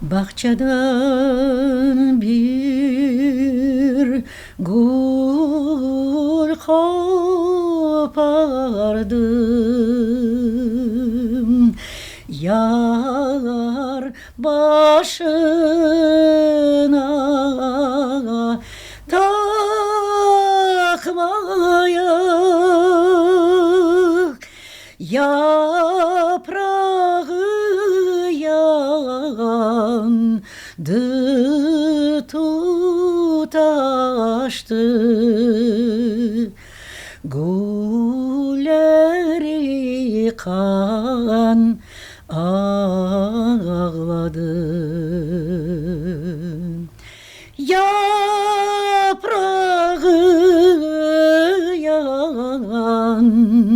Bağçadan bir gül qopardım, Yar başına taqmaya. Yaprağı yandı, tutaştı, Gülleri qan ağladı. Yaprağı yandı,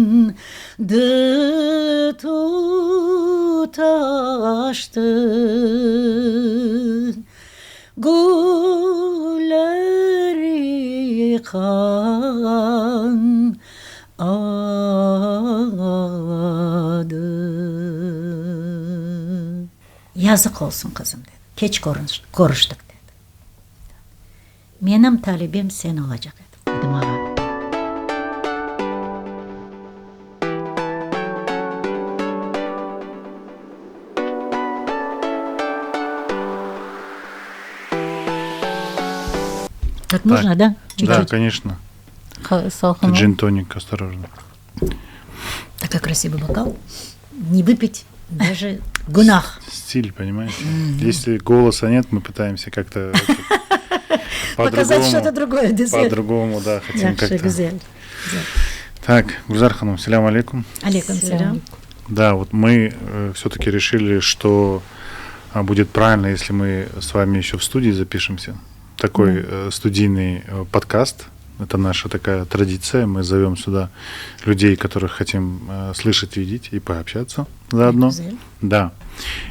tutaştı, Gülleri qan ağladı. Yazıq olsun, qızım, dedi. Keç körüştik, dedi. Menim talebem sen olacaq ediñ, dedi maña. Так можно, да? Да, конечно. Salqın. Джин-тоник, осторожно. Такой красивый бокал. Не выпить даже günah. Стиль, понимаете? Если голоса нет, мы пытаемся как-то Показать что-то другое. По-другому, да, хотим Yahşı, как-то. güzel. Так, Гульзар hanım, selâm aleyküm. Aleyküm selâm. Да, вот мы э, все-таки решили, что а, будет правильно, если мы с вами еще в студии запишемся. Такой э, студийный э, подкаст. Это наша такая традиция. Мы зовем сюда людей, которых хотим э, слышать, видеть и пообщаться заодно. Güzel. Да.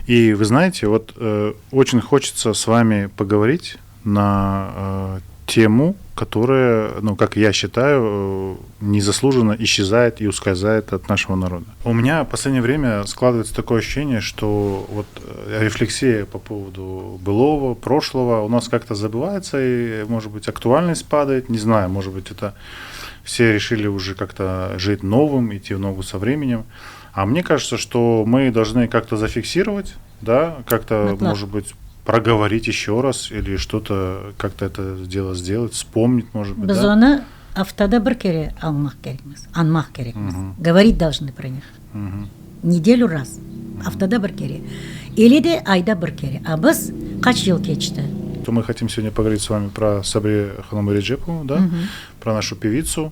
И вы знаете, вот э, очень хочется с вами поговорить на э, тему, которая, ну, как я считаю, э, незаслуженно исчезает и ускользает от нашего народа. У меня в последнее время складывается такое ощущение, что вот э, рефлексия по поводу былого, прошлого у нас как-то забывается и, может быть, актуальность падает. Не знаю, может быть, это все решили уже как-то жить новым, идти в ногу со временем. А мне кажется, что мы должны как-то зафиксировать, да, как-то, Мıtlaq. может быть, проговорить еще раз или что-то как-то это дело сделать, вспомнить, может быть, Biz да? onı aftada bir kere almaq kerekmiz, añmaq kerekmiz. Говорить должны про них. Неделю раз. Aftada bir kere. Или de ayda bir kere. A biz qaç yıl keçti? То мы хотим сегодня поговорить с вами про Сабри hanım Реджепову, да, про нашу певицу,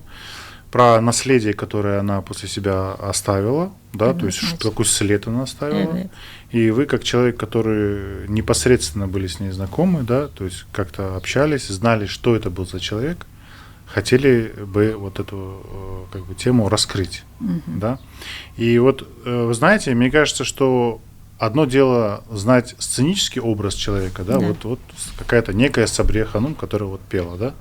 про наследие, которое она после себя оставила, да, то есть Однозначно. какой след она оставила. Evet. И вы, как человек, который непосредственно были с ней знакомы, да, то есть как-то общались, знали, что это был за человек, хотели бы вот эту э, как бы тему раскрыть, да. И вот, э, вы знаете, мне кажется, что одно дело знать сценический образ человека, да, Да. вот, вот какая-то некая Сабрие hanım, которая вот пела, да.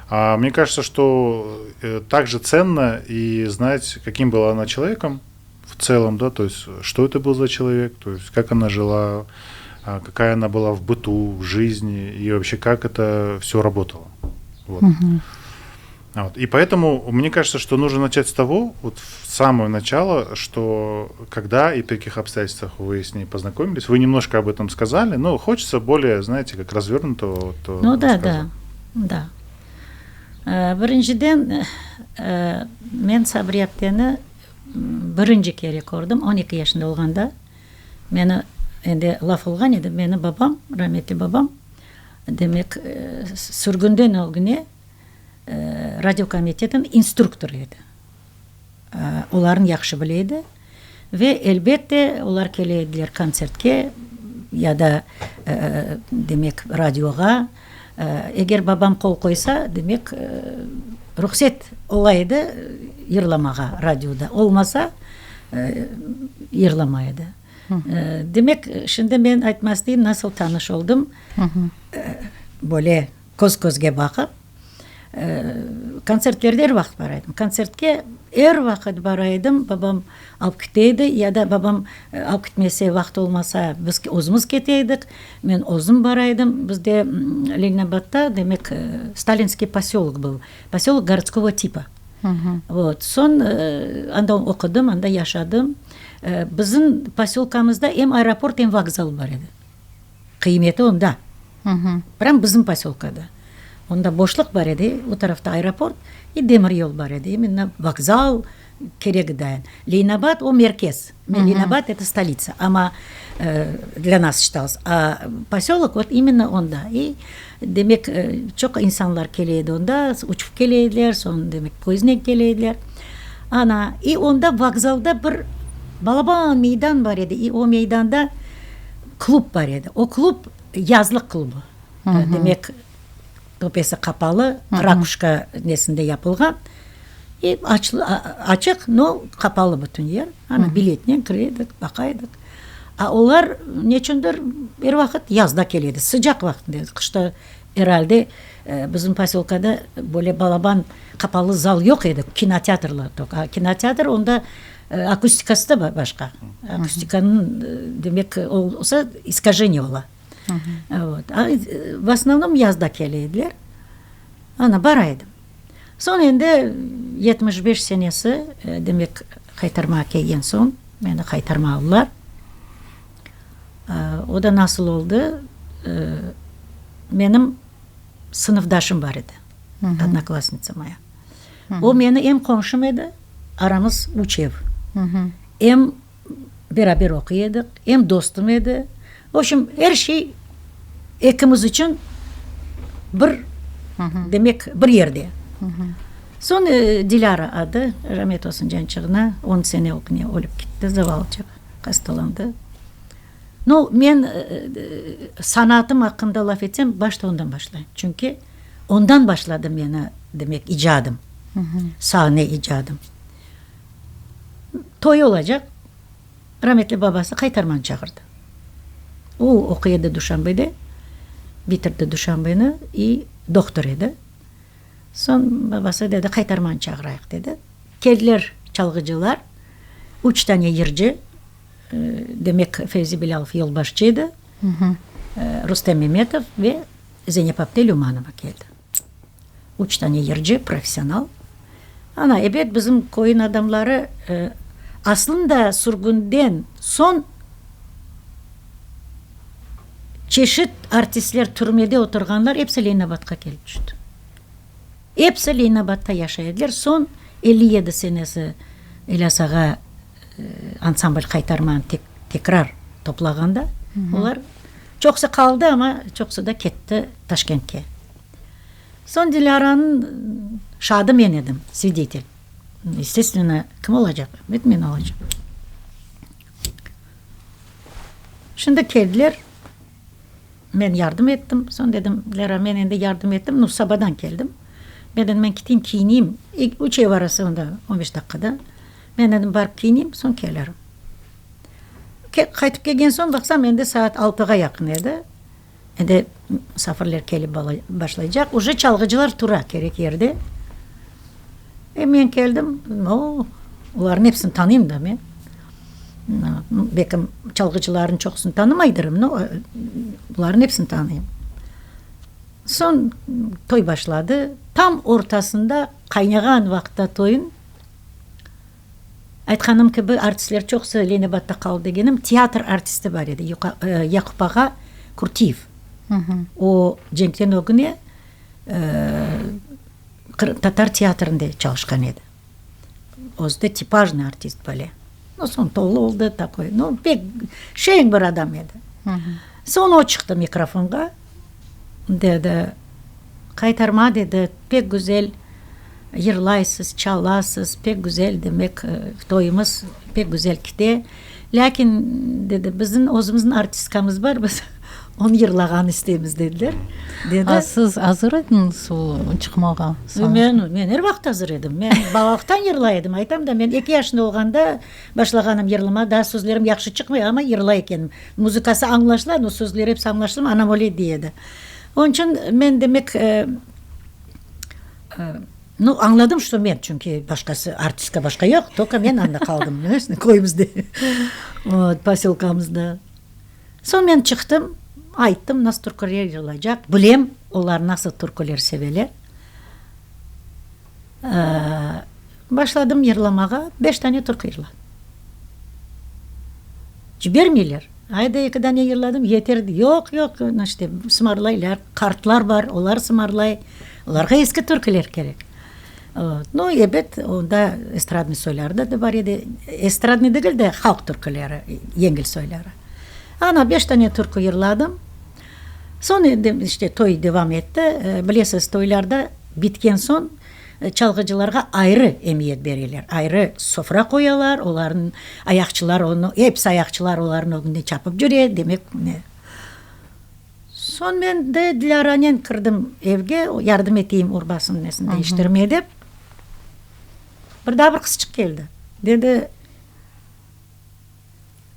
А мне кажется, что э, также ценно и знать, каким была она человеком в целом, да, то есть что это был за человек, то есть как она жила, а, какая она была в быту, в жизни и вообще как это все работало. Вот. А Вот. И поэтому мне кажется, что нужно начать с того, вот в самого начала, что когда и при каких обстоятельствах вы с ней познакомились, вы немножко об этом сказали, но хочется более, знаете, как развернутого вот, э, Ну да, рассказа. да, да. Birinciden men Sabriye apteni birinci kere kördim, 12 yaşında olğanda. Meni, endi laf olğan edi, meni babam, rametli babam, demek, sürgünden ögüne radiokomitetniñ instruktorı edi. Olarnı yahşı bile edi. Ve, elbette, olar kele ediler kontsertke ya da, demek, radioğa. Eger babam qol qoysa, demek, ruhset ola edi yırlamağa radioda. Olmasa, yırlamay edi. Demek, şimdi men aytmaq isteyim, nasıl tanış oldım, böyle köz közge baqıp. Kontsertlerde er vaqıt bara edim. Kontsertke er vaqıt bara edim, babam alıp kete edi, ya da babam alıp ketmese, vaqıt olmasa, biz özümiz kete edik. Men özüm bara edim. Bizde Leninabadda, demek, Stalinskiy posölok был, posölok gorodskogo tipa. Vot, soñ anda oqudım, anda yaşadım. Bizim posölkamızda em aeroport, em vokzal bar edi. Qıymeti onda. Prâm bizim posölkada. Onda boşluq bar edi, o tarafta aeroport i demir yol bar edi. İmенно vokzal kerek dayın. Leninabad o merkez. Leninabad eto stolitsa, amma dlâ nas şçitalось. A posölok vot imенно onda. I demek çoq insanlar kele edi onda, uçıp kele ediler, soñ demek poyezdnen kele ediler. Ana, i onda vokzalda bir balaban meydan bar edi, i o meydanda klub bar edi. O klub yazlıq klubı. Demek, töpesi qapalı, rakuşka nesinde yapılğan. I açıq, no qapalı bütün yer. Ana, biletnen kire edik, baqa edik. A olar neçündir er vaqıt yazda kele edi, sıcaq vaqtında edi. Qışta er alde bizim posölkada böyle balaban qapalı zal yoq edi, kinoteatrlar toq. A kinoteatr onda Akustikası da başqa. Akustikanıñ, demek, olsa, iskajeniye ola. Vot. V osnovnom yazda kele ediler. Ana, bara edim. Soñ endi 75 senesi, demek, qaytarmağa kelgen soñ, meni qaytarma aldılar. O da nasıl oldı? Menim sınıfdaşım bar edi, odnoklassnitsa moya. O meni em qomşum edi, aramız üç ev, em beraber oquy edik, em dostum edi. V obşem, er şey ekimiz içün bir, demek, bir yerde. Soñ Dilâra adı, ramet olsun cançığına, on sene ögüne ölip ketti, zavallıcıq, hastalandı. No, men sanatım aqqında laf etsem, başta ondan başlayım. Çünki ondan başladı meni, demek, icadım, sahne icadım. Toy olacaq, rametli babası Qaytarmanı çağırdı. O, oquy edi Duşanbede, bitirdi Duşanbeni i dohtor edi. Soñ babası dedi, Qaytarmanı çağırayıq, dedi. Keldiler çalğıcılar, üç tane yırcı. Demek, Fevzi Bilâlov yolbaşçı edi, Rustem Memetov ve Zeynep apte Lümanova keldi. Üç tane yırcı, professional. Ana, ebet, bizim köyün adamları, aslında, sürgünden soñ çeşit artistler, türmede oturğanlar episi Leninabadqa kelip tüşti. Episi Leninabadda yaşay ediler. Soñ 57 senesi İlyas ağa ansambl Qaytarmanı tekrar toplağanda, olar çoqusı qaldı, amma çoqusı da ketti Taşkentke. Soñ Dilâranıñ şaadı men edim, svidetel. Estestvenno, kim olacaq? Elbet, men olacaq. Şimdi keldiler. Men yardım ettim. Soñ dedim, Lera, men endi yardım ettim, nu, sabadan keldim. Men dedim, men keteyim, kiyineyim. Üç ev arası onda, on beş daqqada. Men dedim, barıp kiyineyim, soñ kelirim. Qaytıp kelgen soñ, baqsam, endi saat altığa yaqın edi. Endi musafirler kelip başlaycaq. Uje çalğıcılar tura kerek yerde. E, men keldim, o, olarnıñ episini tanıyım da men. Belki çalğıcılarnıñ çoqusını tanımaydırım, no, bularnıñ episini tanıyım. Soñ toy başladı. Tam ortasında, qaynağan vaqıtta toyun, aytqanım kibi, artistler çoqusı Leninabadda qaldı degenim, teatr artisti bar edi, Yaqup ağa Kurtiyev. O, cenkten ögüne Qırımtatar teatrinde çalışqan edi. Özü de tipajnıy artist böyle. No, soñ tolu oldı, takoy, no, pek şeñ bir adam edi. Soñ o çıqtı mikrofonğa, dedi, Qaytarma, dedi, pek güzel yırlaysız, çalasız, pek güzel, demek, toyumız pek güzel kite. Lâkin, dedi, bizim özümizniñ artistkamız bar, biz onı yırlağanı isteymiz, dediler. Dedi. A siz azır ediñiz o çıqmağa? Men, men er vaqıt azır edim. Men balalıqtan yırlay edim. Aytam da, men eki yaşında olğanda başlağanım yırlama, daa sözlerim yahşı çıqmay, amma yırlay ekenim. Muzıkası añlaşıla, no sözleri episi añlaşılmay, anam öyle dey edi. Onıñ içün men, demek. Nu, añladım, şto men, çünki başqası, artistka başqa yoq, tolko men anda qaldım, köyümizde, vot, posölkamızda. Soñ men çıqtım, ayttım, nasıl türküler yırlaycaq, bilem, olar nasıl türküler seveler. Başladım yırlamağa, beş tane türkü yırladım. Cibermeyler. Ayda eki dane yırladım, yeter, yoq, yoq, işte, sımarlaylar, qartlar bar, olar sımarlay, olarğa eski türküler kerek. Nu, ebet, onda estradnıy soyları da bar edi, estradnıy degil de, halq türküleri, yengil soyları. Ana, beş tane türkü yırladım. Soñ endi, işte, toy devam etti. Bilesiz, toylarda bitken soñ Çalğıcılarğa ayrı emiyet bereler, ayrı sofra qoyalar, olarnıñ ayaqçılar onı, episi ayaqçılar olarnıñ ögünde çapıp cüre, demek, ne. Soñ men de Dilâranen kirdim evge, yardım eteyim urbasını, nesini deñiştirmeye dep. Bir daa bir qızçıq keldi. Dedi,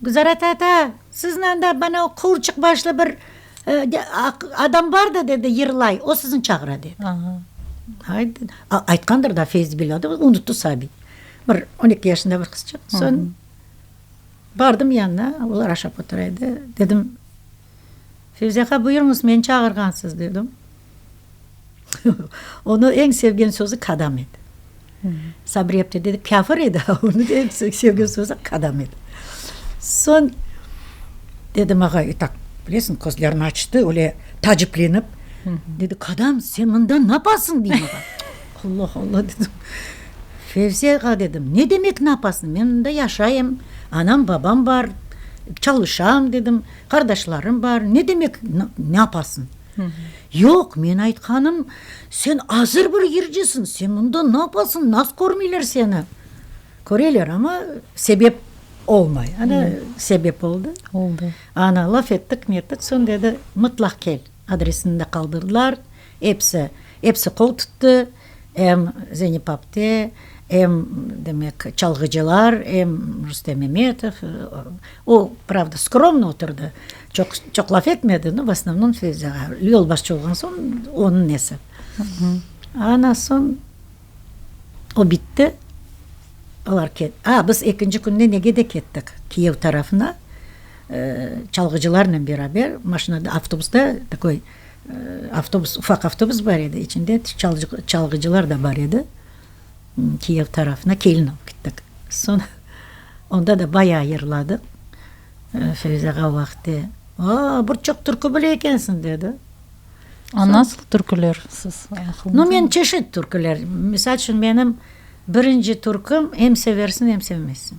Gülzara tata, siziñ anda bana o quvurçıq başlı bir adam bar da, dedi, yırlay, o sizni çağıra, dedi. Aytqandır da Feyzi Bilâ, unuttı sabiy. Bir on eki yaşında bir qızçıq. Soñ bardım yanına, olar aşap otura edi. Dedim, Fevzi aqa, buyurıñız, meni çağırğansız, dedim. Onıñ eñ sevgen sözü kadam edi. Sabri apte dedi, kâfir edi, onıñ eñ sevgen sözü kadam edi. Soñ dedim, ağa, i tak, bilesiñ, közlerini açtı, öyle taaciplenip, dedi, kadam, sen mında napasıñ, dey mağa. Allah, Allah, dedim. Fevzi ağa, dedim, ne demek napasıñ, men mında yaşayım, anam, babam bar, çalışam, dedim, qardaşlarım bar, ne demek napasıñ? Yoq, men aytqanım, sen azır bir yırcısıñ, sen mında napasıñ, nas körmeyler seni? Köreler, amma sebep olmay. Ana, sebep oldı. Oldı. Ana, laf ettik, nettik, soñ dedi, mıtlaq kel. Adresini de qaldırdılar, episi, episi qol tuttı, em Zeynep apte, em, demek, çalğıcılar, em Rustem Memetov. O, pravda, skromno oturdı, çoq, çoq laf etmedi, no, v osnovnom, yolbaşçı olğan soñ, onıñ nesi. Ana, soñ o bitti, olar ket, a, biz ekinci künde nege de kettik, kiyev tarafına, çalğıcılarnen beraber, maşinada, avtobusta takoy, avtobus, ufaq avtobus bar edi, içinde çalğıcılar da bar edi, kiyev tarafına kelin alıp kettik. Soñ onda da bayağı yırladıq. Fevzi ağa o vaqıtte, A, bir çoq türkü bile ekensiñ, dedi. A nasıl türküler siz aqılıñızda? Nu, men çeşit türküler. Misal içün, menim birinci türküm Em seversiñ, em sevmezsiñ.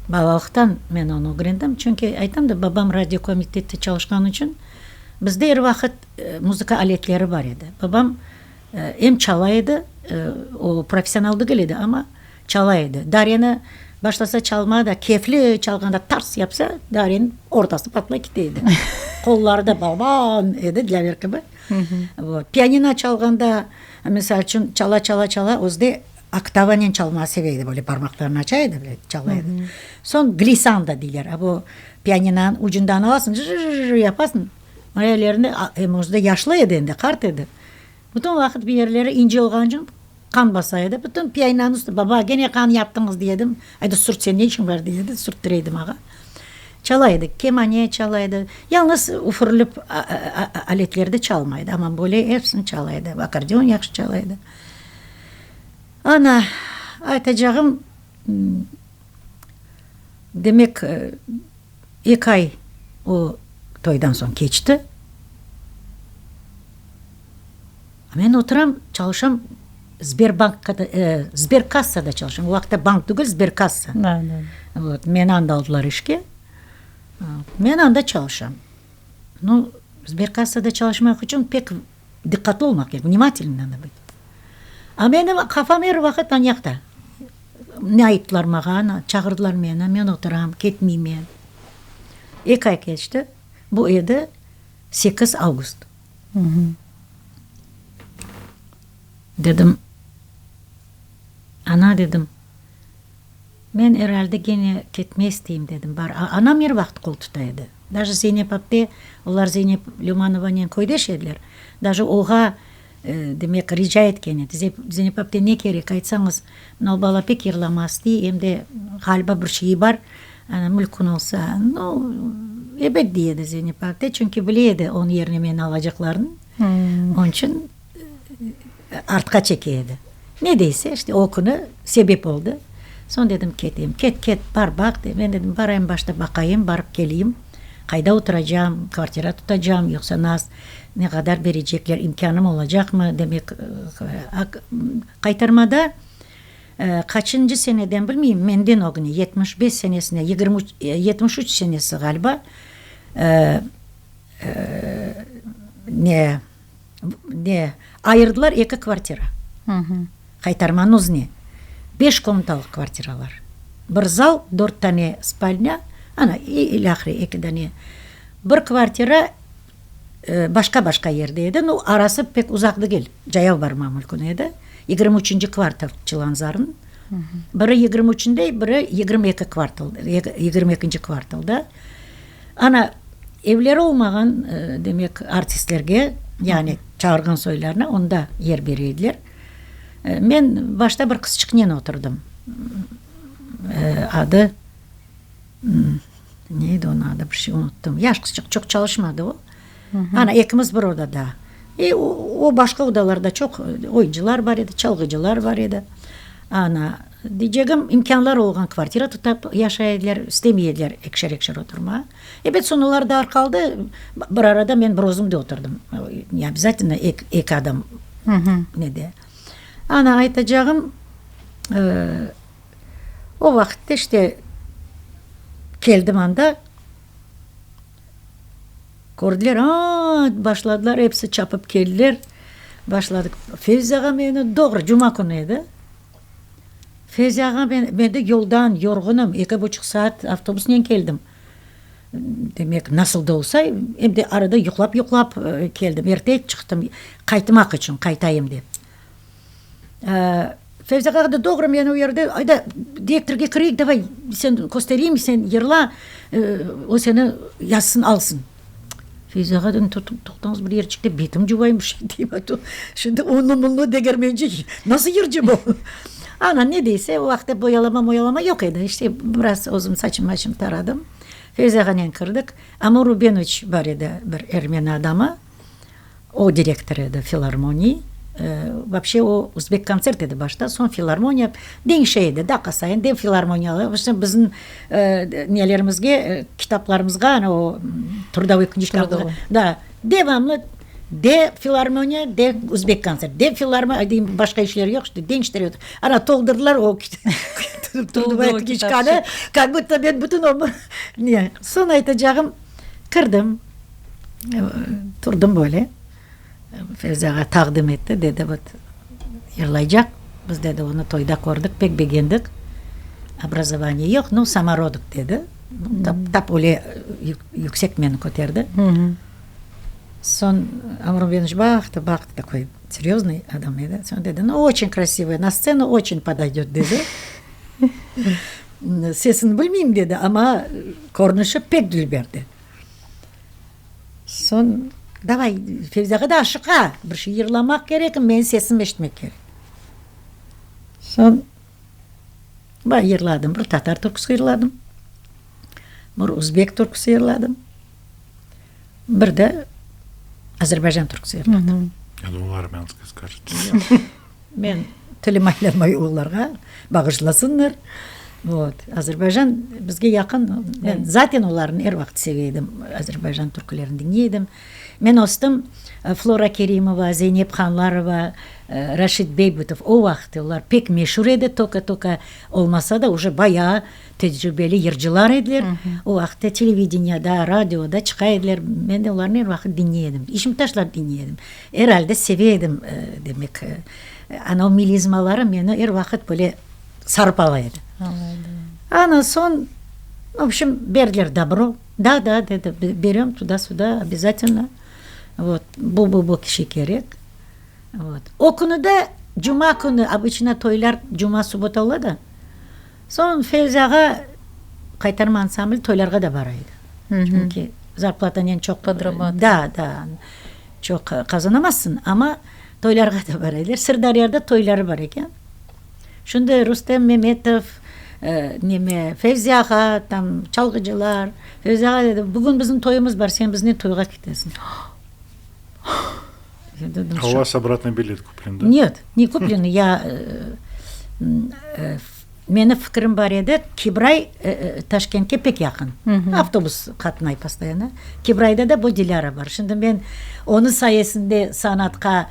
Balalıqtan men onı ögrendim, çünki, aytam da, babam radiokomitette çalışqanı içün bizde er vaqıt muzıka aletleri bar edi. Babam em çala edi, o professional degil edi, amma çala edi. Dareni başlasa çalmağa da, kefli çalğanda tars yapsa, dareniñ ortası patlay kete edi. Qolları da balaban edi, Dilâver kibi. Vot. Pianino çalğanda, misal içün, çala, çala, çala, özü de oktavanen çalmağa seve edi, böyle parmaqlarını aça edi, böyle çala edi. Soñ glissando deyler, a bu pianinonıñ ucundan alasıñ, jı-jı-jı yapasıñ, Mına em özü de yaşlı edi endi, qart edi. Bütün vaqıt bir yerleri ince olğan içün qan basa edi. Bütün pianinonıñ üstü, baba, kene qan yaptıñız, dey edim. Ayda, sürt, sen ne işiñ bar, dey edi, sürttüre edim ağa. Çala edi, kemane çala edi. Yalnız üfürilip aletlerde çalmay edi, amma böyle episini çala edi. Akkordeon yahşı çala edi. Ana, aytacağım, demek, Eki ay o toydan soñ keçti. Men oturam, çalışam, Sberbankqa da, Sberkassada çalışam. O vaqıtta bank tügül, Sberkassa. Vot, meni anda aldılar işke. Men anda çalışam. Nu, Sberkassada çalışmaq içün pek diqqatlı olmaq kerek, vnimatelnıy nado bıt. A menim qafam er vaqıt anyaqta. Ne ayttılar mağa, çağırdılar meni, men oturam, ketmeymen. Eki ay keçti, bu edi sekiz avgust. Dedim, ana, dedim, men er alde kene ketmey isteyim, dedim, bar. Anam er vaqıt qol tuta edi. Daje Zeynep apte, olar Zeynep Lümanovanen köydeş ediler, daje oğa. Demek, rica etken edi, Zeynep apte, ne kerek, aytsañız, mına o bala pek yırlamaq istey, em de ğaliba bir şeyi bar, mülkün olsa. Nu, ebet, dey edi Zeynep apte, çünki bile edi, onıñ yerine meni alacaqlarını, onıñ içün artqa çeke edi. Ne deyse, işte o künü sebep oldı. Soñ dedim, ketem. Ket, ket, bar, baq, dey. Men dedim, barayım, başta baqayım, barıp keleyim. Qayda oturacağım, kvartira tutacağım, yoqsa naz, ne qadar berecekler, imkânım olacaqmı, demek, qaytarmada qaçıncı seneden bilmeyim, menden ögüne, 75 senesinde, 23, 73 senesi ğaliba, ne, ne, ayırdılar eki kvartira, Qaytarmanıñ özüne, beş komnatalıq kvartiralar, bir zal, dört tane spalnâ, ana, ilâhre eki dane, bir kvartira başqa-başqa yerde edi, nu, arası pek uzaq degil, cayav barma mümkün edi, 23-nci kvartal Çilanzarnıñ, biri 23-nde, biri 22 kvartal, 22-nci kvartalda. Ana, evleri olmağan, demek, artistlerge, yani çağırğan soylarına onda yer bere ediler. Men başta bir qızçıqnen oturdım. Adı, ne edi onıñ adı, bir şey unuttım. Yaş qızçıq, çoq çalışmadı o. Ana, ekimiz bir odada. E, o başqa odalarda çoq oyuncılar bar edi, çalğıcılar bar edi. Ana, deycegim, imkânları olğan kvartira tutıp yaşay ediler, istemey ediler ekişer-ekişer oturmağa. Ebet, soñ olar da arqaldı, bir arada men bir özüm de oturdım, ne obязательno eki adam nede. Ana, aytacağım, o vaqıtta işte keldim anda, kördiler, a-a-a, başladılar, episi çapıp keldiler, başladıq. Fevzi ağa meni doğru, cuma künü edi, Fevzi ağa men de yoldan yorğunım, eki buçuq saat avtobusnen keldim. Demek, nasıl da olsa, em de arada yuqlap-yuqlap keldim, erte çıqtım, qaytmaq içün, qaytayım dep. Fevzi ağa da doğru meni o yerde, ayda, direktorge kireyik, davay, sen köstereyim, sen yırla, o seni yazsın, alsın. Fevzi ağa dedim, toqtañız bir yerçikte betim cuvayım, bir şey deyim, a to şimdi unlu-munlu degermenci, nasıl yırcı bu? Ana, ne deyse, o vaqıtta boyalama-moyalama yoq edi, işte, biraz özüm saçım-maçım taradım. Fevzi ağanen kirdik. Amur Rubenoviç bar edi, bir ermeni adamı, o direktor edi filarmoniy. Vapşe o Özbekkontsert edi başta, soñ filarmoniya, deñişe edi, daqqa sayın de filarmoniya, bizim nelerimizge, kitaplarımızğa, ana o trudovıy knijka, da, devamlı de filarmoniya, de Özbekkontsert, de filarmoniya, deyim, başqa işleri yoq, işte, deñiştire. Ana, toldurdılar o trudovaya knijkanı, kak budto men bütün ömür ne. Soñ aytacağım, kirdim, turdım böyle. Fevzi ağa taqdim etti, dedi, vot, yırlaycaq, biz, dedi, onı toyda kördik, pek begendik, obrazovaniye yoq, nu, samorodok, dedi, tap, tap öyle yüksek meni köterdi. Soñ Amur Rubenoviç baqtı, baqtı, takoy seryoznıy adam edi, soñ dedi, nu, oçen krasivaya, na stsenu oçen podoydöt, dedi. Sesini bilmeyim, dedi, amma körünişi pek dülber, dedi. Soñ, davay, Fevzi ağa da aşıqa, bir şey yırlamaq kerekim, menim sesim eşitmek kerek. Soñ, bay yırladım, bir tatar türküsi yırladım, bir özbek türküsi yırladım, bir de azerbaycan türküsi yırladım. Ya dumala, armânskiy skajete. Men tilim aylanmay olarğa, bağışlasınlar. Vot, Azerbaycan bizge yaqın. Men zaten olarnı er vaqıt seve edim, Azerbaycan türkülerini diñley edim. Men östim, Flora Kerimova, Zeynep Hanlarova, Raşid Beybutov, o vaqıt olar pek meşur edi, toka-toka olmasa da, uje bayağı tecrübeli yırcılar ediler. O vaqıtta televideniyada, radioda çıqa ediler. Men de olarnı er vaqıt diñley edim. İşimni taşlap diñley edim. Er alde seve edim, demek, ana o melizmaları meni er vaqıt böyle sarıp ala edi. Ana soñ, v obşem, berdiler dobro, da, da, dedi, berem, tuda-suda, obязательno, vot, bu, bu, bu kişi kerek. Vot. O künü de, cuma künü, obıçno toylar cuma, subbota ola da, soñ Fevzi ağa Qaytarma ansambli toylarğa da bara edi. Çünki zarplatanen çoq, da, da, çoq qazanamazsıñ, amma. Toylarğa da bara ediler. Sırdaryada toyları bar eken. Şunda Rustem Memetov, neme, Fevzi ağa, tam çalğıcılar. Fevzi ağa dedi, bugün bizim toyumız bar, sen biznen toyğa ketesiñ. A u vas obratnıy bilet kuplen, da? Net, ne kuplen, ya meni fikirim bar edi, Kibray Taşkentke pek yaqın, avtobus qatnay postoyanno, Kibrayda da bu Dilâra bar. Şimdi men onıñ sayesinde sanatqa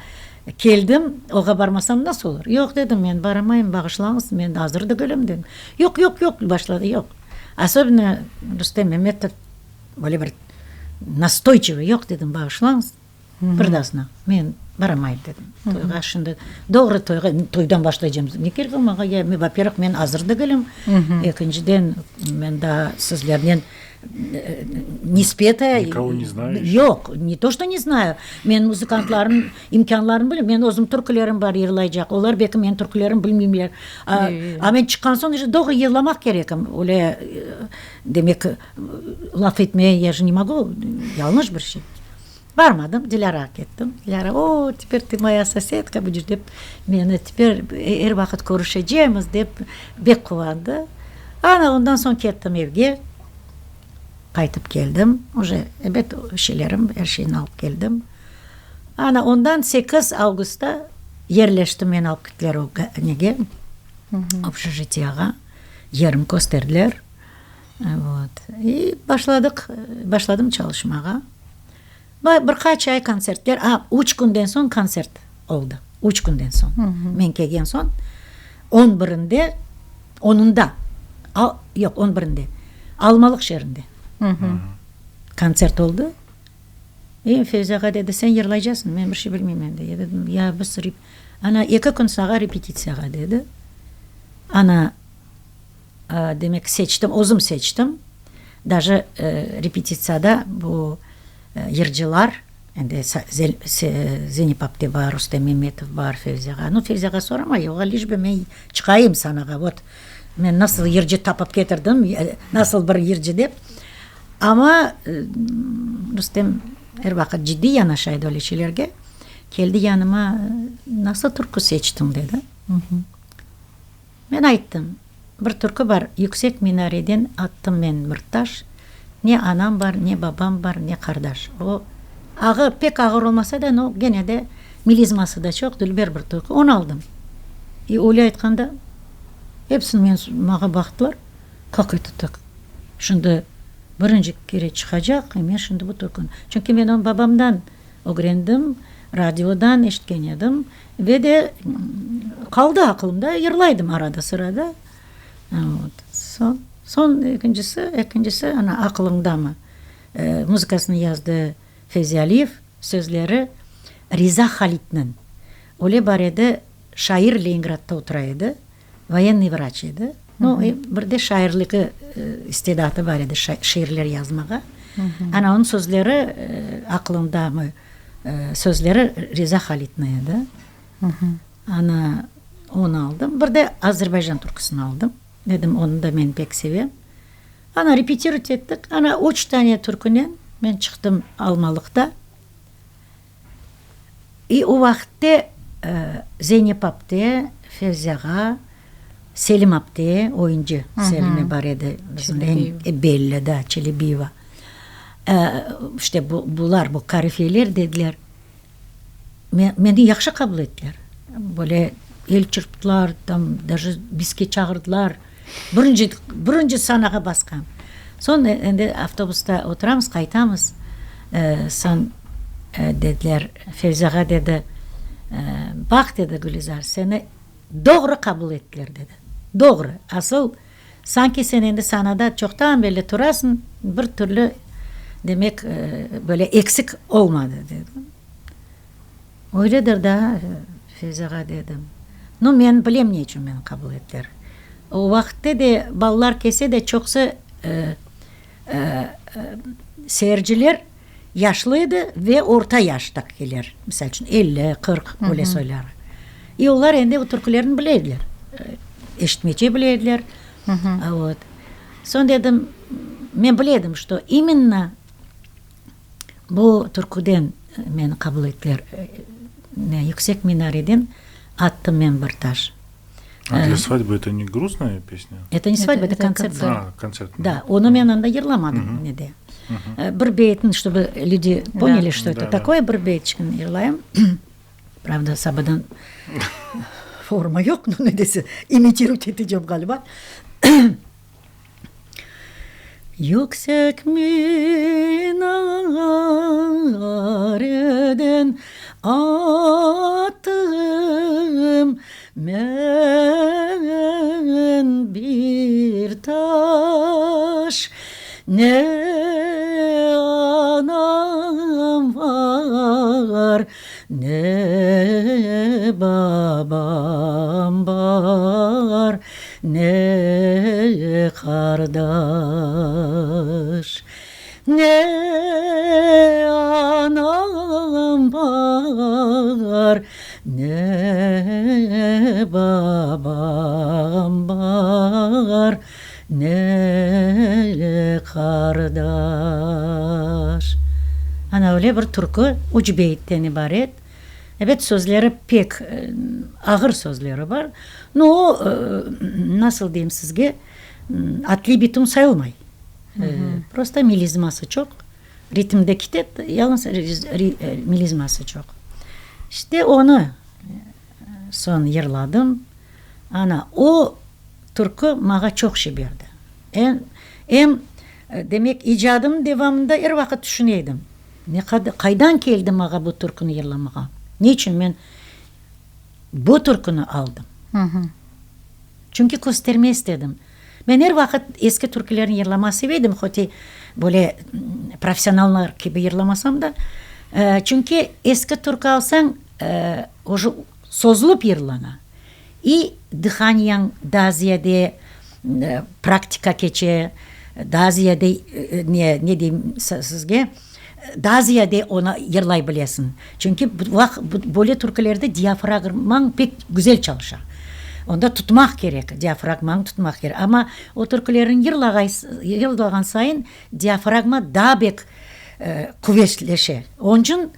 keldim, oğa barmasam nasıl olur? Yoq, dedim, men baramayım, bağışlañız, men azır degilim, dedim. Yoq, yoq, yoq, başladı, yoq. Osobенно Rustem Memetov böyle bir nastoyçivıy, yoq, dedim, bağışlañız. Bir daasına, men baramayım, dedim, toyğa. Şimdi doğru toyğa, toydan başlaycam, ne kerek maña, ya, vo pervıh, men azır degilim, ekinciden, men daa sizlernen ne speta. Nikogo ne znayu eşe. Yoq, ne to, çto ne znayu, men muzıkantlarnıñ imkânlarını bilem, men özüm türkülerim bar yırlaycaq, olar belki menim türkülerimni bilmeyler. A men çıqqan soñ uje doğru yırlamaq kerekim, öyle, demek, laf etmeye ya je ne mogu, yañlış bir şey. Barmadım, Dilârağa kettim. Dilâra, o, teper tı moya sosedka budeş dep, meni teper er vaqıt körüşecemiz dep, bek quvandı. Ana, ondan soñ kettim evge, qaytıp keldim. Uje, ebet, şeylerim, er şeyni alıp keldim. Ana, ondan sekiz avgustta yerleştim, meni alıp kettiler o nege, общежитиеğa, yerim kösterdiler. Vot. İ başladıq, başladım çalışmağa. Bir qaç ay kontsertler, a, üç künden soñ kontsert oldı, üç künden soñ. Men kelgen soñ, on birinde, onunda, yoq, on birinde, Almalıq şeerinde kontsert oldı. E, Fevzi ağa dedi, sen yırlaycasıñ, men bir şey bilmeyim endi. Ya dedim, ya biz, ana, eki kün sağa repetitsiyağa dedi. Ana, Demek, seçtim, özüm seçtim. Daje repetitsiyada bu yırcılar, endi Zeynep apte bar, Rustem Memetov bar, Fevzi ağa. Nu, Fevzi ağa soramay, oğa liş bi men çıqayım sanağa, vot, men nasıl yırcı tapıp ketirdim, nasıl bir yırcı dep. Amma Rustem er vaqıt ciddiy yanaşa edi öyle şeylerge. Keldi yanıma, nasıl türkü seçtiñ, dedi. Men ayttım, Bir türkü bar, yüksek minareden attım men bir taş, ne anam bar, ne babam bar, ne qardaş. O, ağır, pek ağır olmasa da, no, gene de melizması da çoq, dülber bir türkü. Onı aldım. I öyle aytqanda, episi men, maña baqtılar, kak eto tak, şimdi birinci kere çıqacaq, i men şimdi bu türküni. Çünki men onı babamdan ögrendim, radiodan eşitken edim. Ve de qaldı aqılımda, yırlaydım arada-sırada. Vot. Soñ, soñ ekincisi, ekincisi, ana, Aqılıñdamı? Muzıkasını yazdı Fevzi Aliyev, sözleri Riza Halitniñ. Öyle bar edi, şair Leningradda otura edi, voyennıy vraç edi. No, bir de şairligi istidatı bar edi, şiirler yazmağa. Ana, onıñ sözleri Aqılıñdamı? Sözleri Riza Halitniñ edi. Ana, onı aldım. Bir de Azerbaycan türküsini aldım. Dedim, onı da men pek sevem. Ana, repetirovat ettik. Ana, üç tane türkünen men çıqtım Almalıqta. İ o vaqıtte Zeynep apte, Fevzi ağa, Selim apte, oyuncı Selime bar edi, bizim eñ belli, da, Çelebiyeva. İşte bu, bular, bu korifeyler dediler, meni yahşı qabul ettiler. Böyle el çırptılar, tam daje biske çağırdılar. Birinci, birinci sanağa basqan. Soñ endi avtobusta oturamız, qaytamız. Soñ dediler, Fevzi ağa dedi, baq, dedi, Gülizar, seni doğru qabul ettiler, dedi. Doğru. Asıl, sanki sen endi sanada çoqtan berli turasıñ, bir türlü, demek, böyle eksik olmadı, dedi. Öyledir da, Fevzi ağa, dedim. Nu, men bilem ne içün meni qabul ettiler. O vaqıtte de balalar kelse de, çoqusı seyirciler yaşlı edi ve orta yaştakiler, misal içün, 50, 40, öyle soyları. I olar endi o türkülerni bile ediler, eşitmece bile ediler. Vot. Soñ dedim, men bile edim, çto imenno Bu türküden meni qabul ettiler. ne, yüksek minareden attım men bir taş. A для svadьбы это не грустная песня? Это не свадьба, это kontsert. A, kontsert. Da, onı men anda yırlamadım nede. Bir beyitni, чтобы люди поняли, что это такое, bir beyitçikni yırlayım. Pravda, sabadan forma yoq, no, ne dese, imitirovать etecem ğaliba. Yüksek minareden attım men bir taş, Ne anam bar, ne babam bar, Ne qardaş, ne anam bar, ne babam bar, ne qardaş. Ana, öyle bir türkü, üç beyitten ibaret. Ebet, sözleri pek ağır sözleri bar. No, o, nasıl deyim sizge, ad libitum sayılmay. Prosto melizması çoq, ritmde kete, yalıñız melizması çoq. İşte, onı soñ yırladım. Ana, o türkü maña çoq şey berdi. Em, em, demek, icadımnıñ devamında er vaqıt tüşüne edim. Ne qadar, qaydan keldi maña bu türküni yırlamağa? Ne içün men bu türküni aldım? Çünki kösterme istedim. Men er vaqıt eski türkülerni yırlamağa seve edim, hoti böyle professionallar kibi yırlamasam da. Çünki eski türkü alsañ, uje sozulıp yırlana. İ dıhaniyañ daa ziyade praktika keçe, daa ziyade, ne, ne deyim sizge, daa ziyade onı yırlay bilesiñ. Çünki böyle türkülerde diafragmañ pek güzel çalışa. Onda tutmaq kerek, diafragmañı tutmaq kerek. Amma o türkülerni yırlağan sayın diafragma daa bek quvetleşe. Onıñ içün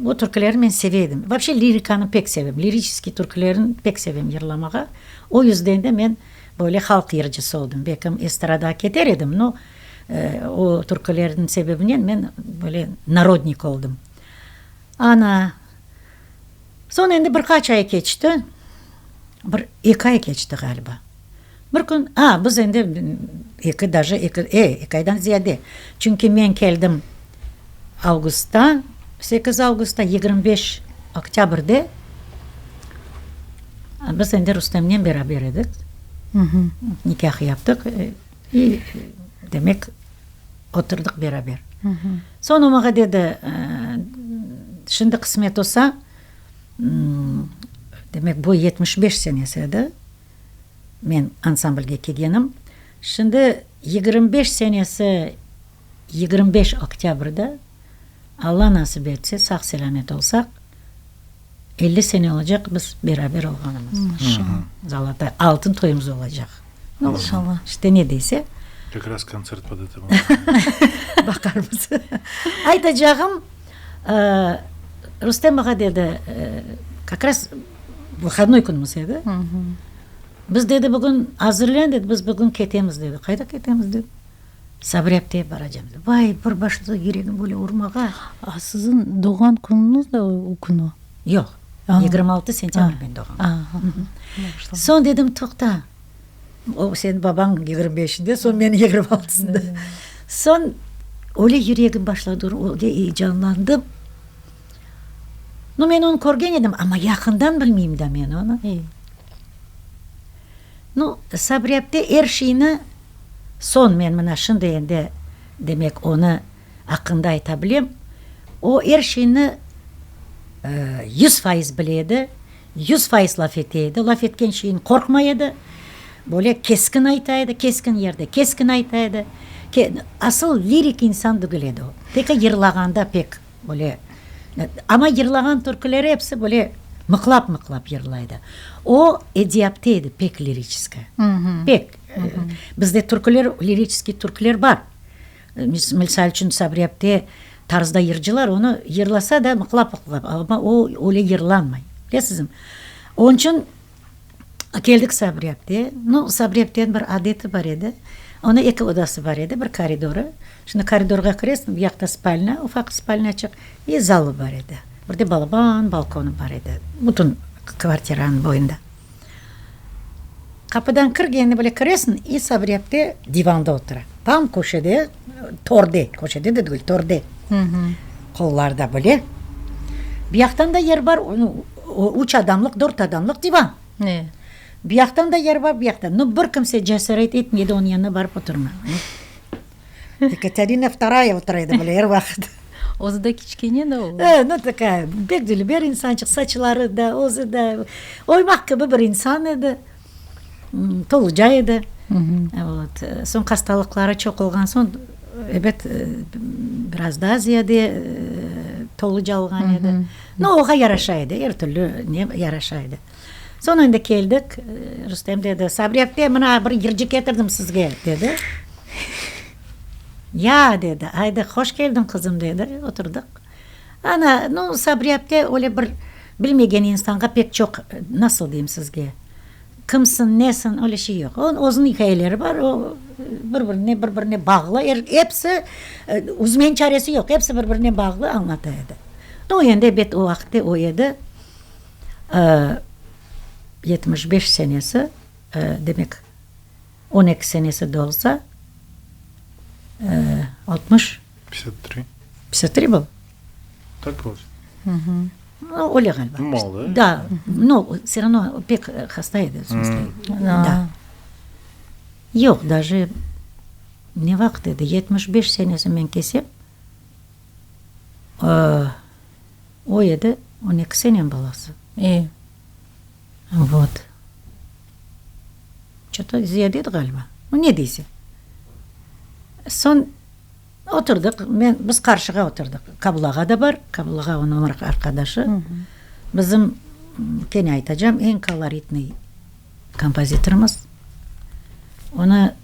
o türkülerni men seve edim. Vapşe lirikanı pek sevem, liriçeskiy türkülerni pek sevem yırlamağa. O yüzden de men böyle halq yırcısı oldım. Belkim estradağa keter edim, no o türkülerniñ sebebinen men böyle narodnik oldım. Ana, soñ endi bir qaç ay keçti, bir eki ay keçti ğaliba. Bir kün, a, biz endi eki, daje eki, e, eki aydan ziyade. Çünki men keldim avgustta, sekiz avgustta, 25 oktâbrde biz endi Rustemnen beraber edik, nikâh yaptıq, i, demek, oturdıq beraber. Soñ o maña dedi, şimdi qısmet olsa, demek, bu 75 senesi edi. Men ansamblge kelgenim. Şimdi 25 senesi 25 oktâbrde, Alla nasip etse, sağ-selâmet olsaq, 50 sene olacaq biz beraber olğanımız. Maşallah. Zalata, altın toyumız olacaq. İnşallah. İşte ne dese. Kak raz kontsert pod это. Baqarmız. Aytacağım, Rustem ağa dedi, kak raz Vıhodnoy künümiz edi. Biz, dedi, bugün azırlen, dedi, biz bugün ketemiz, dedi. Qayda ketemiz, dedim. Sabri apteye baracam, dedi. Vay, bir başladı yüregim böyle urmağa. A siziñ doğğan künüñiz de o künü? Yoq, 26 sentâbr men doğğan. Soñ dedim, toqta, o seniñ babañ yigirmi beşinde, soñ men yigirmi altısında. Soñ öyle yüregim başladı urmağa, öyle eyecanlandım. Nu, men onı körgen edim, amma yaqından bilmeyim da men onı. Nu, Sabri apte er şeyni soñ men mına şimdi endi, demek, onı aqqında ayta bilem, o er şeyni 100% bile edi, 100% laf ete edi, laf etken şeyin qorqmay edi, böyle keskin ayta edi, keskin yerde keskin ayta edi. Asıl lirik insan degil edi o, tek yırlağanda pek. Böyle, amma yırlağan türküleri episi böyle mıqlap-mıqlap yırlaydı. O, ediyapte edi, pek liriçeskiy, pek. Bizde türküler, liriçeskiy türküler bar. Misal içün, Sabri apte. tarzda yırcılar onı yırlasa da mıqlap-mıqlap, amma o öyle yırlanmay. Bilesizmi? Onıñ içün keldik Sabri apte. Nu, Sabri apteniñ bir adeti bar edi. Onıñ eki odası bar edi, bir koridorı. Şimdi koridorğa kiresiñ, bu yaqta spalnâ, ufaq spalnâçıq, i zalı bar edi. Bir de balaban balkonı bar edi, bütün kvartiranıñ boyunda. Qapıdan kirgende bile kiresiñ, i Sabri apte divanda otura. Tam köşede, torde, köşede de degil, torde. Qollarda bile. Bu yaqtan da yer bar, üç adamlıq, dört adamlıq divan. Bu yaqtan da yer bar, bu yaqtan. No, bir kimse cesaret etmedi onıñ yanına barıp oturmağa. Yekaterina Vtoraya otura edi bile er vaqıt. Özü de kiçkene de o. E, nu takaya, pek dülber insançıq, saçları da, özü de oymaq kibi bir insan edi. Toluca edi. Vot. Soñ hastalıqları çoq olğan soñ, ebet, biraz daa ziyade toluca olğan edi. No, oğa yaraşa edi, er türlü ne yaraşa edi. Soñ endi keldik, Rustem dedi, Sabri apte, mına bir yırcı ketirdim sizge, dedi. Ya, dedi, aydı, hoş keldiñ, qızım, dedi, oturdıq. Ana, nu, Sabri apte öyle bir bilmegen insanğa pek çoq, nasıl deyim sizge, kimsiñ, nesiñ, öyle şey yoq. Onıñ özüniñ ikâyeleri bar, o, bir-birine, bir-birine bağlı, er, episi, üzmeniñ çaresi yoq, episi bir-birine bağlı añlata edi. Nu, endi, ebet, o vaqıtte o edi. 75 senesi, demek, 12 senesi dolsa, 60. 53. 53 был? Так получается. Ну, öyle ğaliba. Mal, da? Da, no, vse ravno pek hasta edi, v smısle, da. Yoq, daje ne vaqıt edi, 75 senesi men kelsem, O edi 12 senen balası. E. Vot. Ço-to ziyade edi ğaliba. Nu, ne deyse. Soñ oturdıq, men, biz qarşığa oturdıq. Kabul ağa da bar, Kabul ağa onıñ ömür arqadaşı. Bizim, kene aytacam, eñ koloritnıy kompozitorımız. Onı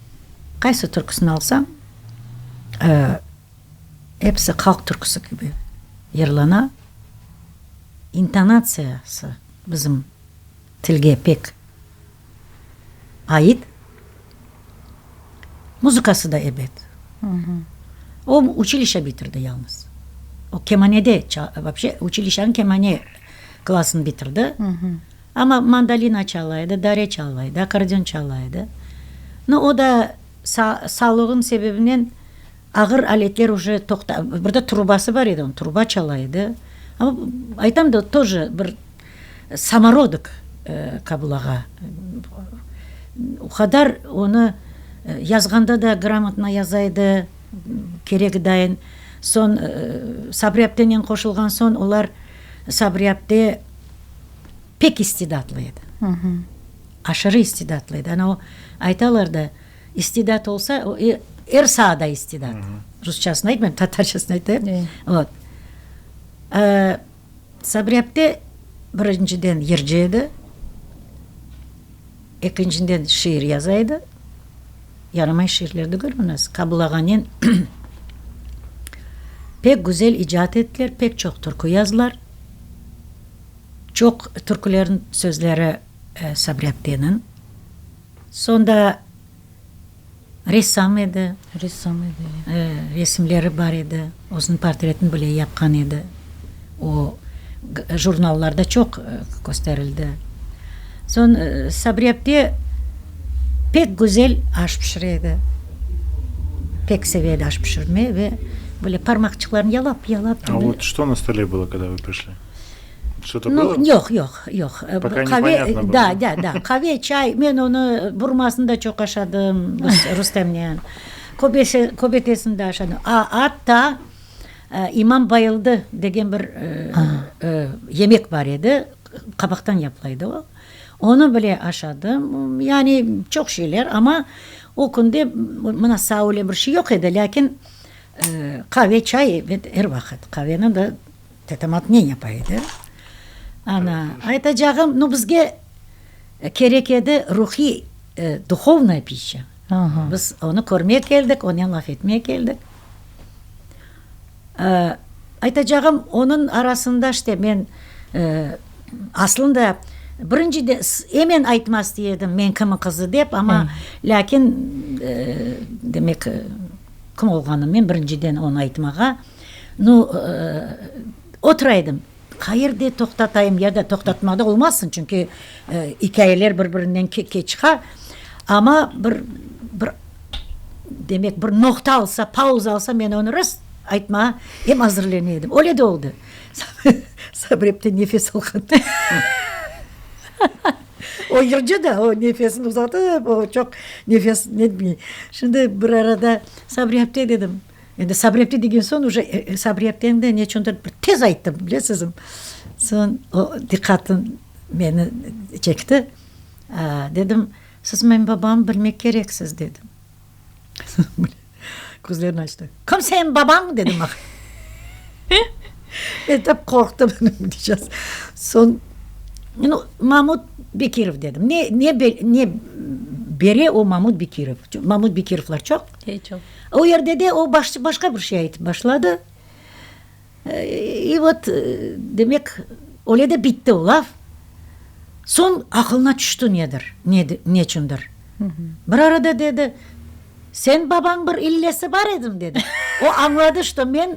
qaysı türküsini alsañ, Episi halq türküsi kibi yırlana. İntonatsiyası bizim tilge pek ait. Muzıkası da ebet. O, uçilişe bitirdi yalnız. O, kemanede, vapşe, uçilişanıñ kemane klassını bitirdi. Amma mandolina çala edi, dare çala edi, akkordeon çala edi. No, o da sağlığınıñ sebebinen Ağır aletler uje toqta, bir de trubası bar edi onıñ, truba çala edi. Amma aytam da, toje bir samorodok Kabul ağa. O qadar onı yazğanda da gramotno yaza edi, keregi dayın. Soñ Sabri aptenen qoşulğan soñ olar Sabri apte pek istidatlı edi. Aşırı istidatlı edi. Ana o aytalar da, İstidat olsa, o er saada istidat. Rusçasını aytmayım, tatarcasını aytayım. Vot. Sabri apte birinciden yırcı edi, ekincinden şiir yaza edi. Yaramay şiirler degil bunası. Kabul ağanen pek güzel icat ettiler, pek çoq türkü yazdılar. Çoq türkülerniñ sözleri Sabri apteniñ. Soñda ressam edi. Ressam edi, e. Resimleri bar edi. Özüniñ portretini bile yapqan edi. O, jurnallarda çoq kösterildi. Soñ Sabri apte pek güzel aş pişire edi. Pek seve edi aş pişirme ve böyle parmaqçıqlarını yalap, yalap. A vot çto na stole bylo, kogda vı prişli? Çto-to Nu, bylo? yoq, yoq, yoq. Poka Qave, neponyatno bylo, da, da, da. Qave, çay, men onı burmasını da çoq aşadım biz Rustemnen. Köbese, köbetesini de aşadım. A, atta İmam bayıldı degen bir yemek bar edi, qabaqtan yapıla edi o. Onı bile aşadım. Yani çoq şeyler, amma o künde mına sağ öyle bir şey yoq edi, lâkin qave, çay, ebet, er vaqıt. Qaveni de Tetemat ne yapa edi? Ana, aytacağım, nu, bizge kerek edi ruhiy, duhovnaya pişça. Biz onı körmege keldik, onen laf etmege keldik. Aytacağım, onıñ arasında işte men aslında birinci emen aytmaz edim, men kimniñ qızı dep, amma lâkin demek kim olğanım men birinciden onı aytmağa, nu, otura edim, qayerde toqtatayım ya da toqtatmada olmazsıñ, çünki ikâyeler bir-birinden çıqa, amma bir, bir, demek, bir noqta alsa, pauza alsa, men onı rast aytmağa em azırlene edim. Öyle de oldı. Sabri apte nefes alğanda. O yırcı da, o nefesini uzatıp, o çoq nefes netmey. Şimdi bir arada Sabri apte dedim, endi Sabri apte degen soñ uje Sabri apteni de neçündir bir tez ayttım, bilesizmi. Soñ o diqqatın meni çekti. Dedim, siz menim babamnı bilmek kereksiz, dedim. Közlerini açtı. Kim seniñ babañ? dedi maña. Men tap qorqtım. Soñ, nu, Mamut Bekirov dedim. Ne, ne, ne bere o Mamut Bekirov? Mamut Bekirovlar çoq. Çoq. O yerde de o başqa bir şey aytıp başladı. İ vot, demek, öyle de bitti o laf. Soñ aqılına tüşti nedir, neçündir. Bir arada dedi, Sen babañ bir illesi bar edim, dedi. O añladı, şto men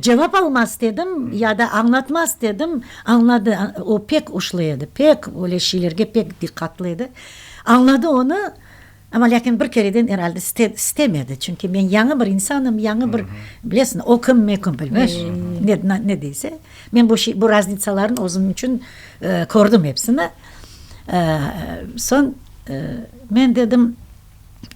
cevap almaz istedim, ya da añlatmaz istedim, añladı. O pek uşlu edi, pek öyle şeylerge pek diqqatlı edi. Añladı onı. Amma lâkin bir kereden er alde istemedi, çünki men yañı bir insanım, yañı bir, bilesiñ, o kim, men kim, bilmez, ne, ne deyse. Men bu şey, bu raznitsalarnı özüm içün kördim episini. Soñ men dedim,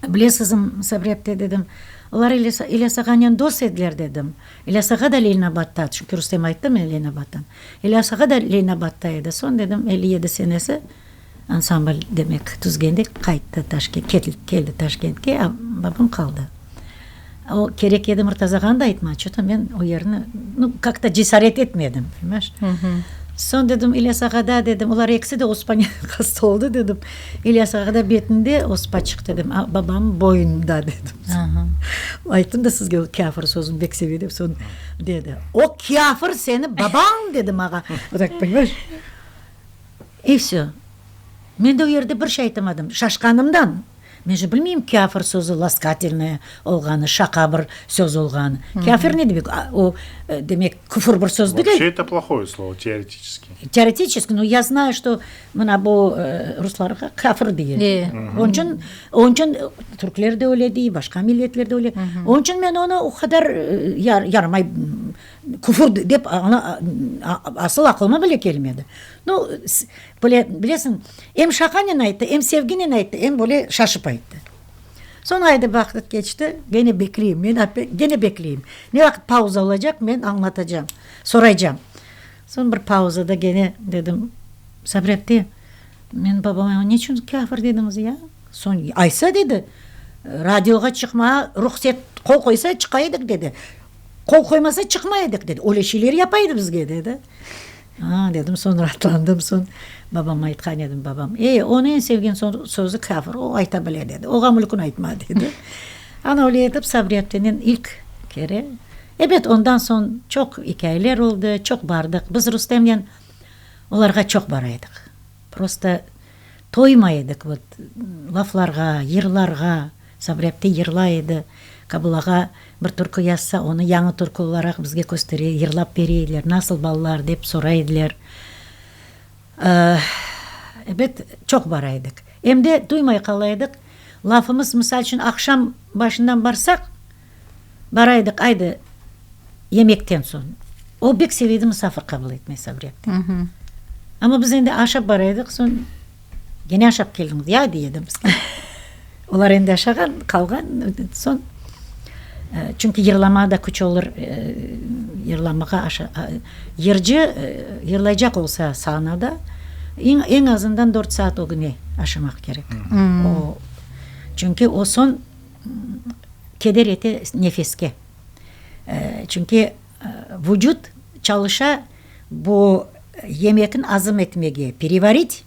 bilesizmi, Sabri apte, dedim, olar İlyas ağanen dost ediler, dedim. İlyas ağa da Leninabadda, çünki Rustem ayttı, men Leninabaddan. İlyas ağa da Leninabadda edi. Soñ, dedim, 57 senesi Ansambl, demek, tüzgende qayttı Taşkent, keldi Taşkentke, a babam qaldı. O, kerek edi Murtaza ağanı da aytma, ço-to men o yerni, nu, kak-to cesaret etmedim, ponimayeş. Soñ dedim, İlyas ağa da, dedim, olar ekisi de ospanen hasta oldı, dedim. İlyas ağa da betinde ospa çıqtı, dedim, a babam boyunda, dedim. Ayttım da sizge, o kâfir sözüni bek seve dep, soñ dedi, o kâfir seni babañ, dedi mağa. Vot tak, ponimayeş. İ vsö. Men de o yerde bir şey aytamadım, şaşqanımdan. Men же bilmeyim kâfir sözü laskatelnaya olğanı, şaqa bir söz olğanı. Kâfir ne demek? O, demek, küfür bir söz degil. Вообще это плохое слово, теоретически. Теоретически, но я знаю, что mına bu ruslarğa kâfir dey. Onıñ içün, onıñ içün türkler de öyle dey, başqa milletler de öyle. Onıñ içün men onı o qadar yaramay Küfür dep asıl aqılıma bile kelmedi. Nu, böyle, bilesiñ, em şaqanen ayttı, em sevginen ayttı, em böyle şaşıp ayttı. Soñ ayda vaqıt keçti, gene bekleyim, men gene bekleyim. Ne vaqıt pauza olacaq, men añlatacam, soraycam. Soñ bir pauzada gene dedim, Sabri apte, men babama ne içün kâfir dediñiz ya? Soñ, aysa, dedi, radioğa çıqmağa ruhset qol qoysa, çıqa edik, dedi. Qol qoymasa çıqmay edik, dedi. Öyle şeyler yapa edi bizge, dedi. A, dedim, soñ raatlandım, soñ babama aytqan edim, babam, ey, onıñ eñ sevgen sözü kâfir, o ayta bile, dedi, oğa mülkün aytma, dedi. Ana öyle etip Sabri aptenen ilk kere, ebet, ondan soñ çoq ikâyeler oldı, çoq bardıq. Biz Rustemnen olarğa çoq bara edik. Prosto toymay edik, vot, laflarğa, yırlarğa. Sabri apte yırlay edi. Qabul ağa bir türkü yazsa, onı yañı türkü olaraq bizge köstere, yırlap bere ediler. Nasıl balalar, dep soray ediler. Ebet, çoq bara edik. Em de duymay qala edik. Lafımız, misal içün, aqşam başından barsaq, bara edik, aydı, yemekten soñ. O bek seve edi musafir qabul etmey Sabri apte. Amma biz endi aşap bara edik, soñ Gene aşap keldiñiz, ya, dey edi bizge. Olar endi aşağan, qalğan, soñ, çünki yırlamağa da küç olur, yırlamağa yırcı yırlaycaq olsa sahnada, eñ, eñ azından dört saat ögüne aşamaq kerek. O, çünki o soñ keder ete nefeske. Çünki vucut çalışa bu yemekni azım etmege, perevarit,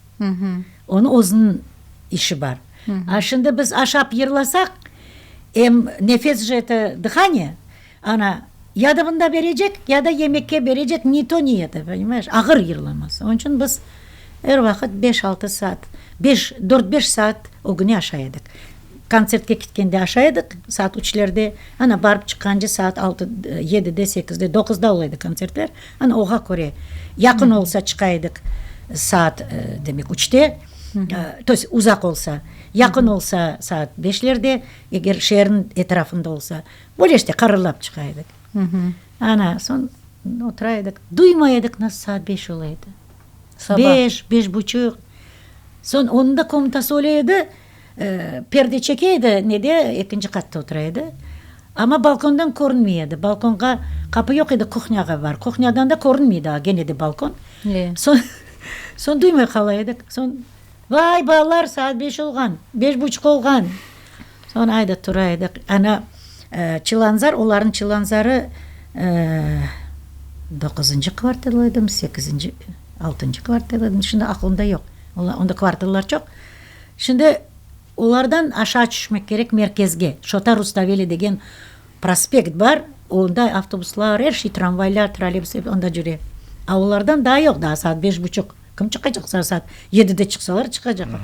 onıñ özüniñ işi bar. A şimdi biz aşap yırlasaq, em nefes же это dıhaniye, ana. Ya da bunda berecek, ya da yemekke berecek, ni to, ni eto, ponimayeş, ağır yırlaması. Onıñ içün biz er vaqıt beş-altı saat, beş, dört-beş saat ögüne aşay edik. Kontsertke ketkende aşay edik, saat üçlerde, ana, barıp çıqqance saat altı, yedide, sekizde, doquzda ola edi kontsertler, ana, oğa köre, yaqın olsa çıqa edik saat, demek, üçte, to est uzaq olsa, yaqın olsa saat beşlerde, eger şeerniñ etrafında olsa, Böyle işte qararlap çıqa edik. Ana, soñ otura edik. Duymay edik, nasıl saat beş ola edi. Saba. Beş, beş buçuq. Soñ onıñ da komnatası öyle edi, perde çeke edi, nede, ekinci qatta otura edi. Amma balkondan körünmey edi. Balkonğa qapı yoq edi, kuhnâğa bar. Kuhnâdan da körünmey daa gene de balkon. Soñ, soñ duymay qala edik. Soñ, vay, balalar, saat beş olğan, beş buçuq olğan. Soñ ayda tura edik. Ana, Çilanzar, olarnıñ Çilanzarı doquzıncı kvartal edimi, sekizinci, altıncı kvartal edimi, şimdi aqlımda yoq. Onda kvartallar çoq. Şimdi olardan aşağı tüşmek kerek merkezge. Şota Rustaveli degen prospekt bar, onda avtobuslar, er şey, tramvaylar, trolleybus ep onda cüre. A olardan daa yoq, daa saat beş buçuq. Kim çıqacaq saat yedide çıqsalar çıqacaqlar.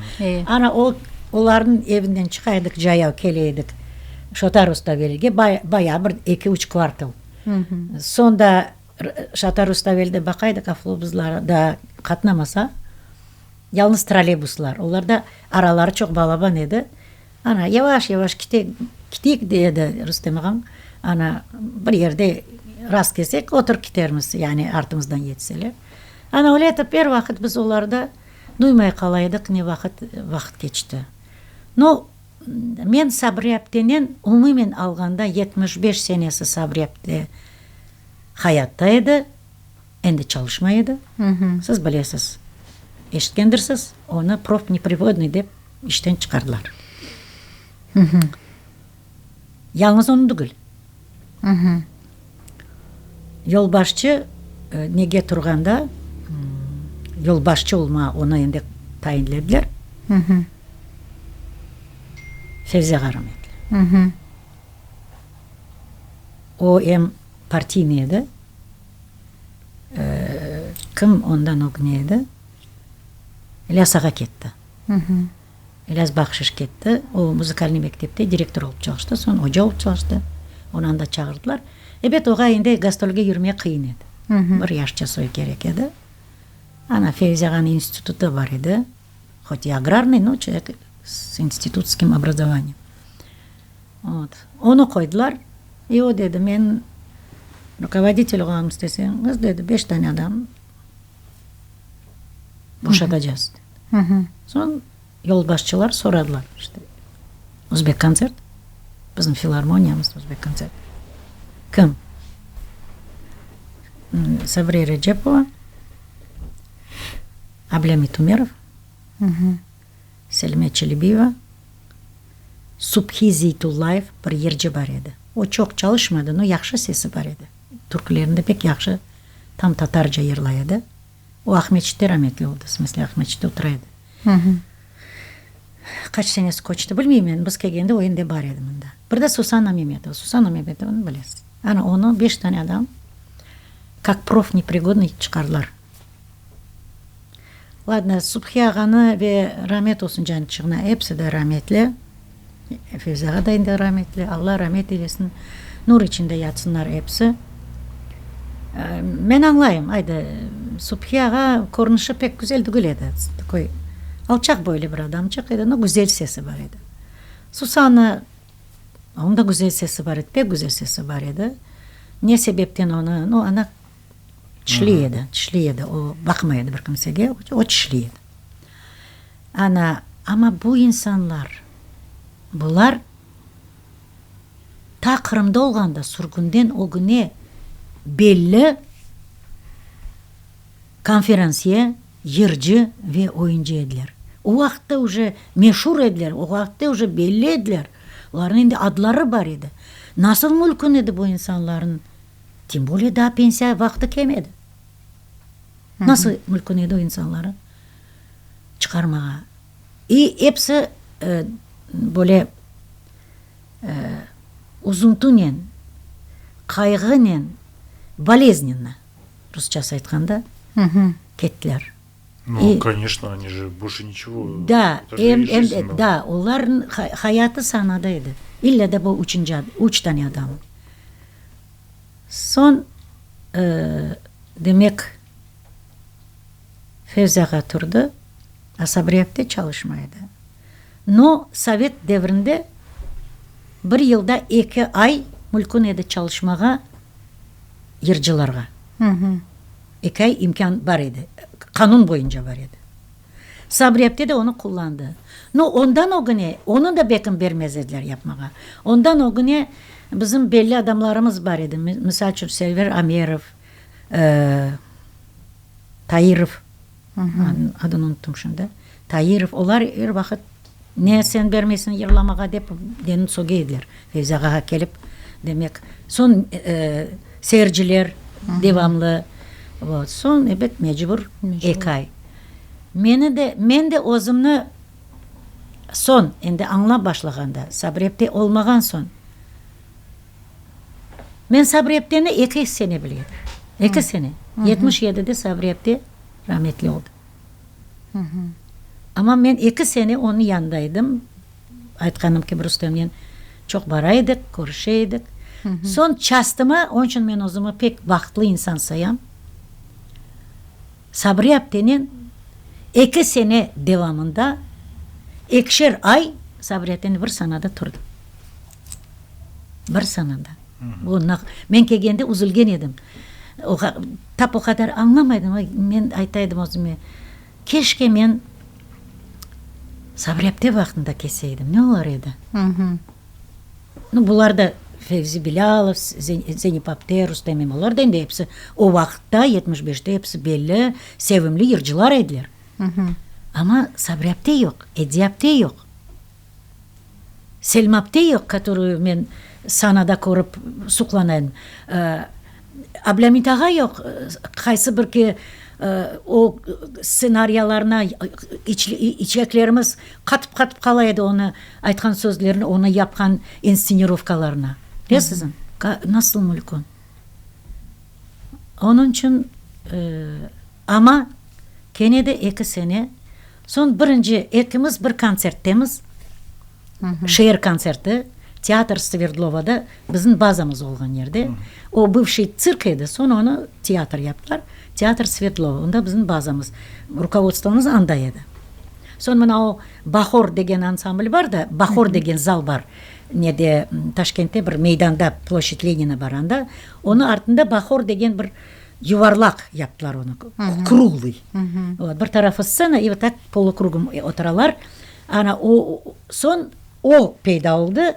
Ana o olarnıñ evinden çıqa edik, cayav kele edik Şota Rustavelige, bayağı bir eki-üç kvartal. Soñ da Şota Rustavelde baqa edik, avtobuslar da qatnamasa, yalnız trolleybuslar, olar da araları çoq balaban edi. Ana, yavaş-yavaş keteyik, dey edi Rustem ağam. Ana, bir yerde rast kelsek, oturıp ketermiz, yani artımızdan yetseler. Ana, öyle etip, er vaqıt biz olarda duymay qala edik, ne vaqıt vaqıt keçti. No, men Sabriye aptenen umumen alğanda 75 senesi Sabriye apte hayatta edi, endi çalışmay edi. Siz bilesiz, eşitkendirsiz, onı profneprigodnıy dep işten çıqardılar. Yalıñız onı degil. Yolbaşçı nege turğanda, yolbaşçı olma onı endi tayinlediler. Fevzi ağa rametli. O em partiynıy edi, kim ondan ögüne edi, İlyas ağa ketti. İlyas Bahşiş ketti. O, muzıkalnıy mektepte direktor olıp çalıştı, soñ oca olıp çalıştı. Onı anda çağırdılar. Ebet, oğa endi gastrolge yürmege qıyın edi. Bir yaşça soy kerek edi. Ana, Fevzi ağanıñ institutı bar edi. Hot i agrarnıy, no çelovek s institutskim obrazovaniyem. Vot. Onı qoydılar. I o dedi, men rukovoditel olam isteseñiz, dedi, beş tane adam boşatacağız, dedi. Soñ yolbaşçılar soradılar, işte, Özbekkontsert, bizim filarmoniyamız Özbekkontsert, kim? Sabriye Recepova, Ablâmit Ümerov, Selime Çelebiyeva, Subhi Zeytullayev bir yırcı bar edi. O çoq çalışmadı, no yahşı sesi bar edi. Türkülerini de pek yahşı tam tatarca yırlay edi. O Aqmeçitte rametli oldı, smısle Aqmeçitte otura edi. Qaç senesi köçti, bilmeymen, biz kelgende o endi bar edi mında. Bir de Susanna Memetova, Susanna Memetovanı bilesiz. Ana onı beş tane adam kak profneprigodnıy çıqardılar. Ladno, Subhi ağanı ve ramet olsun cançığına, episi de rametli, Fevzi ağa da endi rametli, Alla ramet eylesin, nur içinde yatsınlar episi. Men añlayım, aydı, Subhi ağa körünişi pek güzel tügül edi, takoy alçaq boylu bir adamçıq edi, no güzel sesi bar edi. Susanna, onıñ da güzel sesi bar edi, pek güzel sesi bar edi. Ne sebepten onı, no, ana Tişliy edi, tişliy edi, o baqmay edi bir kimsege, o tişliy edi. Ana, amma bu insanlar, bular ta Qırımda olğanda, sürgünden ögüne belli konferansiye, yırcı ve oyuncı ediler. O vaqıtta uje meşur ediler, o vaqıtta uje belli ediler, olarnıñ endi adları bar edi. Nasıl mülkün edi bu insanlarnıñ Tem bolее daa pensiya vaqtı kelmedi. Nasıl mülkün edi o insanları çıqarmağa? İ episi böyle uzuntunen. qayğınen, boleznenno, rusçası aytqanda, kettiler. Nu, koneçno, oni je bolşe niçego, Da, em, em, da, olarnıñ hayatı sanada edi. İlle de bu üçünci, üç tane adam. Soñ, demek, Fevzi ağa turdı, a Sabri apte çalışmay edi. No, sovet devrinde bir yılda eki ay mülkün edi çalışmağa yırcılarğa. Eki ay imkân bar edi, qanun boyunca bar edi. Sabri apte de onı qullandı. No, ondan ögüne, onı da bekim bermez ediler yapmağa. Ondan ögüne bizim belli adamlarımız bar edi, misal içün, Selver Amerov, Tairov, adını unuttım şimdi, Tairov, olar er vaqıt ne sen bermeysiñ yırlamağa dep meni söge ediler. Fevzi ağağa kelip, demek, soñ seyirciler devamlı, vot, soñ, ebet, mecbur eki ay. Meni de, men de özümni soñ, endi añlap başlağanda, Sabri apte olmağan soñ, Men Sabri apteni eki sene bile edim. Eki sene. 77-de Sabri apte rametli oldı. Amma men eki sene onıñ yanında edim. Aytqanım kibi, Rustemnen çoq bara edik, körüşe edik. Soñ çastıma, onıñ içün men özümi pek bahtlı insan sayam, Sabri aptenen eki sene devamında ekişer ay Sabri aptenen bir sanada turdım. Bir sanada. Bu men kelgende üzülgen edim. Tap o qadar añlamaydım. Men ayta edim özüme, keşke men Sabri apte vaqtında kelseydim, ne olar edi? Nu, bular da Fevzi Bilâlov, Zeynep apte, Rustem em, olar da endi episi o vaqıtta, 75-te episi belli, sevimli yırcılar ediler. Amma Sabri apte yoq, Ediye apte yoq. Selma apte yoq, kotoruyu men sanada körip suqlana edim. Ablâmit ağa yoq, qaysı bir ki o stsenariyalarına içeklerimiz qatıp-qatıp qala edi onı aytqan sözlerini, onı yapqan instsenirovkalarına. Bilesizmi? Nasıl mülkün? Onıñ içün, amma kene de eki sene Soñ birinci ekimiz bir kontserttemiz, şeer kontserti, Teatr Sverdlovada, bizim bazamız olğan yerde. O bıvşiy tsirk edi, soñ onı teatr yaptılar, Teatr Sverdlova, onda bizim bazamız, rukovodstvomız anda edi. Soñ mına o Bahor degen ansambl bar da, Bahor degen zal bar, nede, Taşkentte bir meydanda, ploşçad Lenina bar anda, onıñ artında Bahor degen bir Yuvarlaq yaptılar onı, kruglıy. Vot, bir tarafı stsena, i vot tak polukrugom oturalar. Ana, o, soñ o peyda oldı.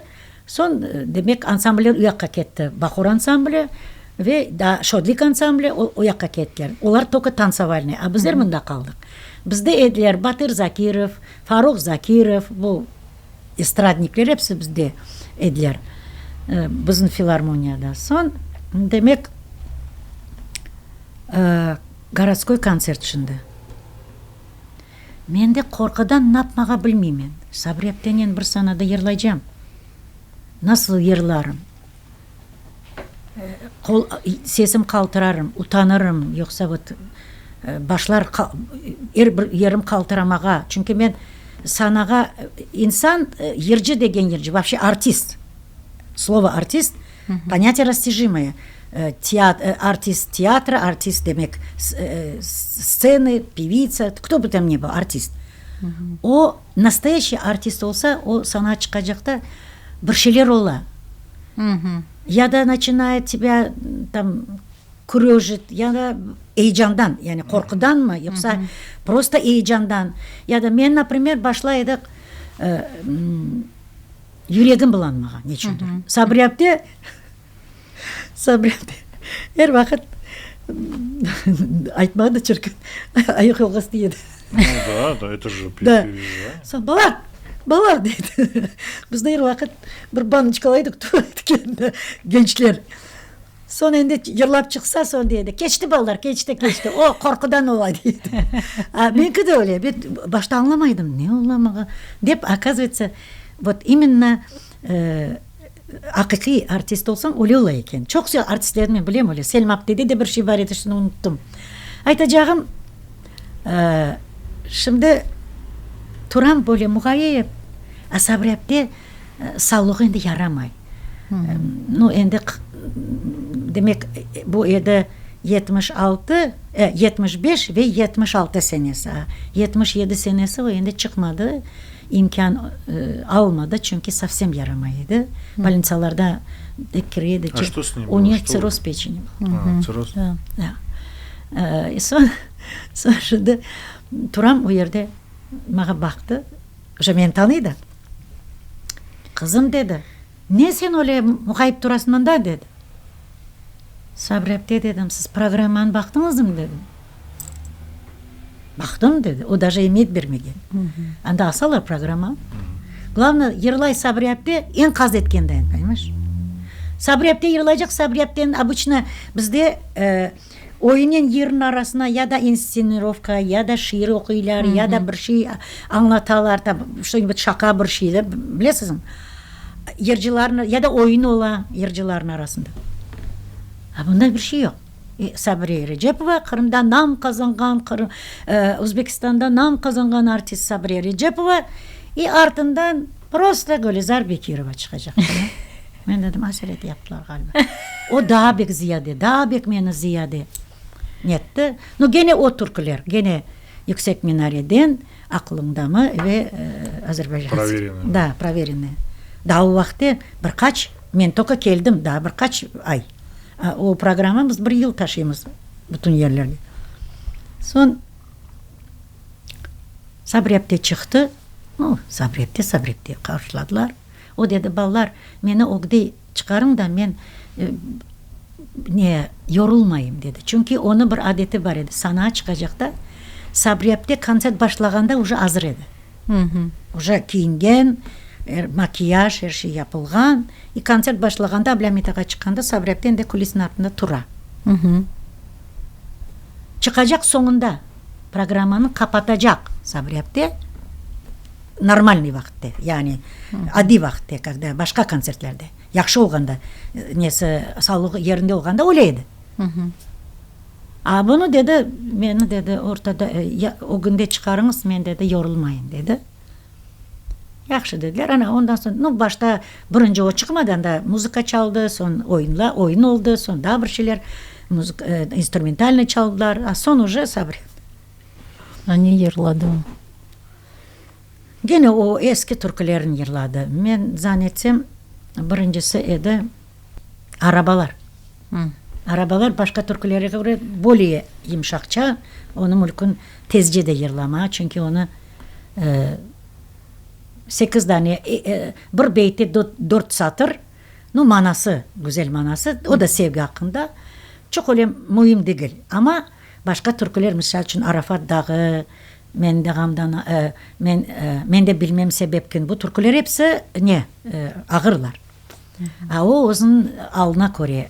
Soñ, demek, ansambller u yaqqa ketti. Bahor ansambli ve daa Şodlik ansambli o, o yaqqa kettiler. Olar tolko tantsovalnıy, a bizler mında qaldıq. Bizde ediler Batır Zakirov, Faruh Zakirov, bu estradnikler episi bizde ediler, bizim filarmoniyada. Soñ, demek, gorodskoy kontsert şimdi. Men de qorqudan napmağa bilmeymen. Sabri aptenen bir sanada yırlaycam. Nasıl yırlarım? Qol, sesim qaltırarım, utanırım, yoqsa vot başlar er bir yerim qaltıramağa. Çünki men sanağa insan, yırcı degen yırcı, vapşe artist, slovo artist, ponâtiye rastijimoye, artist teatra, artist demek stsenı, pevitsa, kto bı tam ni byl, artist. O, nastoyaşiy artist olsa, o sanağa çıqacaqta bir şeyler ola. Ya da načinayet tebâ tam kuröjit, ya da eyecandan, yani qorqudanmı, yoqsa prosto eyecandan. Ya da men, naprimer, başlay edik yüregim bulanmağa neçündir. Sabri apte, Sabri apte er vaqıt aytmağa da çirkin, ayaq yolğası dey edi. Nu da, da, eto je Da. Soñ, balalar, balalar, dey edi. Bizni er vaqıt bir banıçkalaydık, gençler. Soñ endi yırlap çıqsa, soñ dey edi, keçti, balalar, keçti, keçti, o, qorqudan ola, dey edi. A menki de öyle, men başta añlamaydım, ne ola maña, dep, okazıvayetsâ, vot imenno. Aqiqiy artist olsañ, öyle ola eken. Çoqsu artistlerni men bilem öyle. Selma aptede de bir şey bar edi, şimdi unuttım. Aytacağım, şimdi turam böyle muğayıp, a Sabri apte sağlığı endi yaramay. Nu, endi, demek, bu edi 76, 75 ve 76 senesi. 77 senesi o endi çıqmadı. İmkân almadı, çünki sovsem yaramay edi. Bolnitsalarda kire edi. A şto s nim bylo? U nego tsirroz peçeni был. A, tsirroz. Da. Soñ, soñ şimdi turam o yerde, maña baqtı, uje meni tanıy da. Qızım, dedi, ne sen öyle muğayıp turasıñ mında, dedi. Sabri apte, dedim, siz programmanı baqtıñızmı, dedim. Baqtım, dedi. O daje emiyet bermegen. Anda asalar programma. Glavno, yırlay Sabri apte eñ qaz etkendayin, ponimayeş? Sabri apte yırlaycaq, Sabri apteniñ obıçno bizde oyunen yırnıñ arasına ya da instsenirovka, ya da şiir oquylar, ya da bir şey añlatalar, tam şto-nibud şaqa bir şey, da, bilesizmi? Yırcılarnı, ya da oyun ola yırcılarnıñ arasında. A bunda bir şey yoq. Sabriye Recepova, Qırımda nam qazanğan, Özbekistanda nam qazanğan artist Sabriye Recepova, i artından prosto Gülizar Bekirova çıqacaq. Men dedim, aselet yaptılar ğaliba. O daa bek ziyade, daa bek meni ziyade netti. No, gene o türküler, gene Yüksek minareden, Aqılıñdamı ve Azerbaycan. Proverenıy. Da, proverenıy. Daa o vaqıtte bir qaç, men toka keldim, daa bir qaç ay. O programma biz bir yıl taşıymız bütün yerlerge. Soñ Sabri apte çıqtı. Nu, Sabri apte, Sabri apte qarşıladılar. O dedi, Balalar, meni ögde çıqarıñ da, men ne, yorulmayım, dedi. Çünki onıñ bir adeti bar edi, sanağa çıqacaqta Sabri apte kontsert başlağanda uje azır edi. Uje kiyingen, er, makiyaj, er şey yapılğan. I kontsert başlağanda, Ablâmit ağa çıqqanda, Sabri apte endi kulisniñ artında tura. Çıqacaq soñunda, programmanı qapatacaq Sabri apte, normalnıy vaqıtte, yani adiy vaqıtte, kogda başqa kontsertlerde, yahşı olğanda, nesi, sağlığı yerinde olğanda öyle edi. A bunı, dedi, meni, dedi, ortada, ögünde çıqarıñız, men, dedi, yorulmayım, dedi. Yahşı, dediler. Ana, ondan soñ, nu, başta birinci o çıqmadı, anda muzıka çaldı, soñ oyunla, oyun oldı, soñ daa bir şeyler, muzıka, instrumentalnıy çaldılar, a soñ uje Sabri. A ne yırladı o? Gene o eski türkülerini yırladı. Men zan etsem, birincisi edi Arabalar. Arabalar başqa türkülerge köre bolye yımşaqça, onı mülkün tezce de yırlama, çünki onı sekiz dane, bir beytte dört satır, nu, manası, güzel manası, o da sevgi aqqında, çoq öyle müim degil. Amma başqa türküler, misal içün, Arafat dağı, Men de ğamdan, men, men de bilmem sebep kim, bu türküler episi ne, ağırlar. A o özüniñ alına köre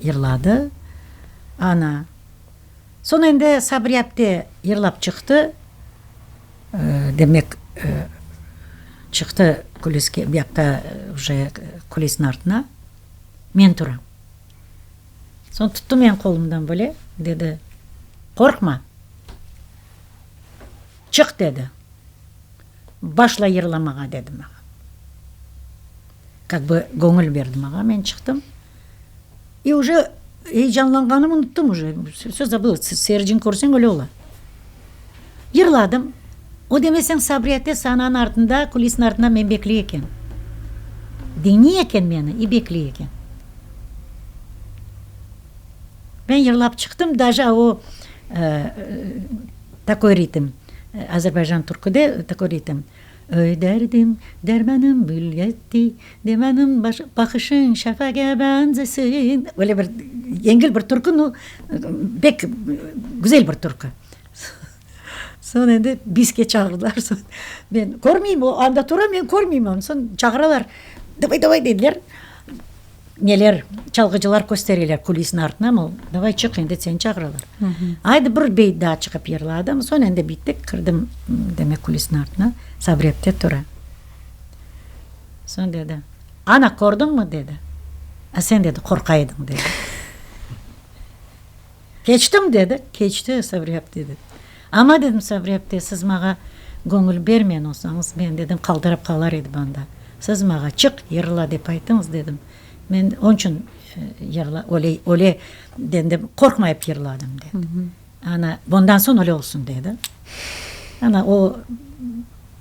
yırladı. Ana. Soñ endi Sabriye apte yırlap çıqtı. Demek, çıqtı kuliske, bu yaqta uje kulisniñ artına. Men turam. Soñ tuttı meni qolumdan böyle, dedi, Qorqma. Çıq, dedi. Başla yırlamağa, dedi maña. Kak bı göñül berdi maña, men çıqtım. I uje eyecanlanğanımı unuttım uje, vse zabıla, seyircini körseñ öyle ola. Yırladım. O demeseñ Sabriye ate sananıñ artında, kulisniñ artında meni bekley eken. Diñley eken meni i bekley eken. Ben yırlap çıqtım, daje o takoy ritm, Azerbaycan türküde takoy ritm. Öy derdim, dermanım bül yetti, demanım baqışıñ şafaqqa benzesin. Öyle bir yengil bir türkü, nu, bek güzel bir türkü. Soñ endi biske çağırdılar, soñ men körmeyim, o anda tura, men körmeyim onı. Soñ çağıralar, davay, davay dediler. Neler, çalğıcılar köstereler kulisniñ artına, mol, davay çıq endi, seni çağıralar. Aydı bir beyt daa çıqıp yırladım, soñ endi bittik, kirdim, demek, kulisniñ artına, Sabri apte tura. Soñ dedi. Ana, kördiñmi, dedi. A sen, dedi, qorqa ediñ, dedi. Keçtim, dedi. Keçti, Sabriye apte, dedi. Amma, dedim, Sabriye apte, siz maña göñül bermeyen olsañız, men, dedim, qaldırap qalar edim anda. Siz maña çıq, yırla, dep ayttıñız, dedim. Men onıñ içün yırla, öyle, öyle, dedim, qorqmayıp yırladım, dedi. Ana, bundan soñ öyle olsun, dedi. Ana, o,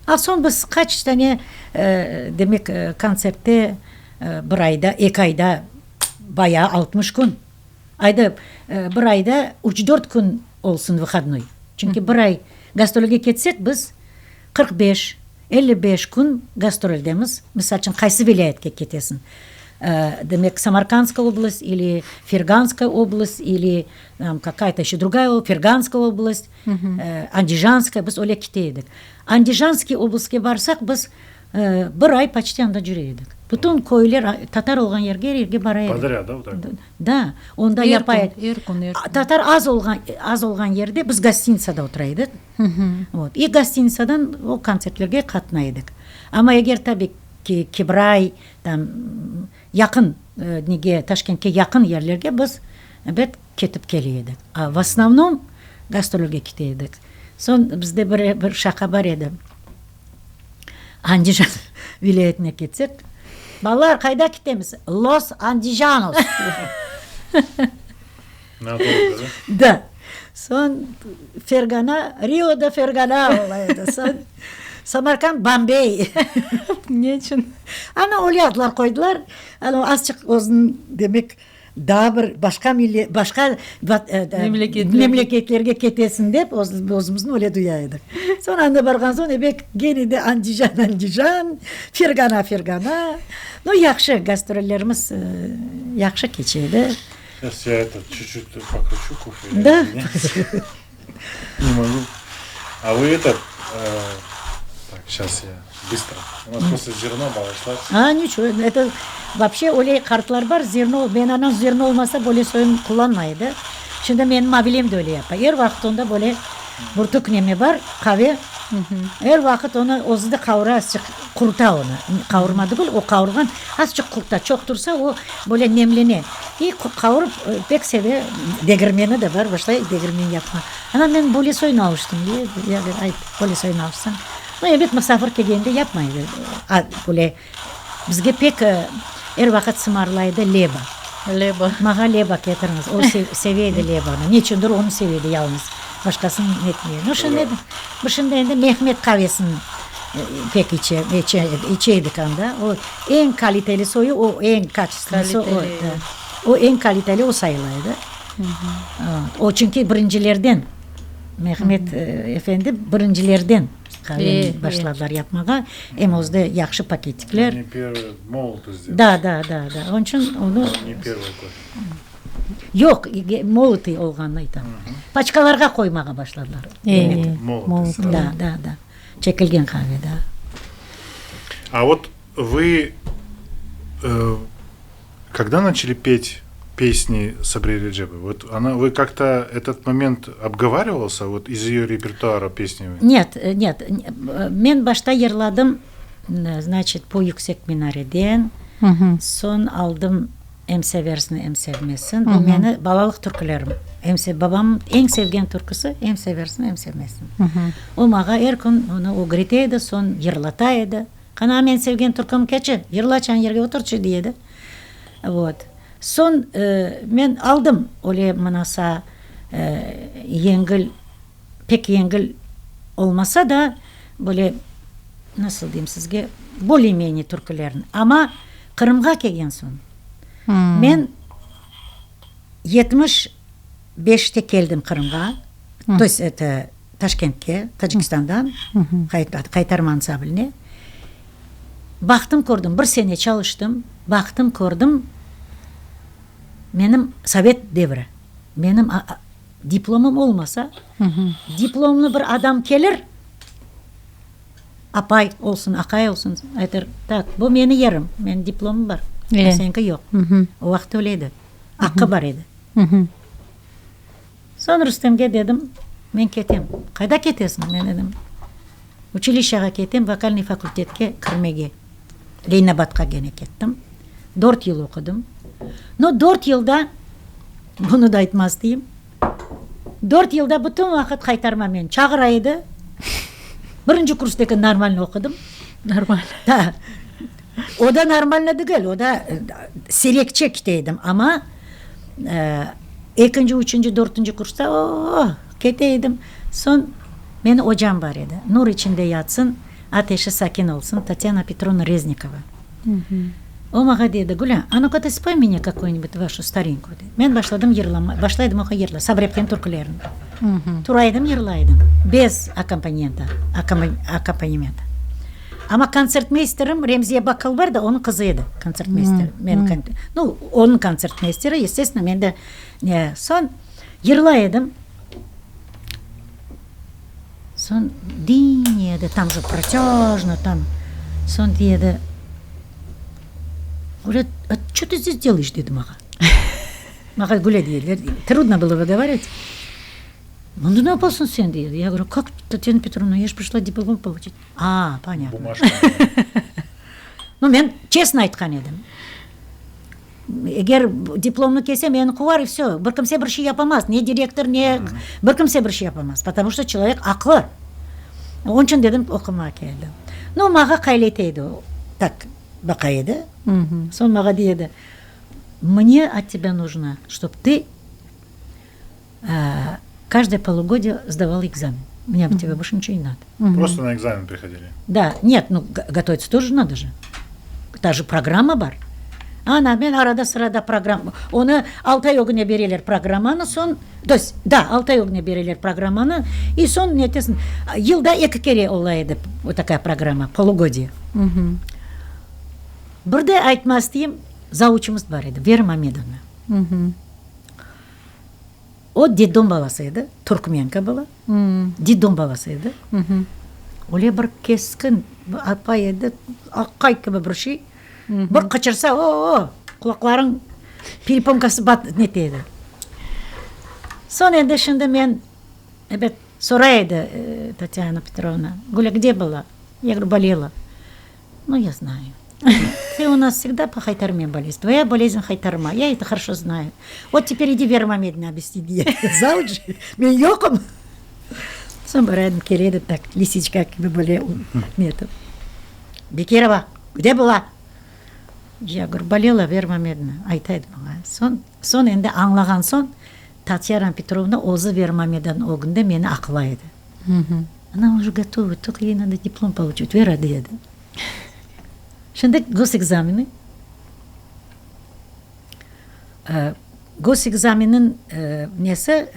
a soñ biz qaç dane, demek, kontsertte bir ayda, eki ayda, bayağı 60 kün, ayda, bir ayda üç-dört kün olsun vıhodnoy. Çünki bir ay gastrolge ketsek, biz 45, 55 kün gastroldemiz. Misal içün, qaysı vilâyetke ketesiñ? Demek, Samarkandskaya oblast ili Ferganskaya oblast ili tam kakaya-to eşe drugaya, Ferganskaya oblast, Andijanskaya, biz öyle kete edik. Andijanskiy oblastke barsaq, biz bir ay poçti anda cüre edik. Bütün köyler, tatar olğan yerge, er yerge bara edik. Podrâd, da, o tak? Da, onda Er yapa kün, edik. er kün, er kün. Tatar az olğan, az olğan yerde biz gostinitsada otura edik. Vot, i gostinitsadan o kontsertlerge qatnay edik. Amma eger tabi ki, Kibray, tam, yaqın, nege, Taşkentke yaqın yerlerge biz, ebet, ketip kele edik. A v osnovnom gastrolge kete edik. Soñ bizde bir, bir şaqa bar edi. Andijan vilâyetine ketsek, balalar, qayda ketemiz? Los Andijanos! Nadolgo, da? Da. Soñ Fergana, Rio de Fergana ola edi. Soñ Samarkand, Bombey. Ne içün? Ana, öyle adlar qoydılar. Ana, azçıq özüniñ, demek, Daa bir başqa millet, başqa memleketlerge ketesiñ dep özümizni öyle duya edik. Soñ anda barğan soñ ebet kene de Andijan, Andijan, Fergana, Fergana. No, yahşı, gastrollerimiz yahşı keçe edi. Seyas ya eto çut-çut pokruçu kofe. Da. Ne mogu. A vı eto, tak, şas ya bıstro. U nas prosto zerno bağışlar. A, niço, eto, vapşe öyle qartlar bar, zerno, menim anam zerno olmasa böyle soyun qullanmay edi. Şimdi menim mavilem de öyle yapa. Er vaqıt onda böyle burtuk neme bar, qave. Er vaqıt onı özü de qavura, azçıq quruta onı. Qavurma tügül, o qavurğan, azçıq quruta. Çoq tursa, o böyle nemlene. İ qavurıp pek seve, degirmeni de bar, başlay degirmen yapma. Ana, men böyle soyuna alıştım, dey, ya, ayt, böyle soyuna alışsañ. No, ebet, musafir kelgende yapmay, böyle bizge pek er vaqıt sımarlay edi leba. Leba. Maña leba ketiriñiz. O seve edi lebanı. Neçündir onı seve edi yalıñız. Başqasını netmey. No, şimdi, şimdi endi Mehmet qavesini pek içe, içe edik anda. O eñ kaliteli soyu, o eñ kaçestvennosı o. O eñ kaliteli o sayıla edi. O çünki birincilerden, Mehmet efendi birincilerden qaveni başladılar yapmağa. Em özü de yahşı paketikler. Ne pervıy molotı sdelali. Da, da, da, da. Onıñ içün onı. Ne pervıy kofe. Yoq, molotıy olğanını aytam. Paçkalarğa qoymağa başladılar. Molotıy. Da, da, da. Çekilgen qave, da. A vot vı Kogda načali pet pesni Sabriye Erecepova? Vot ona, vı kak-to etot moment obgovarivalsâ, vot iz eyo repertuara pesni? Net, net. Men başta yırladım, znaçit, Po yüksek minareden, soñ aldım Em seversiñ, em sevmezsiñ. Bu meni balalıq türkülerim. Em sev, babamnıñ eñ sevgen türküsi Em seversiñ, em sevmezsiñ. O mağa er kün onı ögrete edi, soñ yırlata edi. Qana, men sevgen türküm keçi, yırlaçan yerge oturçı, dey edi. Vot. Soñ men aldım öyle mınasa yengil, pek yengil olmasa da, böyle, nasıl deyim sizge, bolее-menее türkülerni. Amma Qırımğa kelgen soñ, men 75-te keldim Qırımğa, to есть eto, Taşkentke, Tacikistandan, Qaytarma ansambline. Baqtım, kördim, bir sene çalıştım, baqtım, kördim, menim sovet devri, menim diplomım olmasa, diplomlı bir adam kelir, apay olsun, aqay olsun, aytır, tak, bu meni yerim, menim diplomım bar, a seniñki yoq. O vaqıt öyle edi, aqqı bar edi. Soñ Rustemge dedim, men ketem. Qayda ketesiñ? Men dedim, uçilişşağa ketem, vokalnıy fakultetke kirmege. Leninabadqa kene kettim. Dört yıl oqudım. No, dört yılda, bunı da aytmaz deyim, dört yılda bütün vaqıt qaytarma meni çağıra edi. Birinci kurstaki normalno oqudım. Normal. Da. O da normalno degil, o da sirekçe kete edim, amma ekinci, üçünci, dörtünci kursta o-o-o, kete edim. Soñ meni ocam bar edi, nur içinde yatsın, ateşi sakin olsun, Tatyana Petrovna Reznikova. O maña dedi, Gulâ, a nu-ka ty spoy mne kakuyu-nibud vaşu starinku, dedi. Men başladım yırlama, başlaydım oña yırla, Sabri aptenin türkülerini. Tura edim, yırlay edim, bez akkompanienta, akkompanementa. Amma kontsertmeysterim Remziye Bakkal bar da, onıñ qızı edi kontsertmeyster. Men, nu, onıñ kontsertmeysteri, estestvenno, men de, ne, soñ yırlay edim. Soñ diñley edi, tam же протяжно tam. Soñ dey edi, Gulâ, a ço tı zdes delaешь, dedi maña. Maña Gulâ dey ediler, trudno bylo vygovarivat. Mında ne yapasıñ sen, dey edi. Ya govorю, kak, Tatyana Petrovna, ya ж prişla diplom poluçit. A, ponâtno. Nu, men çestno aytqan edim. Eger diplomnı kesse, meni quvar i vsö. Bir kimse bir şey yapamaz, ne direktor, ne bir kimse bir şey yapamaz, potomu çto çelovek aqlı. Onıñ içün dedim, oqumağa keldim. Nu, mağa qaylete edi o, tak baqa edi. Soñ mağa dey edi, Mne ot tebâ nujno, çtob tı Каждое полугодие сдавала экзамен. Мне от тебя больше ничего не надо. Просто на экзамен приходили? Да, нет, ну готовиться тоже надо же. Та же программа bar. Ana, men arada-sırada programma, onı altı ay ögüne bereler programmanı, soñ, to есть, da, altı ay ögüne bereler programmanı, i soñ netesiñ, yılda eki kere ola edi вот такая programma, полугодие. Bir de aytmaz deyim, zavuçımız bar edi, Vera Mamedovna. O detdom balası edi, turkmenka была, detdom balası edi. Öyle bir keskin apay edi, aqay kibi bir şey. Bir qıçırsa, o-o, qulaqlarıñ pereponkası nete edi. Soñ endi şimdi men, ebet, soray edi Tatyana Petrovna, Gulâ, gde была? Ya govorю, bolела. Nu, ya znayu. Ты у нас всегда по haytarme болезнь. Твоя болезнь haytarma. Я это хорошо знаю. Вот теперь иди Вера Мамедовна объясни diye. Завуч, men yoqım. Soñ bara edim, kele edi tak, lisiçka kibi böyle netip. Bekirova, gde была? Ya govorю, bolела, Вера Мамедовна, ayta edi maña. Soñ, soñ endi añlağan soñ, Tatyana Petrovna özü Вера Mamedovnanıñ ögünde meni aqlay edi. Ona уже готова, только ей надо diplom получить, Vera dey edi. Şimdi gosekzameni, gosekzamenniñ nesi,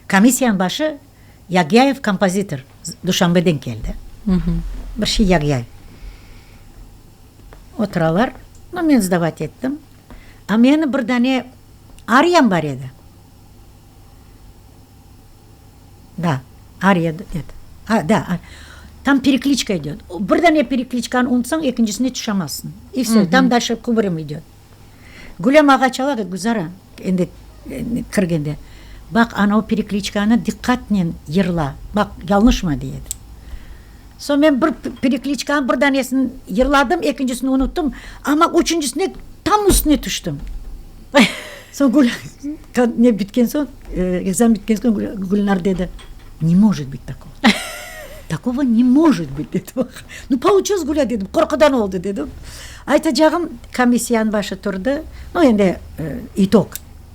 komissiyanıñ başı Yagyayev kompozitor, Duşanbeden keldi. Bir şey Yagyayev. Oturalar, no, men sdavat ettim. A meni bir dane ariyam bar edi. Da, ariya, net. A, da, tam perekliçka idöt. Bir dane perekliçkanı unutsañ, ekincisine tüşemezsiñ. I vsö, tam dalşe kuburım idöt. Gülâ mağa çala, govorit, Gülzara, endi kirgende, baq, ana o perekliçkanı diqqatnen yırla, baq, yañlışma, dey edi. Soñ men bir perekliçkanı bir danesini yırladım, ekincisini unuttım, amma üçüncisine tam üstüne tüştim. Soñ Gül, ne bitken soñ, ekzamen bitken soñ Gülnar dedi, Ne может быть такого, такого ne может быть, dedi. Nu, получилось, Gulâ, dedim, qorqudan oldı, dedim. Aytacağım, komissiyanıñ başı turdı, nu, endi itog,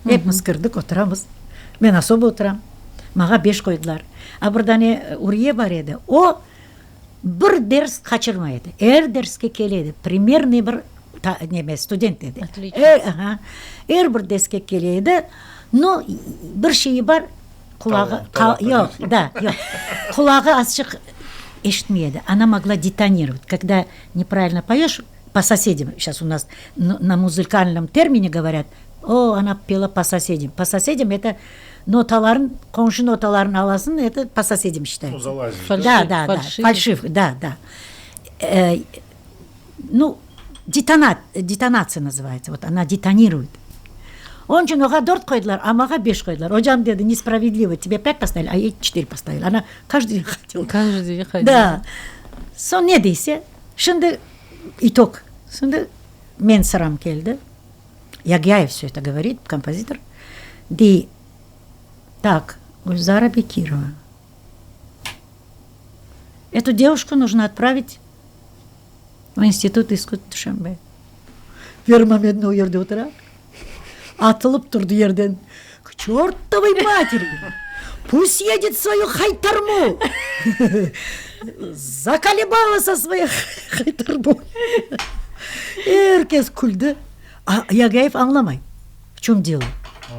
epimiz kirdik, oturamız, men osobo oturam, maña beş qoydılar. A bir dane Uriye bar edi, o bir ders qaçırmay edi, er derske kele edi, primerniy bir neme, student edi. Er, aha, er bir derske kele edi, no, bir şeyi bar, qulağı, yoq, da, yoq, qulağı azçıq eşitmey edi, ona mogla detonировать, когда неправильно поешь, по соседям, сейчас у нас на музыкальном термине говорят, о, она пела по соседям, по соседям это notaların, qomşu notaların alasıñ, это по соседям считается. Ну, залазишь, да? Да, да, фальшив, да, да. Ну, detonat, detonatsiya называется, вот она детонирует. Onıñ içün oğa dört qoydılar, a mağa beş qoydılar. Ocam dedi, nespravedlivo, тебе pât postavili, a ey çetiri postavili. Ona каждый день ходила. Каждый день ходила. Da. Soñ ne deyse, şimdi itog. Şimdi men sıram keldi. Yagyayev vse eto govorit, kompozitor. Dey, tak, Gülzara Bekirova, etu devuşku nujno otpravit v İnstitut iskusstv Duşanbe. Veri Mamedni o yerde otura. Atılıp turdı yerden, K çörtovıy materi! Pust edit svoyu haytarmu! Zakolebala со svoyey haytarmoy! Er kes küldi. A Yagyayev añlamay, v çöm delo.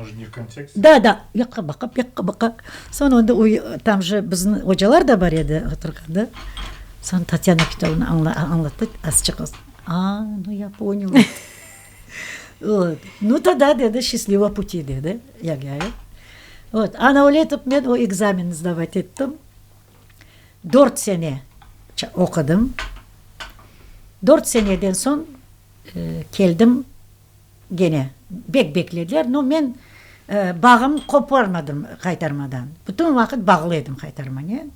On же ne v kontekste. Da, da, u yaqqa baqa, bu yaqqa baqa. Soñ onda o tam же bizim ocalar da bar edi oturğanda. Soñ Tatyana Petrovna añlattı azçıq. A, nu ya ponyala. Vot. Nu togda dedi, şçastlivo puti dedi Yagyayev. Vot. Ana öyle etip men o ekzamenni sdavat ettim. Dört sene oqudım. Dört seneden soñ keldim gene. Bek beklediler, no men bağımnı qoparmadım Haytarmadan. Bütün vaqıt bağlı edim Haytarmanen.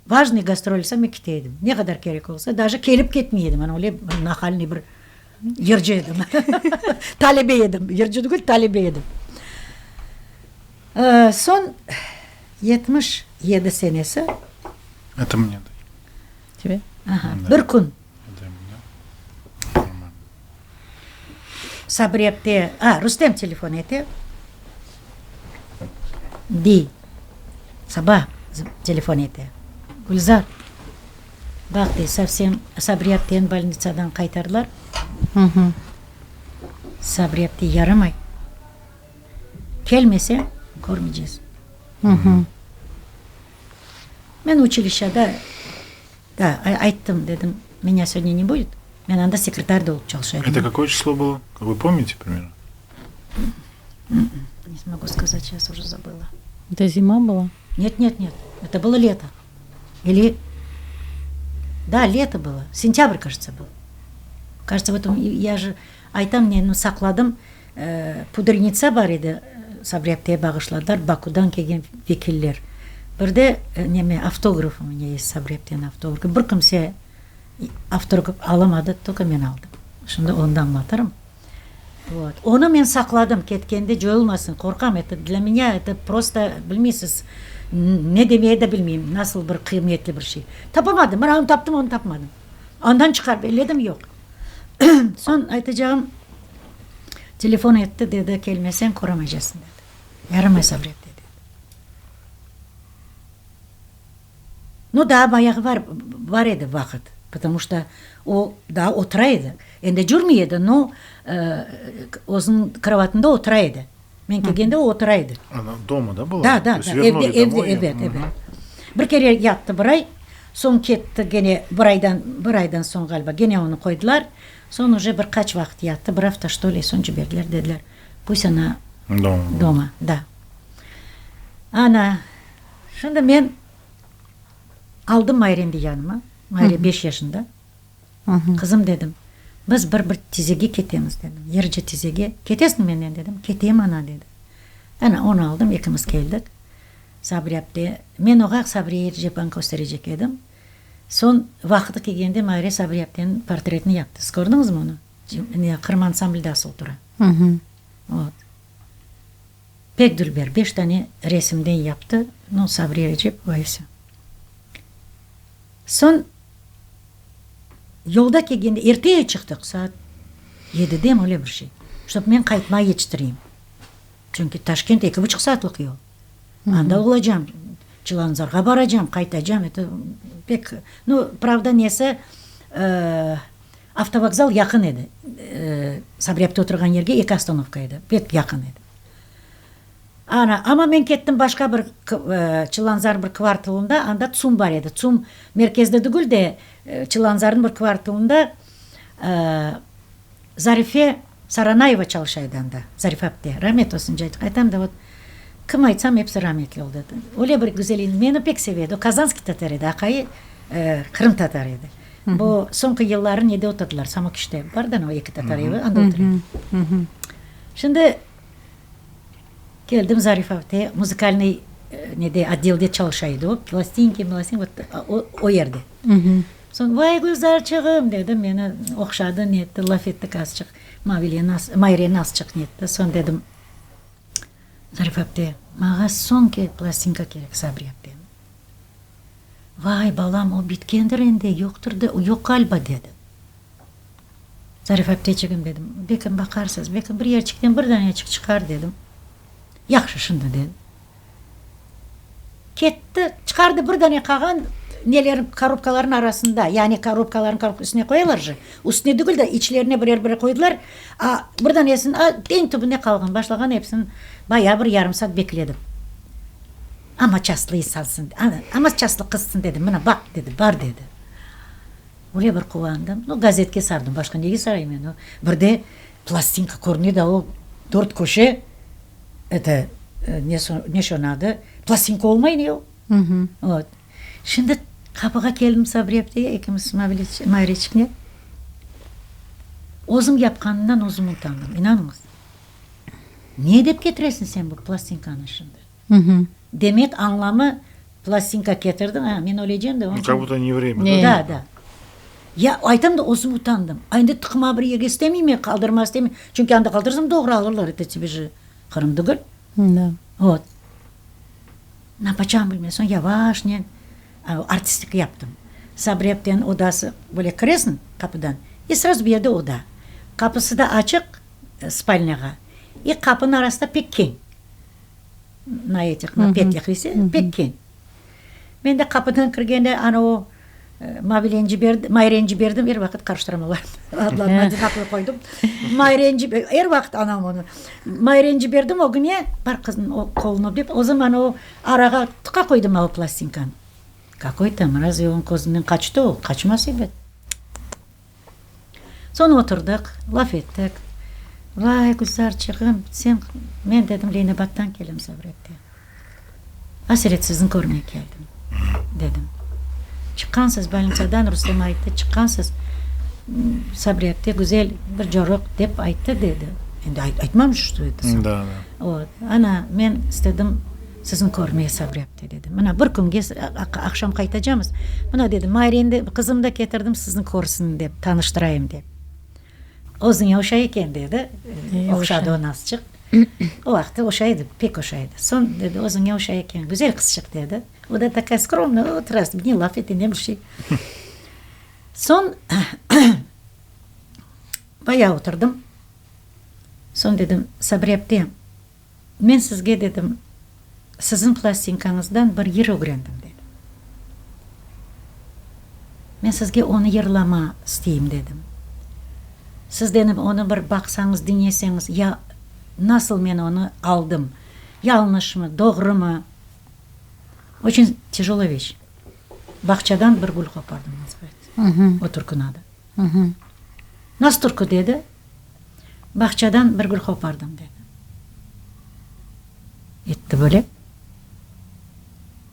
Vajnıy gastrol olsa men kete edim. Ne qadar kerek olsa, daje kelip ketmey edim. Ana öyle nahalnıy bir yırcı edim. Talebe edim. Yırcı tügül, talebe edim. Soñ 77 senesi. Eto mne day. Tebe? Aha, bir kün. Sabri apte, a, Rustem telefon ete, dey, saba telefon ete, Gülzar, baq, dey, sovsem Sabri apteni bolnitsadan qaytardılar, Sabri apte yaramay, kelmese, körmeycez. Men uçilişşada Da, ayttım, dedim, Меня södnâ ne будет, men anda sekretar da olıp çalışa edim. Это какое число было? Вы помните примерно? Не смогу сказать, сейчас уже забыла. Это зима была? Нет, нет, нет, это было лето. Или... Да, лето было. Сентябрь, кажется, был. Кажется, в этом я же aytam ne, nu, saqladım, pudrenitsa bar edi, Sabri apteye bağışladılar Bakudan kelgen vekiller. Bir de neme, avtograf u menya est, Sabri apteniñ avtografı. Bir kimse avtograf alamadı, tolko men aldım. Şimdi onı da añlatırım. Vot. Onı men saqladım, ketkende coyulmasın, qorqam, eto dlâ menya eto prosto, bilmeysiz, ne demeye de bilmeyim, nasıl bir qıymetli bir şey. Tapamadım, bir onı taptım, onı tapmadım. Andan çıqarıp elledim, yoq. Soñ aytacağım, telefon etti, dedi, kelmeseñ köremaycasıñ, dedi. Yaramay Sabri apte, dedi. Nu, daa bayağı bar, bar edi vaqıt, потому что o daa otura edi. Endi cürmey edi, no, özüniñ krovatında otura edi. Men kelgende o otura edi. Ona doma, da, была? Da, da, da, evde, evde, ebet, ebet. Bir kere yattı bir ay, soñ ketti gene bir aydan, bir aydan soñ ğaliba, gene onı qoydılar. Soñ uje bir qaç vaqıt yattı, bir afta, çto li, soñ ciberdiler, dediler, pust ona doma, da. Ana, şimdi men aldım Mayreni de yanıma, Mayre beş yaşında. Qızım, dedim, biz bir bir tizege ketemiz, dedim, yırcı tizege, ketesiñmi mennen, dedim, ketem, ana, dedi. Ana, onı aldım, ekimiz keldik. Sabri apte, men oğa Sabriye Ercepanı kösterecek edim. Soñ, vaqıtı kelgende Mayre Sabri apteniñ portretini yaptı. Siz kördiñizmi onı? Ne, Qırım ansamblde asıl tura. Vot. Pek dülber, beş dane resimden yaptı, nu, Sabriye Erecepova i vse. Soñ, yolda kelgende, erte çıqtıq, saat yedidemi, öyle bir şey, ştob men qaytmağa yetiştireyim. Çünki Taşkent eki buçuq saatlıq yol. Anda olacam, Çilanzarğa baracam, qaytacam, eto pek, nu, pravda, nesi, avtovokzal yaqın edi, Sabri apte oturğan yerge eki ostanovka edi, pek yaqın edi. Ana, amma men kettim başqa bir Çilanzar bir kvartalında, anda TSUM bar edi. TSUM merkezde tügül de, Çilanzarnıñ bir kvartalında Zarife Saranayeva çalışa edi anda, Zarife apte, ramet olsun, aytam da, vot, kim aytsam, episi rametli oldı. Öyle bir güzel, meni pek seve edi, o kazanskiy tatar edi, aqayı qırımtatar edi. Bu soñki yılları nede oturdılar, Samokişte, bar da o eki tatar evi, anda otura edi. Şimdi keldim Zarife apte, muzıkalnıy nede, otdelde çalışa edi o, plastinki, mlastinki, vot, o yerde. Soñ, Vay, Gülzarçığım, dedi, meni ohşadı, netti, laf ettik azçıq. Mavileni, Mayreni azçıq netti. Soñ dedim, Zarif apte, maña soñki plastinka kerek, Sabri apte. Vay, balam, o bitkendir endi, yoqtır da, yoq ğaliba, dedi. Zarif apteçigim, dedim, bekim baqarsız, bekim bir yerçikten bir daneçik çıqar, dedim. Yahşı, şimdi, dedi. Ketti, çıqardı bir dane qağan nelerin, korobkaların arasında, yani korobkaların korobka üstüne qoyalar je, üstüne tügül de, içlerine birer-birer qoydılar, a bir danesini a eñ tübünde qalğan, başlağan episini bayağı bir yarım saat bekledim. Amma çastlı insansıñ, amma çastlı qızsıñ dedim, mına baq, dedi, bar, dedi. Öyle bir quvandım. Nu, gazetke sardım, başqa nege sarayım endi? Bir de plastinka körüne de o dört köşe, eto, ne şonıñ adı, plastinka olmay ne o? Vot. Şimdi qapığa keldim Sabri apteye, ekimiz Mayreçiknen. Özüm yapqanımdan özüm utandım, inanıñız. Ne dep ketiresiñ sen bu plastinkanı şimdi? Demek, añlamı, plastinka ketirdiñ, a, men ölecem de, onıñ içün. Kak budto ne vremya, da? Da, da. Ya, aytam da, özüm utandım. A endi tıqma bir yerge istemeyim men, qaldırma istemeyim. Çünki anda qaldırsam, doğru alırlar, eto tebe je Qırım tügül. Da. Vot. Napacağım bilmey, soñ yavaşnen artistlik yaptım. Sabri apteniñ odası, böyle kiresiñ qapıdan, i srazu bir yerde oda. Qapısı da açıq spalnâğa, i qapınıñ arası da pek keñ. Na etih, na petlih ise pek keñ. Men de qapıdan kirgende ana o Mavilenci berdi, Mayrenci berdim, er vaqıt qarıştıram olarnı, adlarını odinaklı qoydım. Mayrenci, er vaqıt anam onı, Mayrenci berdim ögüne, bar qıznıñ qolunı öp dep, özüm ana o arağa tıqa qoydım o plastinkanı. Kakoy tam, razve onıñ közünden qaçtı o, qaçmaz ebet. Soñ oturdıq, laf ettik. Vay, Gülzarçığım, sen, men dedim, Leninabaddan kelem Savrette. Aselet sizni körmege keldim, dedim. Çıqqansız bolnitsadan, Rustem ayttı, çıqqansız, Sabri apte güzel bir coruq dep ayttı, dedi. Endi aytmamış, što eto sam. Da, da. Vot, ana, men istedim sizni körmege, Sabri apte, dedim. Mına, bir künge, aqşam qaytacamız. Mına, dedim, Mayreni de, qızımnı da ketirdim, sizni körsin dep, tanıştırayım dep. Özüñe oşay eken, dedi. Oqşadı onı azçıq. O vaqıtta oşay edi, pek oşay edi. Soñ, dedi, özüñe oşay eken, güzel qızçıq, dedi. O da takaya skromnaya, otura, ne laf ete, ne bir şey. Soñ, bayağı oturdım. Soñ dedim, Sabri apte, men sizge, dedim, siziñ plastinkañızdan bir yır ögrendim, dedim. Men sizge onı yırlama isteyim, dedim. Siz, dedim, onı bir baqsañız, diñleseñiz, ya nasıl men onı aldım, yañlışmı, doğrumı? Oçün tyajelaya veşç. Bağçadan bir gül qopardım, nazıvaetsâ. O türküniñ adı. Nasıl türkü, dedi. Bağçadan bir gül qopardım, dedi. Etti böyle.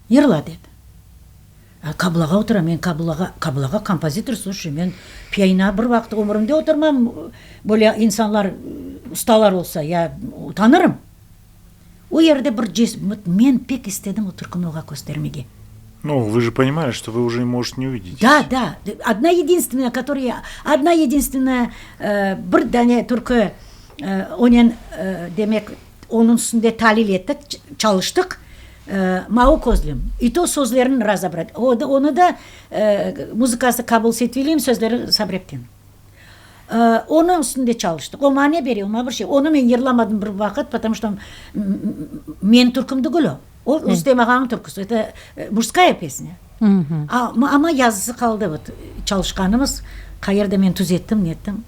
Yırla, dedi. Qablağa oturam, men qablağa, qablağa kompozitor, sluşay, men pianinoğa bir vaqıt ömürimde oturmam, böyle insanlar, ustalar olsa, ya utanırım. O yerde bir ces, men pek istedim o türküni oğa köstermege. Nu, vı je ponimali, çto vı uje может ne uviditесь. Da, da, odna yedinstvenaya, kotoruyu, odna yedinstvenaya bir dane türkü onen, demek, onıñ üstünde talil ettik, çalıştıq, Mavı közlüm. İ to sözlerini razobrat, onı da muzıkası Kabul Setviliyevniñ, sözleri Sabretdin. Onıñ üstünde çalıştıq. O maña ne bere, o maña bir şey. Onı men yırlamadım bir vaqıt, потому что menim türküm tügül o. O Rustem ağanıñ türküsi, eto mujskaya pesnâ. Amma yazısı qaldı, vot, çalışqanımız, qayerde men tüzettim, nettim.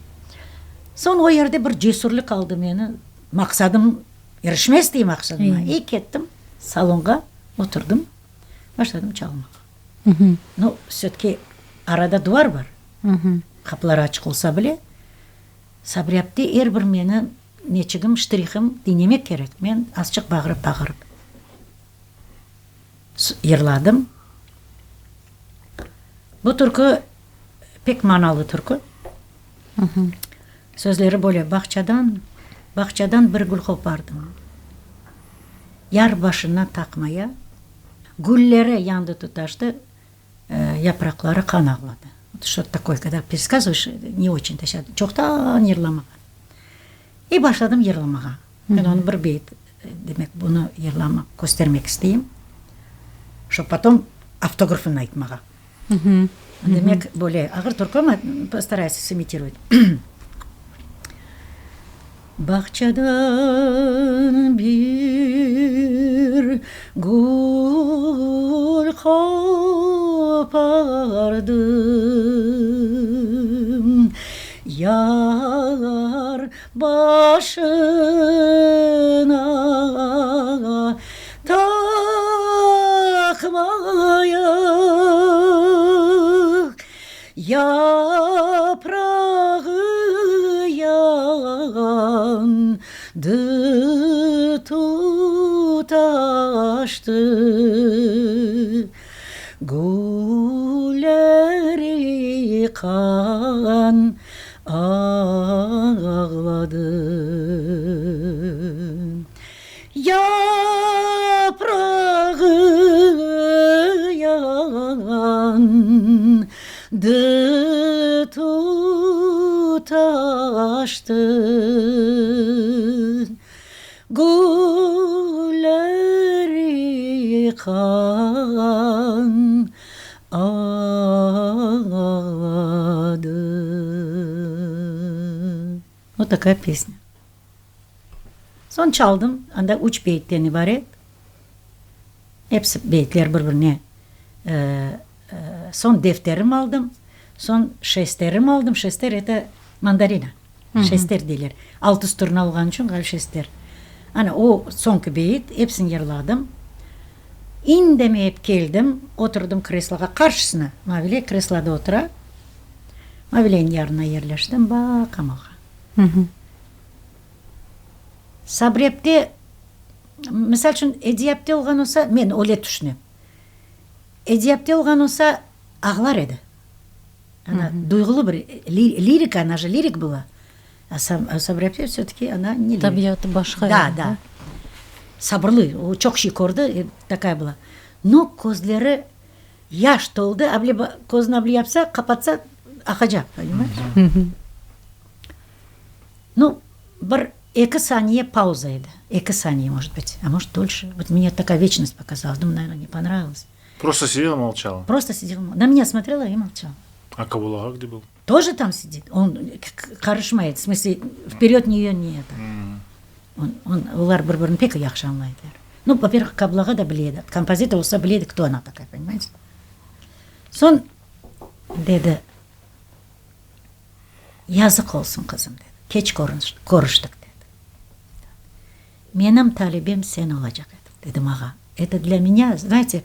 Soñ o yerde bir cesürlik aldı meni, maqsadım, irişmez dey maqsadıma. İ kettim salonğa, oturdım, başladım çalmağa. Nu, vse-tki arada duvar bar. Qapılar açıq olsa bile, Sabri apte er bir meni neçigim, ştrihim diñlemek kerek. Men azçıq bağırıp-bağırıp yırladım. Bu türkü pek manalı türkü. Sözleri böyle, Bağçadan, bağçadan bir gül qopardım, Yar başına taqmaya, Gülleri yandı tutaştı, Yapraqları qan ağladı. Что-то такое, когда пересказываешь, не очень-то сейчас. Çoqtan yırlamağan. И başladım yırlamağa. Men onı bir beyit, demek, bunı yırlamaq, köstermek isteyim, şob potom avtografını aytmağa. Demek, böyle ağır türkü, amma postarayus sımitirovать. Bağçadan bir gül qopardım, Yar başına taqmaya, Yaprağı yandı, tutaştı, Gülleri qan ağladı. Yaprağı yandı, tutaştı, Gülleri qan ağladı. Vot takaya pesnâ. Soñ çaldım, anda üç beyitten ibaret. Episi beyitler bir-birine. Soñ defterim aldım, soñ şesterim aldım. Şester, eto mandolina. Şester deyler. Altı struna olğanı içün ğaliba şester. Ana, o soñki beyit, episini yırladım. İndemeyip keldim, oturdım kresloğa, qarşısına. Mavile kresloda otura. Mavileniñ yanına yerleştim, baqam oña. Sabrepte, misal içün, Ediyapte olğan olsa, men öyle tüşünem, Ediyapte olğan olsa, ağlar edi. Ana, duyğulı bir lirika, ana je lirik была. A Sabrepte vse-taki ana ne lirik. Tabiatı başqa edi. Da, da. Sabırlı, o çoq şey kördi, takaya была. No, közleri yaş toldı, a bile közüni a bile yapsa, qapatsa, aqacaq, ponimayeş? Nu, bir eki saniye pauza edi, eki saniye, может быть, a может dolşe, vot mne takaya veçnost pokazalась, думаю, naverno, ne ponravilos. Prosto sidela, molçala? Prosto sidela, na menya smotrela i molçala. A Kabul ağa gde byl? Тоже tam sidit, on qarışmay, v smısle, vperyod neye ne eto. On, on, olar bir-birini pek yahşı añlaydılar. Nu, vo-pervıh, Kabul ağa da bile edi, kompozitor olsa bile edi, kto ona takaya, ponimaете? Soñ dedi. Yazıq olsun, qızım, dedi. Keç körüştik, dedi. Menim talebem sen olacaq ediñ, dedi mağa. Eto dlâ menya, znayte,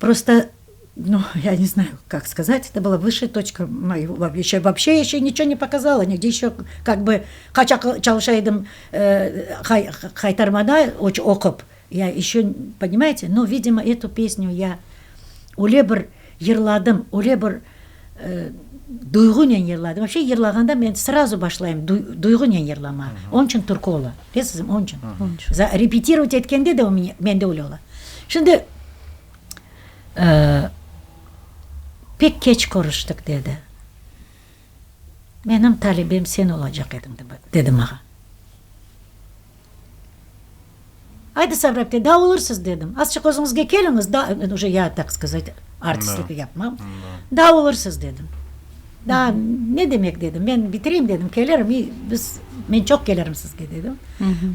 prosto, nu, ya ne znayu, kak skazat, eto была vısşaya toçka moego voobşe ya eşe niçego ne pokazala, nigde eşe kak bı qaç çalışa edim Haytarmada oqup, ya eşe, ponimayete, no, vidimo, etu pesnü ya öyle bir Yırladım, öyle bir duyğunen yırladım. Vapşe yırlağanda men srazu başlayım duyğunen yırlamağa. Onıñ içün türkü ola. Bilesizmi, onıñ içün. Repetirovat etkende de mende öyle ola. Şimdi pek keç körüştik, dedi. Menim talebem sen olacaq ediñ, dedi mağa. Aydı, Sabri apte, daa olursız, dedim. Azçıq özüñizge keliñiz, daa, uje ya, tak skazat, artistlik yapmam. Daa olursız, dedim. Daa ne demek, dedim, men bitireyim, dedim, kelirim, i biz, men çoq kelirim sizge, dedim.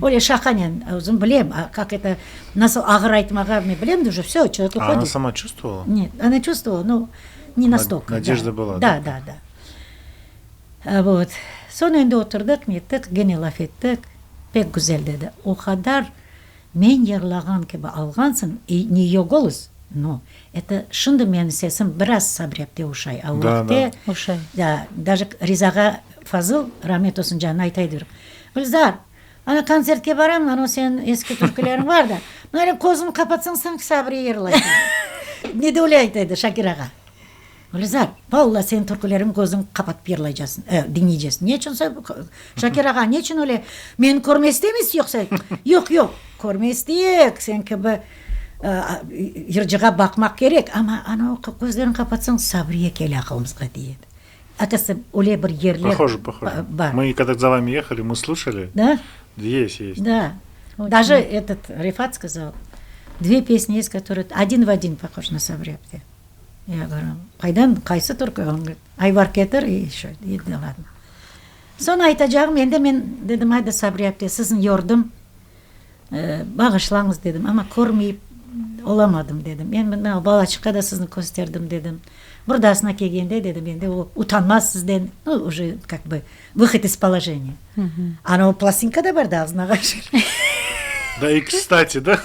Öyle şaqanen, özüm bilem, kak eto, nasıl ağır aytmağa men bilem de, uje vsö, çelovek uhodit. A ona sama çuvstvovala? Net, ona çuvstvovala, no, ne nastolko. Nadejda была, da? Da, da, da. Vot. Soñ endi oturdıq, nettik, gene laf ettik. Pek güzel, dedi. O qadar men yırlağan kibi alğansıñ, i ne ее golos, no, eto, şimdi menim sesim biraz Sabriapte oşay, a o vaqıtte, Oşay. da, daje Rizağa Fazıl, ramet olsun canına, ayta edi, Gülzar, ana kontsertke baram, ana o seniñ eski türküleriñ bar da, mına közüñni qapatsañ, sanki Sabriye yırlay. Ne de öyle ayta edi Şakir ağa. Gülizar, valla seniñ türküleriñni közüñ qapatıp yırlaycasıñ, diñleycesiñ. Ne içün Şakir ağa, ne içün öyle? Meni körmey isteymiz yoqsa? Yoq, yoq, körmey isteyik, sen kibi. Yırcığa baqmaq kerek, amma ana o közlerini qapatsañ, Sabriye kele aqılımızğa, dey edi. Akası, öyle bir yerler Похоже, похоже. bar. Мы когда за вами ехали, мы слушали. Да? Есть, есть. Да. Даже этот Рефат сказал, две песни есть, которые один в один похожи на Сабри apte. Я говорю, qaydan, qaysı türkü? Он говорит, Ayvar ketir и еще. И да ладно. Soñ aytacağım, endi men dedim, ayda Sabri apte, sizni yordım, Bağışlañız, dedim, amma körmeyip olamadım, dedim. Men mına balaçıqqa da sizni kösterdim, dedim. Bir daasına kelgende, dedim, endi o utanmaz sizden, nu, uje, kak bı, vıhod iz položeniya. Ana o plastinka da bar da ağzına qaçır. Da i kstati, da?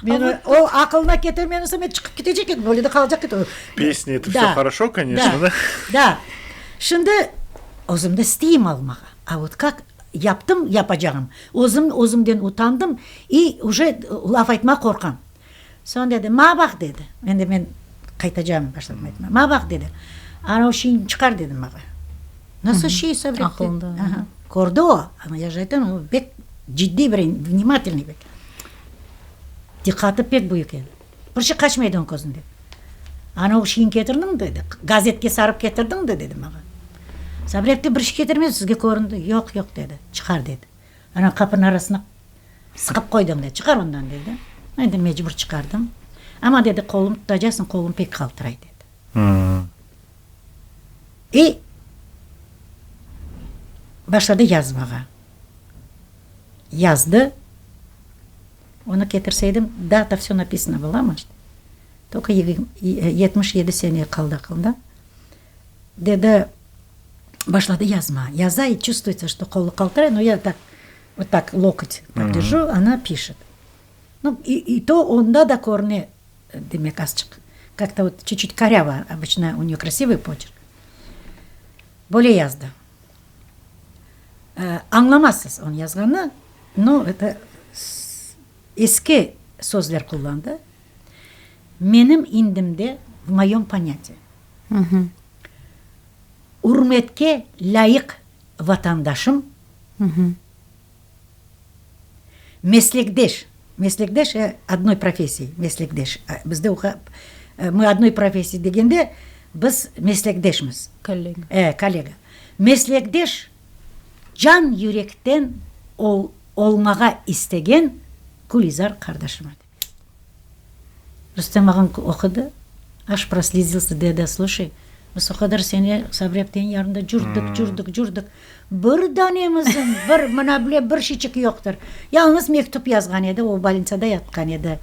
Men o aqılına ketirmegen olsam, men çıqıp ketecek edim, öyle de qalacaq edim. Pesni, eto vsё хорошо, конечно, da? Da. Şimdi özüm de isteyim almağa. A vot kak Yaptım, yapacağım. Özüm özümden utandım i uje laf aytmağa qorqam. Soñ dedi, Maña baq, dedi. Endi men qaytacağım, başladım aytmağa. Maña baq, dedi. Ana o şeyni çıqar, dedi maña. Nasıl şey, Sabri? Aqılında. Aha. Kördi o. Ana, ya je aytam, o pek ciddiy bir, vnimatelnıy bir. Diqqatı pek büyük edi. Bir şey qaçmaydı onıñ közünden. Ana o şeyni ketirdiñ, dedi, gazetke sarıp ketirdiñ de, dedi maña. Sabri apte bir şey ketirmedim, sizge köründi. Yoq, yoq, dedi, çıqar, dedi. Ana qapınıñ arasına sıqıp qoydıñ, dedi, çıqar ondan, dedi. Endi mecbur çıqardım. Amma, dedi, qolum tutacaqsıñ, qolum pek qaltıray, dedi. İ başladı yazmağa. Yazdı. Onı ketirseydim, data vsö napisano была, может, tolko 77 sene qaldı aqılında. Dedi, başladı yazma. Yaza i çuvstvuyetsâ, çto qolu qaltıray, no ya tak, vot tak lokotь tak держу, ona pişet. Nu, i to onda da körüne, demek, azçıq, kak-to vot çut-çut korâvo, obıçno u neyo krasivıy poçerk. Böyle yazdı. Añlamazsız onıñ yazğanını, no, eto, eski sözler qullandı. Menim indimde, v moyom ponâtiyi, ürmetke lâyıq vatandaşım, meslekdeş, meslekdeş, odnoy professii, meslekdeş, bizde mı odnoy professii degende, biz meslekdeşmiz. Kollega. E, kollega. Meslekdeş can yürekten olmağa istegen Gülizar qardaşıma dedi. Rustem ağam oqudı, aş proslizilsâ, dedi, sluşay, biz o qadar sene Sabri apteniñ yanında cürdik, cürdik, cürdik, bir danemizin bir, mına bile bir şiçik yoqtır. Yalıñız mektüp yazğan edi, o bolnitsada yatqan edi,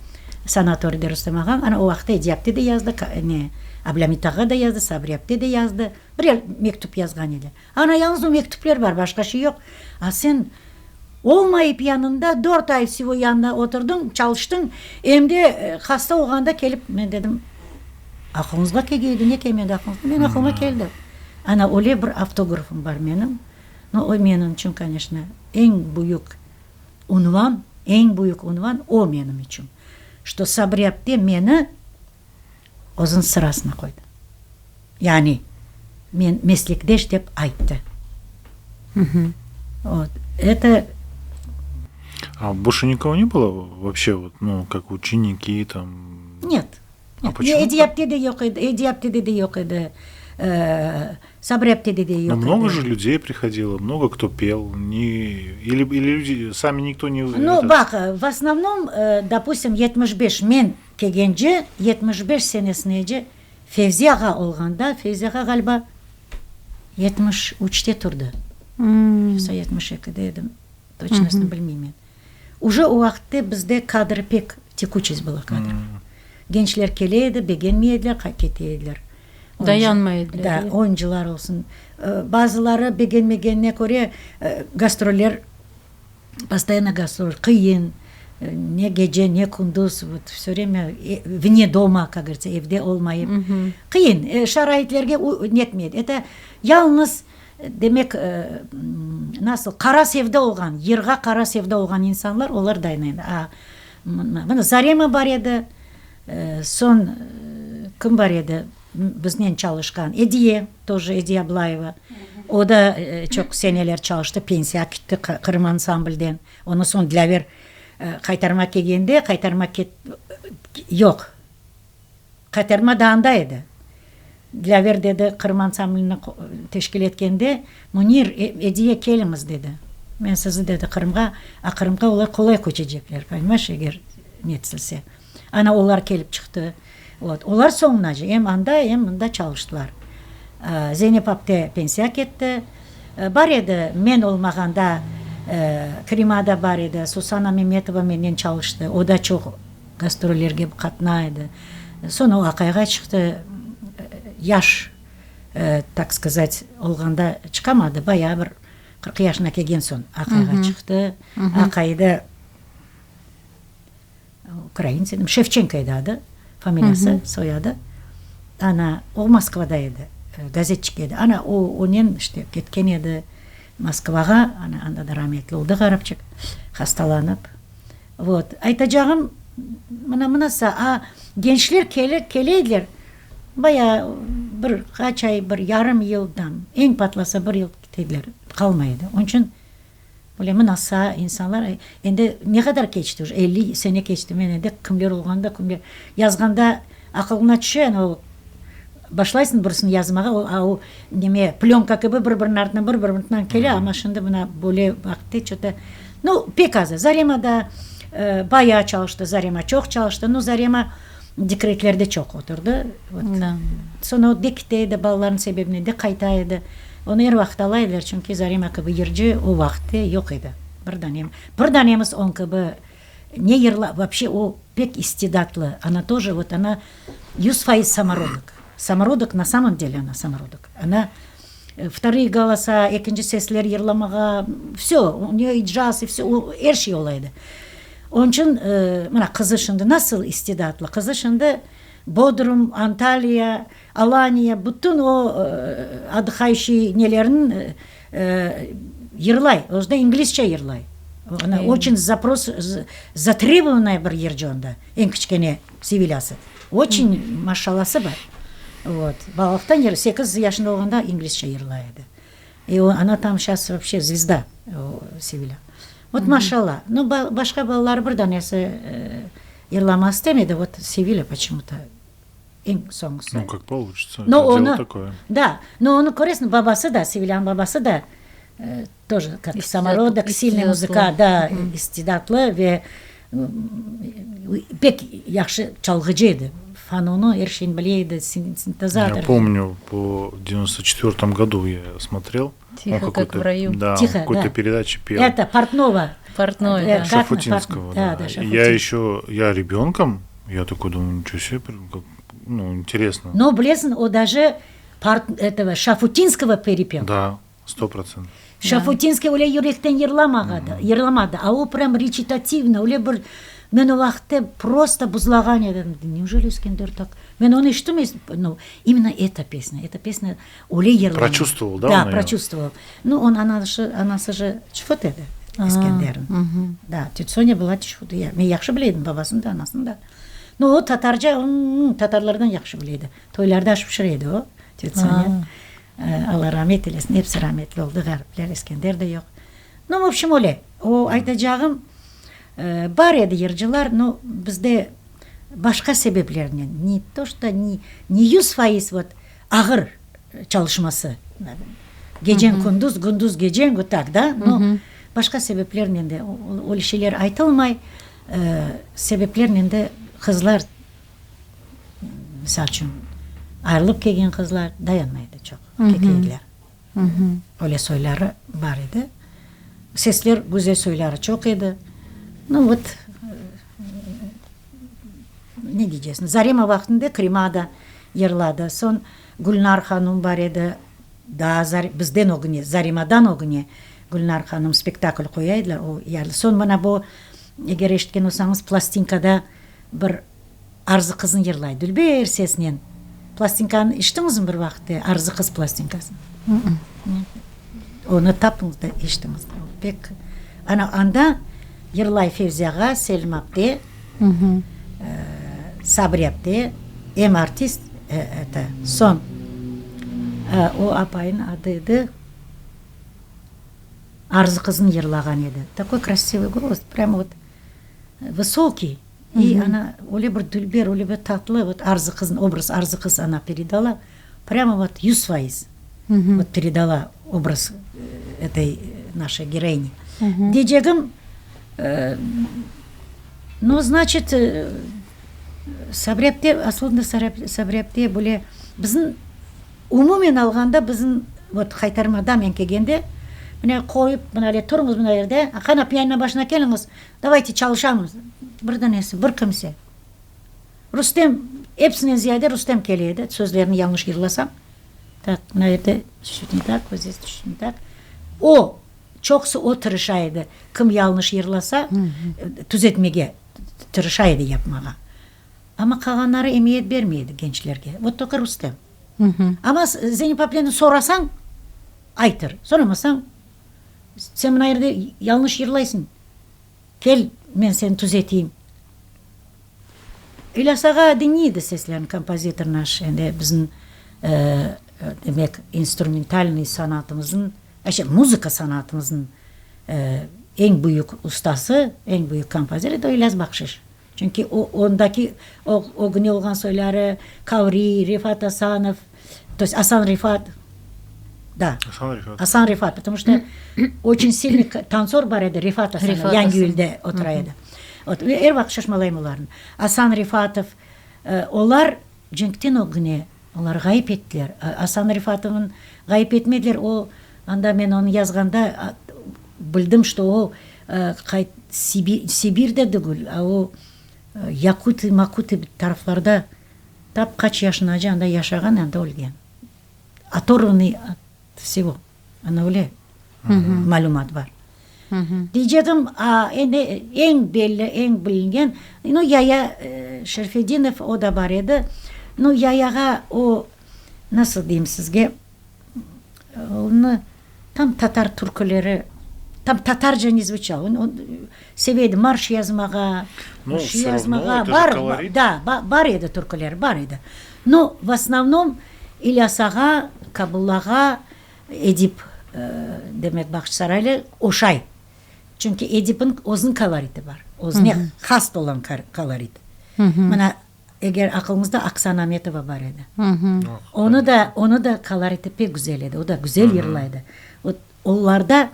sanatoriyde Rustem ağam, ana o vaqıtta Ediye apte de yazdı, ne, Ablâmit ağa da yazdı, Sabri apte de yazdı, birer mektüp yazğan edi. Ana yalıñız o mektüpler bar, başqa şey yoq. A sen olmayıp yanında, dört ay vsego yanında oturdıñ, çalıştıñ, em de hasta olğanda kelip, men dedim, aqılıñızğa kelgeydi, ne kelmedi aqılıñızğa? Men aqılıma keldi. Ana öyle bir avtografım bar menim. No, o menim içün, koneçno, eñ büyük unvan, eñ büyük unvan o menim içün, çto Sabri apte meni özüniñ sırasına qoydı. Yani, men meslekdeş dep ayttı. Vot, eto. A больше никого не было вообще, вот, ну, как ученики там? Нет. А почему? Ediye apte de yoq edi, Ediye aptede de yoq edi, Sabri aptede de yoq edi. Много же людей приходило, много кто пел, не, или, или люди сами никто не... Ну, baq, в основном, допустим, 75 men kelgence, 75 senesinece Fevzi ağa olğanda, Fevzi ağa ğaliba 73-te turdı. Yoqsa 72-de edim, toçnosını bilmeymen. Uje o vaqıtte bizde kadr pek, tekuçeсть была kadrov. Gençler kele edi, begenmey ediler, kete ediler. Dayanmay ediler. Da, oyuncılar olsun. Bazıları begenmegenine köre gastroller, postoyanno gastrol, qıyın, ne gece, ne kündüz, vot vse vremya vne doma, kak govoritsâ, evde olmayıp. Qıyın, şaraitlerge netmey edi. Eto yalıñız, demek, nasıl, qara sevda olğan, yırğa qara sevda olğan insanlar, olar dayana edi. A mına Zarema bar edi, soñ kim bar edi biznen çalışqan, Ediye, toje Ediye Ablayeva, o da çoq seneler çalıştı, pensiyağa kitti Qırım ansamblden. Ondan soñ Dilâver. Qaytarma kelgende, qaytarma yoq. Qaytarma da anda edi. Dilâver dedi, Qırım ansamblini teşkil etkende, Münir, Ediye, keliñiz, dedi. Men sizi, dedi, Qırımğa, a Qırımğa olar qolay köçecekler, ponimayeş, eger netilse. Ana, olar kelip çıqtı. Vot, olar soñunace em anda, em mında çalıştılar. Zeynep apte pensiya ketti. Bar edi, men olmağanda Krima da bar edi, Susana Memetova mennen çalıştı, o da çoq gastrollerge qatna edi. Soñ o aqayğa çıqtı, yaş, tak skazat, olğanda çıqamadı, bayağı bir 40 yaşına kelgen soñ aqayğa çıqtı. Aqayı da ukraints edi, Şevçenko edi adı, familiyası, soyadı. Ana, o Moskvada edi, gazetçik edi. Ana, o, onen işte ketken edi Moskvağa, ana, anda da rametli oldı ğaripçik, hastalanıp. Vot, aytacağım, mına, mınasa, a gençler kele, kele ediler, bayağı bir qaç ay, bir yarım yıl, tam, eñ patlasa bir yıl kete ediler, qalmay edi. Onıñ içün böyle mınasa insanlar, endi ne qadar keçti uje, 50 sene keçti, men endi kimler olğanı da, kimler, yazğanda aqılıña tüşe, ana o, başlaysıñ birisini yazmağa, o, a o neme, plönka kibi bir-biriniñ artından, bir-biriniñ artından kele, amma şimdi mına böyle vaqıtte ço-to, nu, pek azı. Zarema da bayağı çalıştı, Zarema çoq çalıştı, nu, Zarema dekretlerde çoq oturdı, vot. Soñ o de kete edi, balalarnıñ sebebinen de qayta edi. Onı er vaqıt ala ediler, çünki Zarema kibi yırcı o vaqıtte yoq edi. Bir danem, bir danemiz onıñ kibi Ne yırla, voobşe o pek istidatlı, ona тоже vot ona 100% samorodok, samorodok na samom dele ona samorodok, ona vtorıye golosa, ekinci sesler yırlamağa, vsö, u neyo i caz, i vsö, o er şey ola edi. Onıñ içün mına qızı şimdi nasıl istidatlı, qızı şimdi Bodrum, Antaliya, Alaniya, bütün o otdıhayuşiy nelerniñ yırlay, özü de inglizce yırlay. Ona oçün zapros, zatrebovannaya bir yırcı onda, eñ kiçkene Sevilâsı. Oçün maşallası bar. Vot. Balalıqtan yır, sekiz yaşında olğanda inglizce yırlay edi. İ o, ona tam şas voobşe zvezda, o Sevilâ. Vot maşalla. Nu, başqa balaları bir danesi yırlamağa istemedi, vot Sevilâ poçemu-to. Eñ soñusı. Nu, kak получится, это дело такое. Da, no onı köresiñ, babası da, Sevilânıñ babası da тоже kak samorodok, silnıy muzıka, da, istidatlı ve pek yahşı çalğıcı edi. Fanonı, er şeyni bile edi, sintezator. Ya pomnю, po devyanosto çetvörtom godu ya смотрел. Тихо, как в раю. Да, он в какой-то передаче пел. Это Портнова. Портной, да. Шафутинского, да. Я еще, я ребенком, я такой думаю, ничего себе, как, ну, интересно. Но bilesiñ, o даже этого Шафутинского перепел. Да, 100%. Şafutinskiy öyle yürekten yırlamağadı, yırlamadı, a o prям reçitativno, öyle bir, men o vaqıtte prosto buzlağan edim, neujeli Eskender tak, men onı eşittim, nu, imенно eta pesnâ, eta pesnâ öyle yırlamadı. Proçuvstvovал, da, Da, proçuvstvovал. Nu, onıñ anası, anası же çufut edi, Eskenderniñ. Da, tötя Sonya была çufut, men yahşı bile edim babasını da, anasını da. Nu, o tatarca, tatarlardan yahşı bile edi. Toylarda aş pişire edi o, tötя Sonya. Alla ramet eylesin, episi rametli oldı, ğaripler, Eskender de yoq. Nu, v obşem, öyle. O, aytacağım, bar edi yırcılar, no, bizde başqa sebeplernen, ne to, çto, ne 100% vot, ağır çalışması, geceñ kündüz, kündüz geceñ, vot tak, da, no, başqa sebeplernen de, öyle şeyler aytılmay, sebeplernen de qızlar Misal içün, ayırılıp kelgen qızlar dayanmay edi çoq, kete ediler. Öyle soyları bar edi. Sesler, güzel soyları çoq edi. Nu, vot, ne diycesiñ, Zarema vaqtında Krima da yırladı. Soñ Gülnar hanum bar edi, daa bizden ögüne, Zaremadan ögüne Gülnar hanum spektakl qoya ediler, o yardı. Soñ mına bu, eger eşitken olsañız, plastinkada Bir Arzı qıznı yırlay dülber sesnen. Plastinkanı eşittiñizmi bir vaqıtte, Arzı qız plastinkasını? Onı tapıñız da eşitiñiz. O pek. Ana, anda yırlay Fevzi ağa, Selim apte, Sabri apte, em artist, eto, soñ, o apayınıñ adı edi, Arzı qıznı yırlağan edi. Takoy krasivıy golos, prâmo vot. Vısokий. И ona öyle bir dülber, öyle bir tatlı, vot Arzı qıznı, obraz Arzı qız ona peredala, prâmo vot 100%, vot peredala obraz etoy našey geroini. Deycegim, nu, znaçit, Sabri apte, aslında Sabri apte böyle bizim Umumen alğanda bizim vot Haytarmada men kelgende, mına qoyıp, mına öyle turıñız mına yerde, qana pianino başına keliñiz, davayte çalışamız. Bir danesi, bir kimse. Rustem, episinden ziyade Rustem kele edi, sözlerini yañlış yırlasam, tak, mına yerde çut-çut ne tak, vot zdes çut-çut ne tak. O, çoqusı o tırışa edi, kim yañlış yırlasa, tüzetmege tırışa edi yapmağa. Amma qalğanları emiyet bermey edi gençlerge. Vot tolko Rustem. Amma Zeynep apteni sorasañ, aytır. Soramasañ, sen mına yerde yañlış yırlaysıñ, kel, men seni tüzeteyim. İlyas ağa diñley edi seslerini, kompozitor naş, endi bizim, demek, instrumentalnıy sanatımıznıñ, muzıka sanatımıznıñ eñ büyük ustası, eñ büyük kompozitor edi o İlyas Bahşiş. Çünki o, ondaki ögüne olğan soyları, Kavri, Refat Asanov, to est Asan Refat, da, Asan Refat. Asan Refat, потому что oçün silniy tantsor bar edi, Refat Asanov, Yangiyülde otura edi. Vot, er vaqıt şaşmalayım olarnı. Asan Refatov, olar cenkten ögüne, olar ğayıp ettiler. Asan Refatovnı ğayıp etmediler, o, anda men onı yazğanda bildim, что o, Qayt, Sibirde degil, a o Yakutı, Makutı taraflarda tap qaç yaşınace anda yaşağan, anda ölgen. Otorvannıy ot vsego, ana öyle malümat bar. Deycegim, a endi eñ belli, eñ bilingen, nu, Yaya Şerfedinov, o da bar edi. Nu, Yayağa o, nasıl deyim sizge, Onı tam tatar türküleri, tam tatarca ne zvuçal. O seve edi marş yazmağa, No, şi vse ravno, yazmağa. это же Bar, kolorit. da, bar edi türküleri, bar edi. No, v osnovnom İlyas ağa, Kabul ağa, Edip, demek, Bağçasaraylı oşay. Çünki Edipniñ özüniñ koloriti bar, özüne has olğan kolorit. Mına Eger aqılıñızda Oksana Ametova bar edi. Onı da, onı da koloriti pek güzel edi, o da güzel yırlay edi. Vot, olarda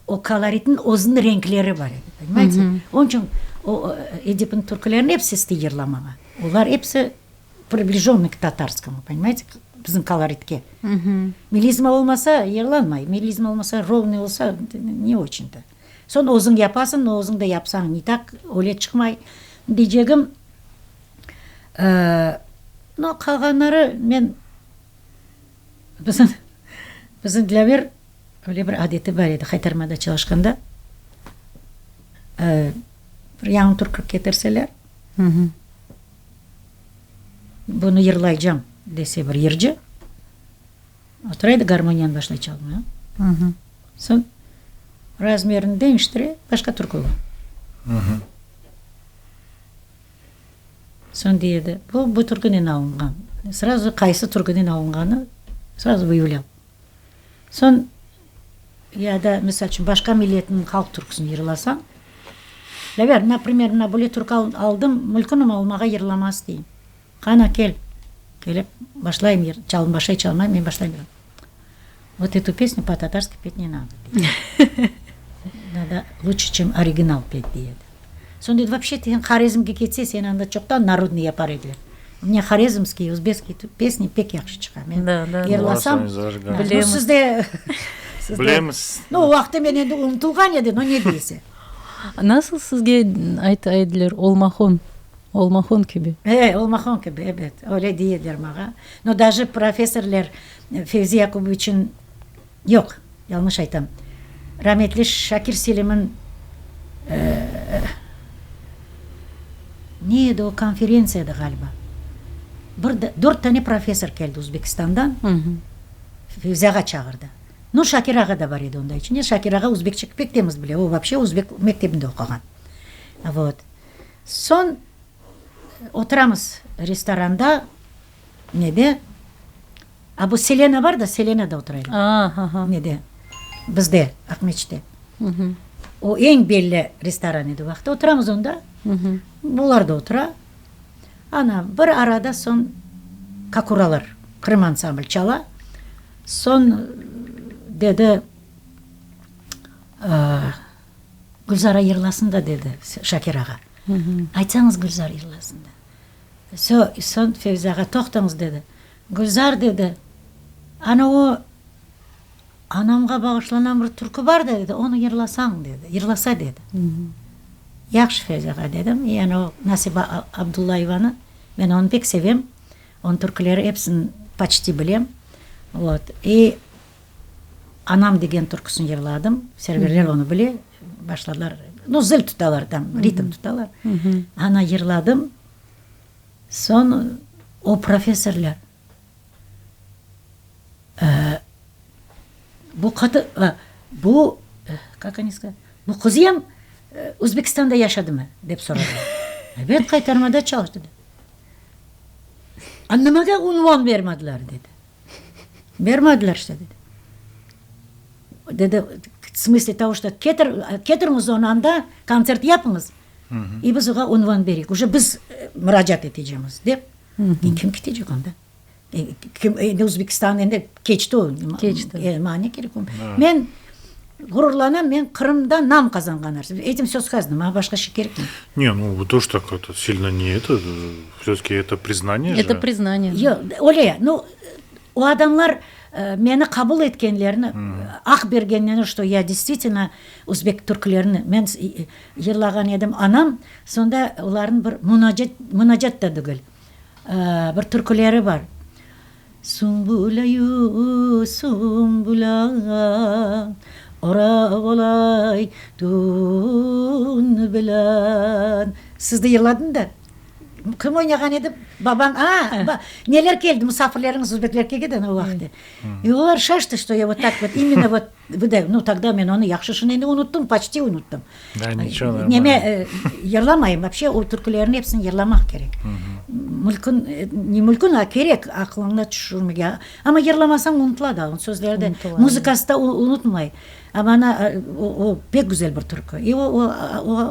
o koloritniñ özüniñ renkleri bar edi, ponimayete? Onıñ içün o Edipniñ türkülerini episi istey yırlamağa. Olar episi priblijennyı k tatarskomu, ponimayete, bizim koloritke. Melizma olmasa, yırlanmay, melizma olmasa, rovnıy olsa, ne oçün-to. Soñ özüñ yapasıñ, no özüñ de yapsañ ne tak öyle çıqmay. Deycegim, no qalğanları men bizim bizim Dilâver öyle bir adeti bar edi Haytarmada çalışqanda bir yañı türkü ketirseler, bunı yırlaycam dese bir yırcı, Otura edi, garmoniyanı başlay çalmağa. Soñ razmerini deñiştire, başqa türkü ola. Soñ dey edi, bu, bu türkünen alınğan. Srazu qaysı türküden alınğanı srazu vıyavlâl. Soñ ya da, misal içün, başqa milletniñ halq türküsini yırlasañ, Lâver, naprimer, mına böyle türkü aldım, mülkün olmağa yırlamaz, deyim. Qana, kel! Kelip, başlayım yır, çalım, başlay çalmay, men başlayım yırlap. Vot etu pesnü po-tatarski pet ne nado, dey. Nado luçe, çem original pet, dey edi. Soñ dedi, voobşe, sen Horezmge ketse, seni anda çoqtan narodnıy yapar ediler. U menya horezmskiy, uzbekskiy pesni pek yahşı çıqa. Men yırlasam, nu, siz de, siz de. Bilemiz. Nu, o vaqıtta men endi unutılğan edi, no, ne deyse. Nasıl sizge ayta ediler, Olmahon? Olmahon kibi. E, Olmahon kibi, ebet, öyle dey ediler maña. No, daje professorler Fevzi Yakuboviçin, yoq, yañlış aytam, rametli Şakir Selim'in, ne edi o, konferentsiya edi ğaliba, bir dört tane professor keldi Uzbekistandan, Fevzi ağa çağırdı. No, Şakir ağa da bar edi onda içinde, Şakir ağa uzbekçe pek temiz bile, o voobşe uzbek mektebinde oquğan. Vot. Soñ oturamız restoranda, nede, a bu Selena bar da, Selenada otura edik, nede, bizde, Aqmeçitte. O eñ belli restoran edi o vaqıtta. Oturamız onda. Bular da otura. Ana, bir arada soñ Kakuralar, Qırım ansambl çala. Soñ dedi, Gülzara yırlasın da, dedi Şakir ağa. Aytsañız, Gülzar yırlasın da. Soñ Fevzi ağa, toqtañız, dedi. Gülzar, dedi, ana o Anamğa bağışlanan bir türkü bar da, dedi, onı yırlasañ, dedi, yırlasa, dedi. Yahşı, Fevzi ağa, dedim. Yani o Nasiba Abdullayevanı, men onı pek sevem, onıñ türküleri episini poçti bilem. Vot, i Anam degen türküsini yırladım, Serverler onı bile, başladılar, nu, zil tutalar tam, ritm tutalar. Ana yırladım, soñ o professorlar. Bu qatı, bu, kak oni skazali, bu qız em Özbekistanda yaşadımı, dep soradılar. Ebet, qaytarmada çalıştı, dedi. A nimaga unvan bermediler, dedi. Bermediler işte, dedi. Dedi, v smıslе togo, что ketir, ketiriñiz onı anda, kontsert yapıñız, i biz oğa unvan bereyik, uje biz muracaat etecemiz, dep. Kim ketecek anda? Kim, endi Özbekistan endi keçti o. Keçti. Maña ne kerek o? Men ğururlanam, men Qırımda nam qazanğan artist. Этим всё сказано, maña başqa şey kerekmey. Не, ну вы тоже так это сильно не это, всё-таки это признание же. Это признание. Yoq, öyle, nu, o adamlar meni qabul etkenlerini, aq bergenlerini, что я действительно özbek türkülerini men yırlağan edim, anam, sonda olarnıñ bir munacat, munacat da degil, Bir türküleri bar. Sumbüleyu sumbüla, oraq olay tün bilen. Siz de yırladıñ da. Kim oynağan edi? Babañ, a, neler keldi, musafirleriñiz özbekler kelgen edi o vaqıtte. И olar şaştı, что я вот так вот именно вот Nu, togda men onı yahşı şunı endi unuttım, poçti unuttım. Da, niço, normalno. Neme, yırlamayım, voobşe o türkülerniñ episini yırlamaq kerek. Mülkün, ne mülkün, a kerek aqlıñda tüşürmege. Amma yırlamasañ unutıla da, sözleri de, muzıkası da unutmay. Amma ana, o pek güzel bir türkü. I o o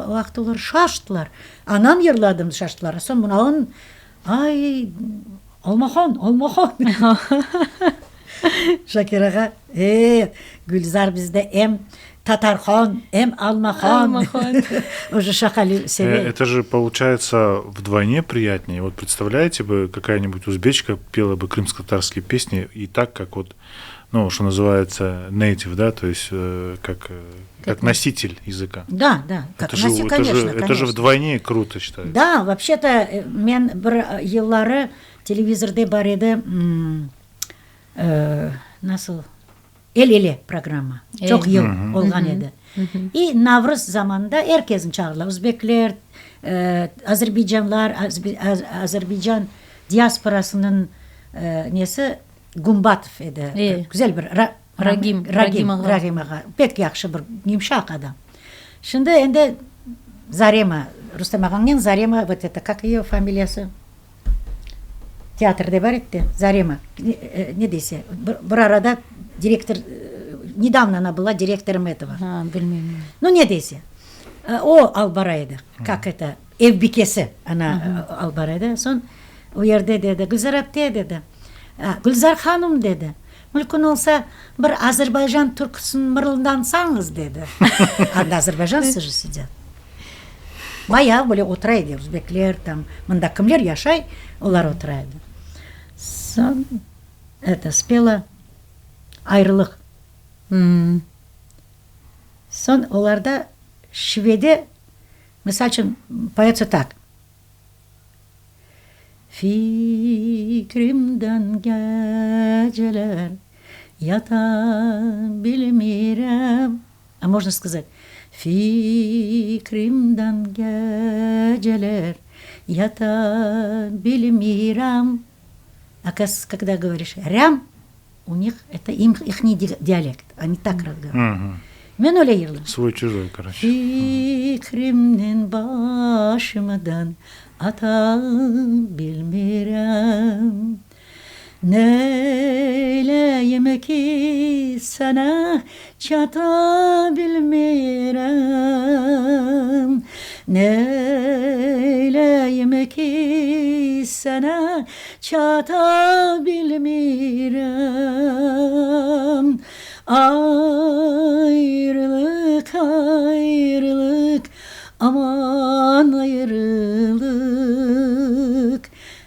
vaqıt olar şaştılar. Anam yırladı, şaştılar. Soñ mınavın, ay, Almahan, Almahan! Şakir ağa, e, Gülzar bizde em Tatarhan, em Almahan. Almahan. Уже şaqalı seve. Это же получается вдвойне приятнее. Вот представляете бы, какая-нибудь узбечка пела бы крымско-татарские песни и так, как вот, ну, что называется, native, да, то есть как, как носитель языка. Да, да, как Это же, носи, это конечно, же, это же конечно. вдвойне круто считается. Да, вообще-то men bir yılları televizorde bar edi, nasıl, El ele programma, çoq yıl olğan edi. İ Navrız zamanında er kesni çağırdılar, özbekler, azerbaycanlar, azerbaycan diasporasınıñ nesi Gumbatov edi, güzel bir Ragim, Ragim ağa. Ragim ağa, pek yahşı bir yımşaq adam. Şimdi endi Zarema, Rustem ağañnen Zarema, vot eto, kak eyo familiyası? Teatrde bar edi de, Zarema, ne dese, bir arada direktor, nedavno ona была direktorом этого. Ha, bilmeyim. Nu, ne dese, o alıp bara edi, kak eto, ev bikesi, ana alıp bara edi. Soñ o yerde dedi, Gülzar apte, dedi, Gülzar hanum, dedi, mümkün olsa, bir Azerbaycan türküsini mırıldansañız, dedi. Anda azerbaycanцы же сидят. Bayağı böyle otura edi özbekler, tam, mında kimler yaşay, olar otura edi. Soñ, eto, spela Ayrılıq. Soñ olarda şivede, misal içün, poyotsa tak. Fikrimden geceler yata bilmirem. A mojno skazat, Fikrimden geceler yata bilmirem. A kogda govoriş rem, u nih eto ihniy dialekt, oni tak razgovarivayut. Men öyle yırladım. Svoy-çujoy, koroçe. Fikrimnen başımdan ata bilmirem. Neyleyim ki sana çata bilmirem, Neyleyim ki sana çata bilmirem. Ayrılıq, ayrılıq, aman ayrılıq,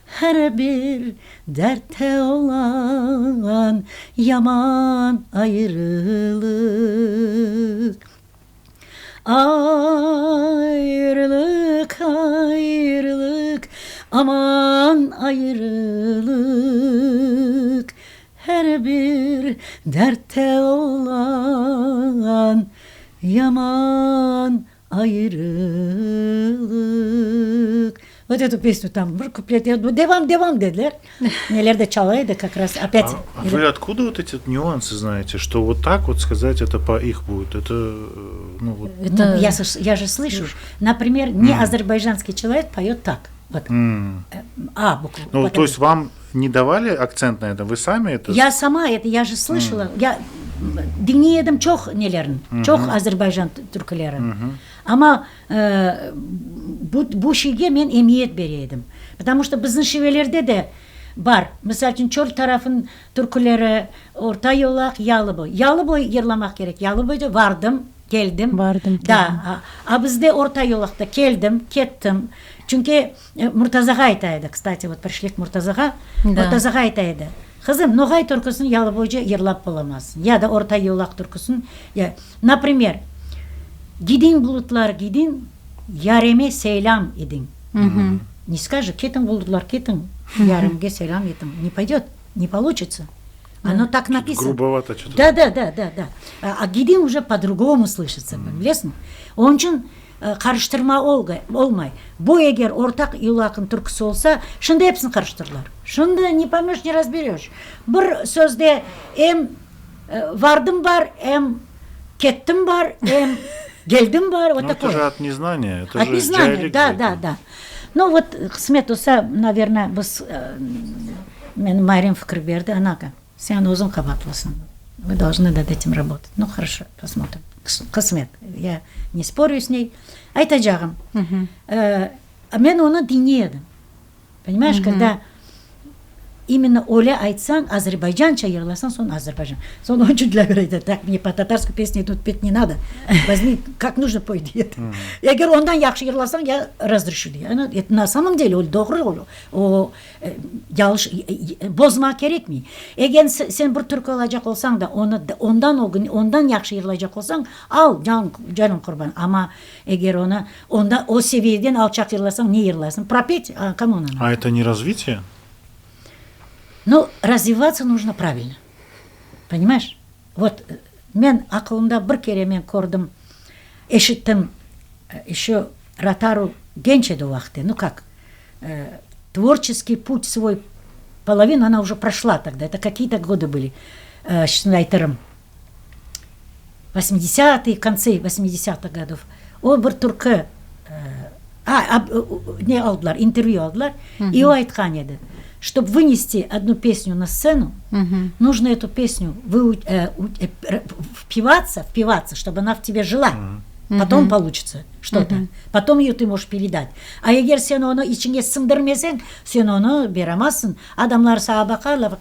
Her bir dertte olan yaman ayrılıq. Ayrılıq, ayrılıq, aman ayrılıq, Her bir dertte olan yaman ayrılıq. Вот эту песню там bir kuplet, devam, devam dediler. Neler de çala edi как раз опять. А вы откуда вот эти нюансы знаете, что вот так вот сказать это по их будет? Это, ну, вот... Это... Я, я же слышу. Например, не азербайджанский человек поет так. Вот. А букву. Ну, то есть вам не давали акцент на это, вы сами это... Я сама это, я же слышала. Я diñley edim çoq nelerin, çoq Azerbaycan türkülerin. Amma bu bu şeyge men emiyet bere edim. Потому что bizim şivelerde de bar. Misal içün, çöl tarafın türküleri, Orta Yolaq, Yalıboy. Yalıboy yırlamaq kerek. Yalıboyda vardım, keldim. Vardım, Da. A bizde Orta Yolaqta keldim, kettim. Çünki Murtaza ağa ayta edi, kstati, vot prişli k Murtaza ağa, Murtaza ağa ayta edi, Qızım, Noğay türküsini yalıboyca yırlap olamazsıñ, ya da Orta Yolaq türküsini, ya, naprimer, Gidiñ bulutlar, gidiñ, yareme selâm idiñ. Ne skaje, ketiñ bulutlar, ketiñ, yarimge selâm etiñ. Ne poydet, ne poluçitsa. Ono tak napisano. Grubovato ço-to. Da, da, da, da, da. A gidiñ uje po-drugomu slışitsa, bilesiñ? Onıñ içün Qarıştırma olmay. Bu eger ortaq yulaqnıñ türküsi olsa, şimdi episini qarıştırırlar. Şimdi ne poymöş, ne razberöş. Bir sözde em vardım bar, em kettim bar, em geldim bar, vot takoye. Это же от незнания, это же От незнания, da, da, da. Nu, vot, qısmet olsa, naverno, biz, menim Mayrim fikir berdi, anaka, sen özüñ qabaatlısıñ, вы должны над этим работать. Nu, хорошо, посмотрим. Qısmet, ya ne sporю s ney. Aytacağım, men onı diñley edim. Ponimayeş, kogda imенно öyle aytsañ, azerbaycanca yırlasañ, soñ azerbaycan. Soñ onıñ içün Dilâver ayta, tak, mne po tatarskoy pesni тут pet ne nado, vozmi, kak нужно poy, dey. Eger ondan yahşı yırlasañ, ya razreşu, dey. Na samom dele, o doğru, o Yañlış bozmaq kerekmey. Eger sen bir türkü alacaq olsañ da, onı ondan ögün, ondan yahşı yırlaycaq olsañ, al, can, canım qurban. Amma eger onı ondan, o seviyeden alçaq yırlasañ, ne yırlaysıñ? Propet, a komu ona nado? A eto ne razvitiye? Nu, razvivatsa nujno pravilno. Ponimayeş? Vot, men aqılımda bir kere men kördim, eşittim, eşö Rotaru genç edi o vaqıtte, nu kak, tvorçeskiy put svoy polovinu ona uje proşla togda, eto kakiye-to godı byli, şimdi aytırım, vosmidesâtıye, kontsı vosmidesâtıh godov, o bir türkü, a, ne aldılar, intervyu aldılar, i o aytqan edi, ştob vınesti odnu pesnю na stsenu, нужно эту песню впиваться, впиваться, чтобы она в тебе жила, потом получится что-то, потом ее ты можешь передать. A eger sen onı içiñe siñdirmeseñ, sen onı beramazsıñ, adamlar saña baqarlar,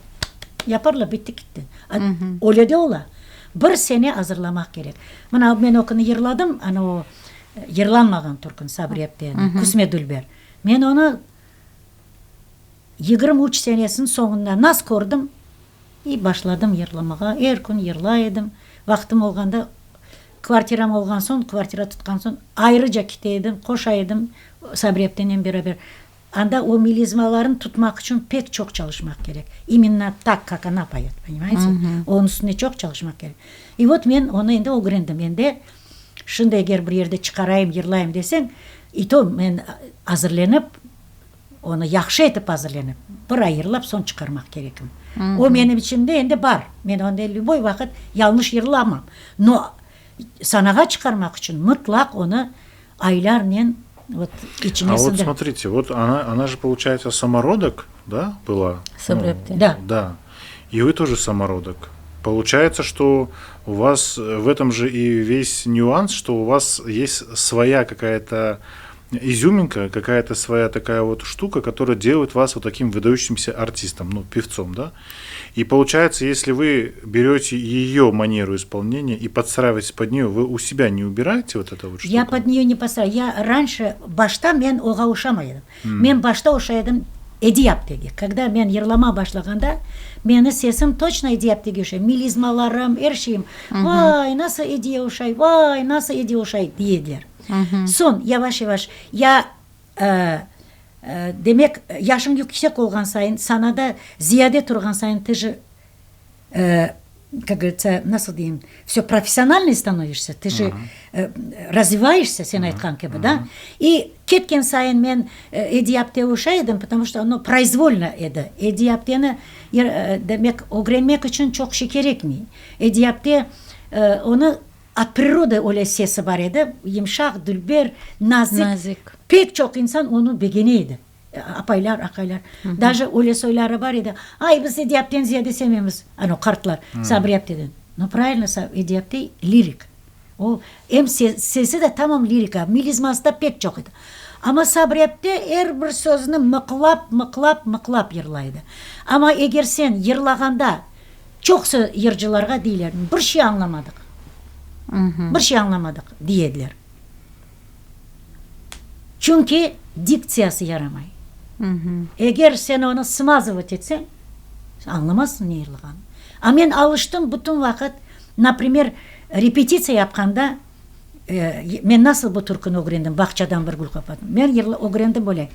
yaparlar, bitti kitti. Öyle de ola. Bir sene azırlamaq kerek. Mına men o künü yırladım, ana o yırlanmağan türküni, Sabri apteniñ, Küsme dülber. Men onı 23 senesiniñ soñunda nas kördim i başladım yırlamağa. Er kün yırlay edim. Vaqtım olğanda, kvartiram olğan soñ, kvartira tutqan soñ, ayrıca kete edim, qoşa edim Sabri aptenen beraber. Anda o melizmalarnı tutmaq içün pek çoq çalışmaq kerek. İmенно tak, kak ona poyet, ponimayete? Onıñ üstünde çoq çalışmaq kerek. I vot men onı endi ögrendim. Endi şimdi eger bir yerde çıqarayım, yırlayım deseñ, i to men azırlenip, onı yahşı etip azırlenip, bir ay yırlap soñ çıqarmaq kerekim. O menim içimde endi bar. Men onı lüboy vaqıt yañlış yırlamam. No, sanağa çıqarmaq içün mıtlaq onı aylarnen vot içiñe А вот смотрите, вот она, она же получается самородок. да, была? Sabri apte. Да. Да. И вы тоже самородок. Получается, что у вас в этом же и весь нюанс, что у вас есть своя какая-то изюминка, какая-то своя такая вот штука, которая делает вас вот таким выдающимся артистом, ну, певцом, да? И получается, если вы берете ее манеру исполнения и подстраиваетесь под нее, вы у себя не убираете вот это вот штуку? Я под нее не подстраиваю. Я раньше başta men oña oşamay edim. Men başta oşay edim Ediye aptege. Когда men yırlama başlağanda, meni sesim точно Ediye aptege oşay. Melizmalarım, er şeyim. Vay, nasıl Ediye oşay, vay, nasıl Ediye oşay, dey ediler. Soñ, yavaş-yavaş, ya, demek, yaşıñ yüksek olğan sayın, sanada ziyade turğan sayın, ты же, как говорится, nasıl deyim, всё профессиональный становишься, ты же развиваешься, sen aytqan kibi, da. И ketken sayın men Ediye apte oşay edim, потому что оно произвольно edi. Ediye apteni, demek, ögrenmek içün çoq şey kerekmey. Ediye apte onı от природы öyle sesi bar edi, yımşaq, dülber, nazik. Nazik. Pek çoq insan onı begene edi. Apaylar, aqaylar. Даже öyle soyları bar edi, Ay, biz Ediye apteni ziyade sevmemiz, ano, qartlar, Sabriye apteden. No, правильно, Ediye apte lirik. O, em sesi de tamam lirika, melizması da pek çoq edi. Amma Sabriye apte er bir sözni mıqlap, mıqlap, mıqlap yırlay edi. Amma eger sen yırlağanda, çoqusı yırcılarğa deyler, bir şey añlamadıq, bir şey añlamadıq, dey ediler. Çünki diktsiyası yaramay. Eger sen onı smazıvat etseñ, añlamazsıñ ne yırlağanını. A men alıştım bütün vaqıt, naprimer, repetitsiya yapqanda, men nasıl bu türküni ögrendim, Bağçadan bir gül qopardım. Men ögrendim böyle,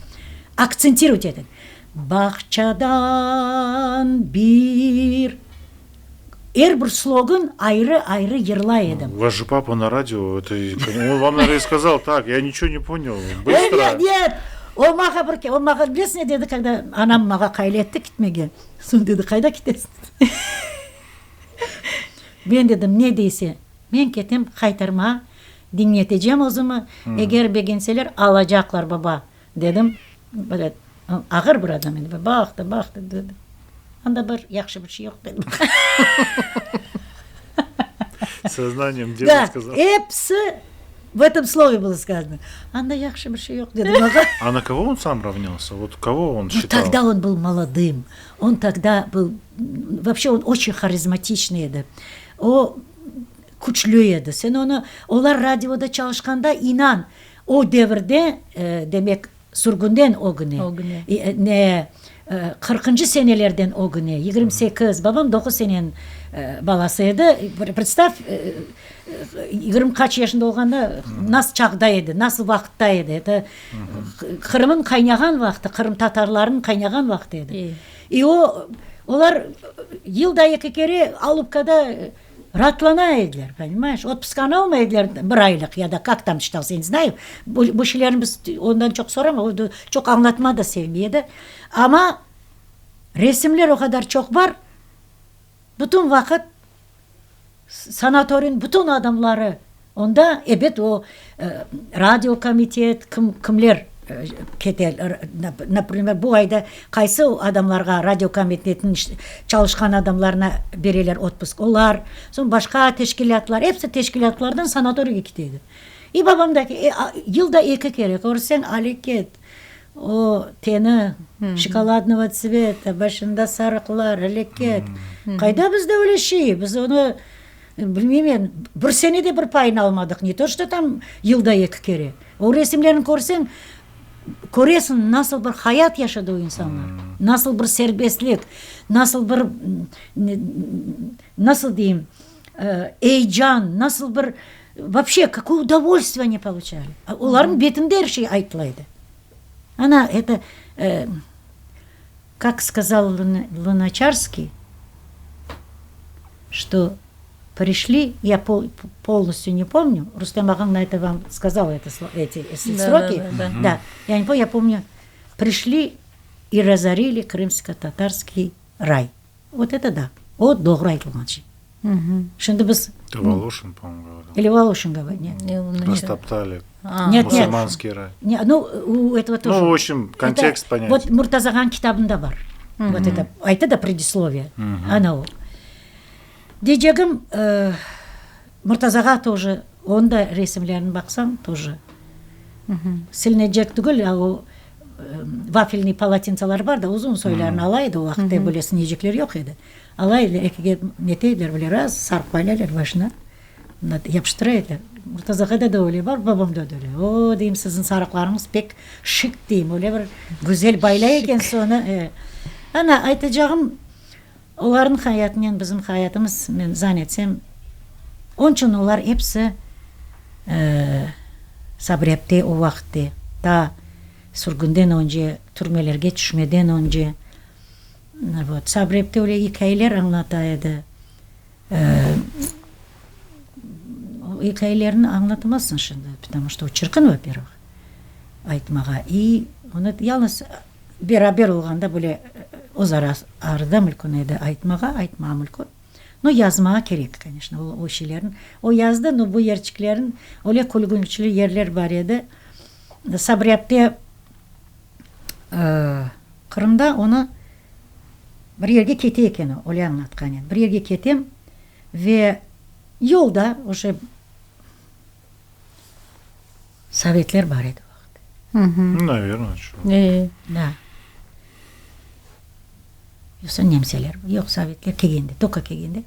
aktsentirovать etip, Bağçadan bir. Er bir slogın ayrı-ayrı yırlay edim. У вас же папа на радио, это он вам, наверное, сказал, так, я ничего не понял, быстро. Нет, нет, o maña bir, o maña bilesiñ ne dedi, когда anam maña qayle etti kitmege, soñ dedi, qayda kitesiñ? Men dedim, ne deyse, men ketem qaytarma, diñletecem özümi, eger begenseler, alacaqlar, baba, dedim, böyle ağır bir adam edi, baqtı, baqtı, dedi, anda bir yahşı bir şey yoq, dedi. Со знанием дела сказал. Episi в этом слове было сказано. Anda yahşı bir şey yoq, dedi maña. А на кого он сам равнялся? Вот кого он считал? Тогда он был молодым, он тогда был, вообще он очень харизматичный edi. O küçlü edi. Sen onı, olar radioda çalışqanda, inan, o devirde, demek, sürgünden ögüne, ne, qırqıncı senelerden ögüne, 28, babam doquz seneniñ balası edi, predstav, yigirmi qaç yaşında olğanda, nasıl çağda edi, nasıl vaqıtta edi, eto, Qırımıñ qaynağan vaqtı, qırımtatarlarnıñ qaynağan vaqtı edi. İ o, olar yılda eki kere Alupkada Ratlana ediler, ponimayeş, otpuskanı almay ediler bir aylıq ya da kak tam şçitalsya, ya ne znayu, bu şeylerni biz ondan çoq soramay, o çoq añlatma da sevmey edi, amma resimler o qadar çoq bar, bütün vaqıt sanatoriyniñ bütün adamları Onda, ebet, o, radiokomitet, kim, kimler kete, naprimer, bu ayda qaysı adamlarğa, radiokomitetniñ çalışqan adamlarına bereler otpusk, olar, soñ başqa teşkilâtlar, episi teşkilâtlardan sanatoriyge kete edi. İ babam da yılda eki kere, körseñ, aleket, o, teni şokoladnogo tsveta, başında sarıqlar, aleket. Qayda bizde öyle şey, biz onı Bilmeyim men, bir sene de bir payını almadıq, ne to çto tam yılda eki kere. O resimlerni körseñ, köresiñ, nasıl bir hayat yaşadı o insanlar, nasıl bir serbestlik, nasıl bir, nasıl deyim, eyecan, nasıl bir, voobşe, kakoye udovolstviye oni poluçali. Olarnıñ betinde er şey aytıla edi. Ana, eto, kak skazal Lunaçarskiy, Что пришли, я полностью не помню, Рустем ağañ на это вам сказал это, эти сроки, да, я не помню, я помню, пришли и разорили крымско-татарский рай. Вот это да, o doğru aytılğan şey. Şimdi biz... Voloşin, po-moyemu, говорил. Или Волошин говорит, нет. Растоптали. Нет, Мусульманский рай. Не, ну, у этого тоже. Ну, в общем, контекст это, понятен. Вот Murtaza ağanıñ kitabında bar. Вот это, ayta da предисловие. Ana o. Deycegim, Murtaza ağa тоже, onıñ da resimlerini baqsañ, тоже. Silinecek tügül, a o vafelnıy polotensalar bar da, uzun soylarını ala edi, o vaqıtta böyle sinecekler yoq edi. Ala ediler, ekige nete ediler, böyle raz sarıp baylaylar başına, yapıştıra ediler. Murtaza ağada da öyle bar, babamda da öyle. O, deyim, siziñ sarıqlarıñız pek şik, deyim, öyle bir güzel baylay ekensiz onı. Ana, aytacağım, olarnıñ hayatınen bizim hayatımız, men zan etsem, onıñ içün olar episi Sabri apte o vaqıtte, ta sürgünden önce, türmelerge tüşmeden önce, vot, Sabri apte öyle ikâyeler añlata edi. O ikâyelerni añlatamazsıñ şimdi, потому что o çirkin, во-первых, aytmağa, i onı yalıñız beraber olğanda böyle özara arada mülkün edi aytmağa, aytmağa mülkün. No, yazmağa kerek, koneçno, o, o şeylerni. O yazdı, no, bu yerçiklerin, öyle külgünçli yerler bar edi. Sabri apte Qırımda onı bir yerge kete eken o, öyle añlatqan edi. Bir yerge ketem ve yolda uje sovetler bar edi o vaqıt. Naverno, ço. Da. Yoqsa nemseler, yoq, sovetler kelgende, toka kelgende,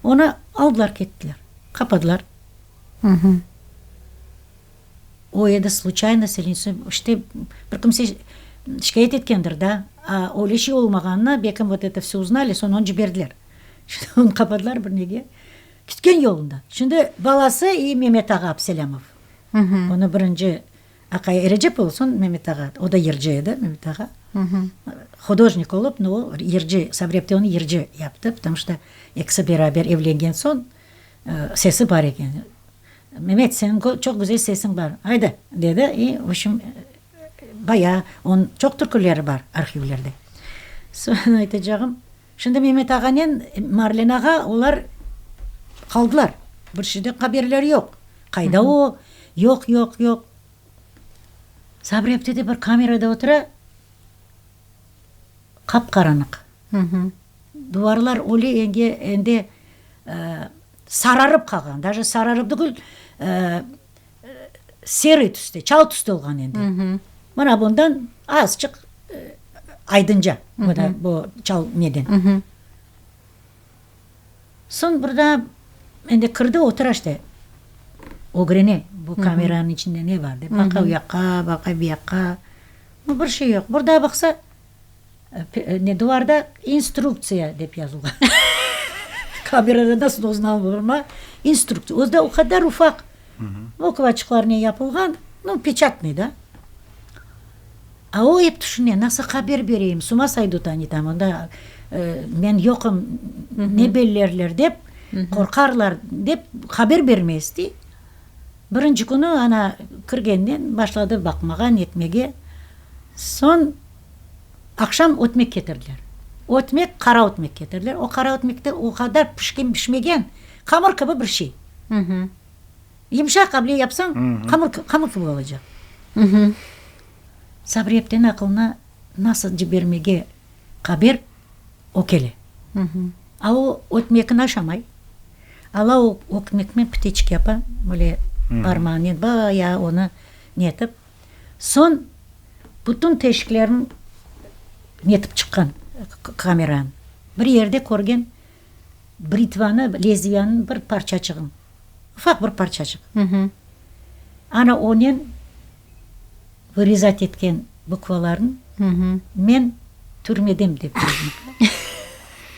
onı aldılar kettiler, qapadılar. O edi sluçayno, işte, bir kimse şikâyet etkendir da, a öyle şey olmağanını, belkim vot eto vse uznali, soñ onı ciberdiler. Şimdi onı qapadılar bir nege, ketken yolunda. Şimdi balası i Memet ağa Abselâmov, onı birinci Aqayı Erecep olsun, Memet ağa, o da yırcı edi, Memet ağa. Hudojnik olıp, no, o yırcı, Sabri apte onı yırcı yaptı, потому что ekisi beraber evlengen soñ, sesi bar eken. Memet, seniñ çoq güzel sesiñ bar, ayda, dedi, i, v obşem, bayağı, onıñ çoq türküleri bar arhivlerde. Soñ aytacağım, şimdi Memet ağanen Marlen ağa, olar qaldılar, bir şeyden haberleri yoq. Qayda o? Yoq, yoq, yoq. Sabri apte de bir kamerada otura, qap-qaranıq. Duvarlar öyle enge, endi sararıp qalğan, daje sararıp tügül, serıy tüste, çal tüste olğan endi. Mına bundan azçıq aydınca, mına bu çal neden. Soñ bir daa endi kirdi, otura işte, ögrene, bu kameranıñ içinde ne bar dep, baqa u yaqqa, baqa bu yaqqa, bir şey yoq. Bir daa baqsa, ne, duvarda instruktsiya dep yazılğan. Kamerada nasıl uznalır, instruktsiya. Özü de o qadar ufaq, bukvaçıqlarnen yapılğan, nu, peçatnıy da. A o ep tüşüne, nasıl haber bereyim, s uma saydut oni tam, onda men yoqım, ne bellerler dep, qorqarlar dep, haber bermey istey. Birinci künü ana kirgenden başladı baqmağa, netmege. Soñ aqşam ötmek ketirdiler. Ötmek, qara ötmek ketirdiler. O qara ötmek de o qadar pişken, pişmegen, hamır kibi bir şey. Yımşaq able yapsañ, hamır, hamır kibi olacaq. Sabri apteniñ aqılına nasıl cibermege haber, o kele. A o ötmekni aşamay. Ala o ötmekni piteçik yapa, böyle parmağınen bayağı onı netip, soñ bütün teşiklerini netip çıqqan kameranıñ. Bir yerde körgen britvanı, lezviyanıñ bir parçaçığın. Ufaq bir parçaçıq. Ana onen vırezat etken bukvalarnı men türmedem dep yazdım.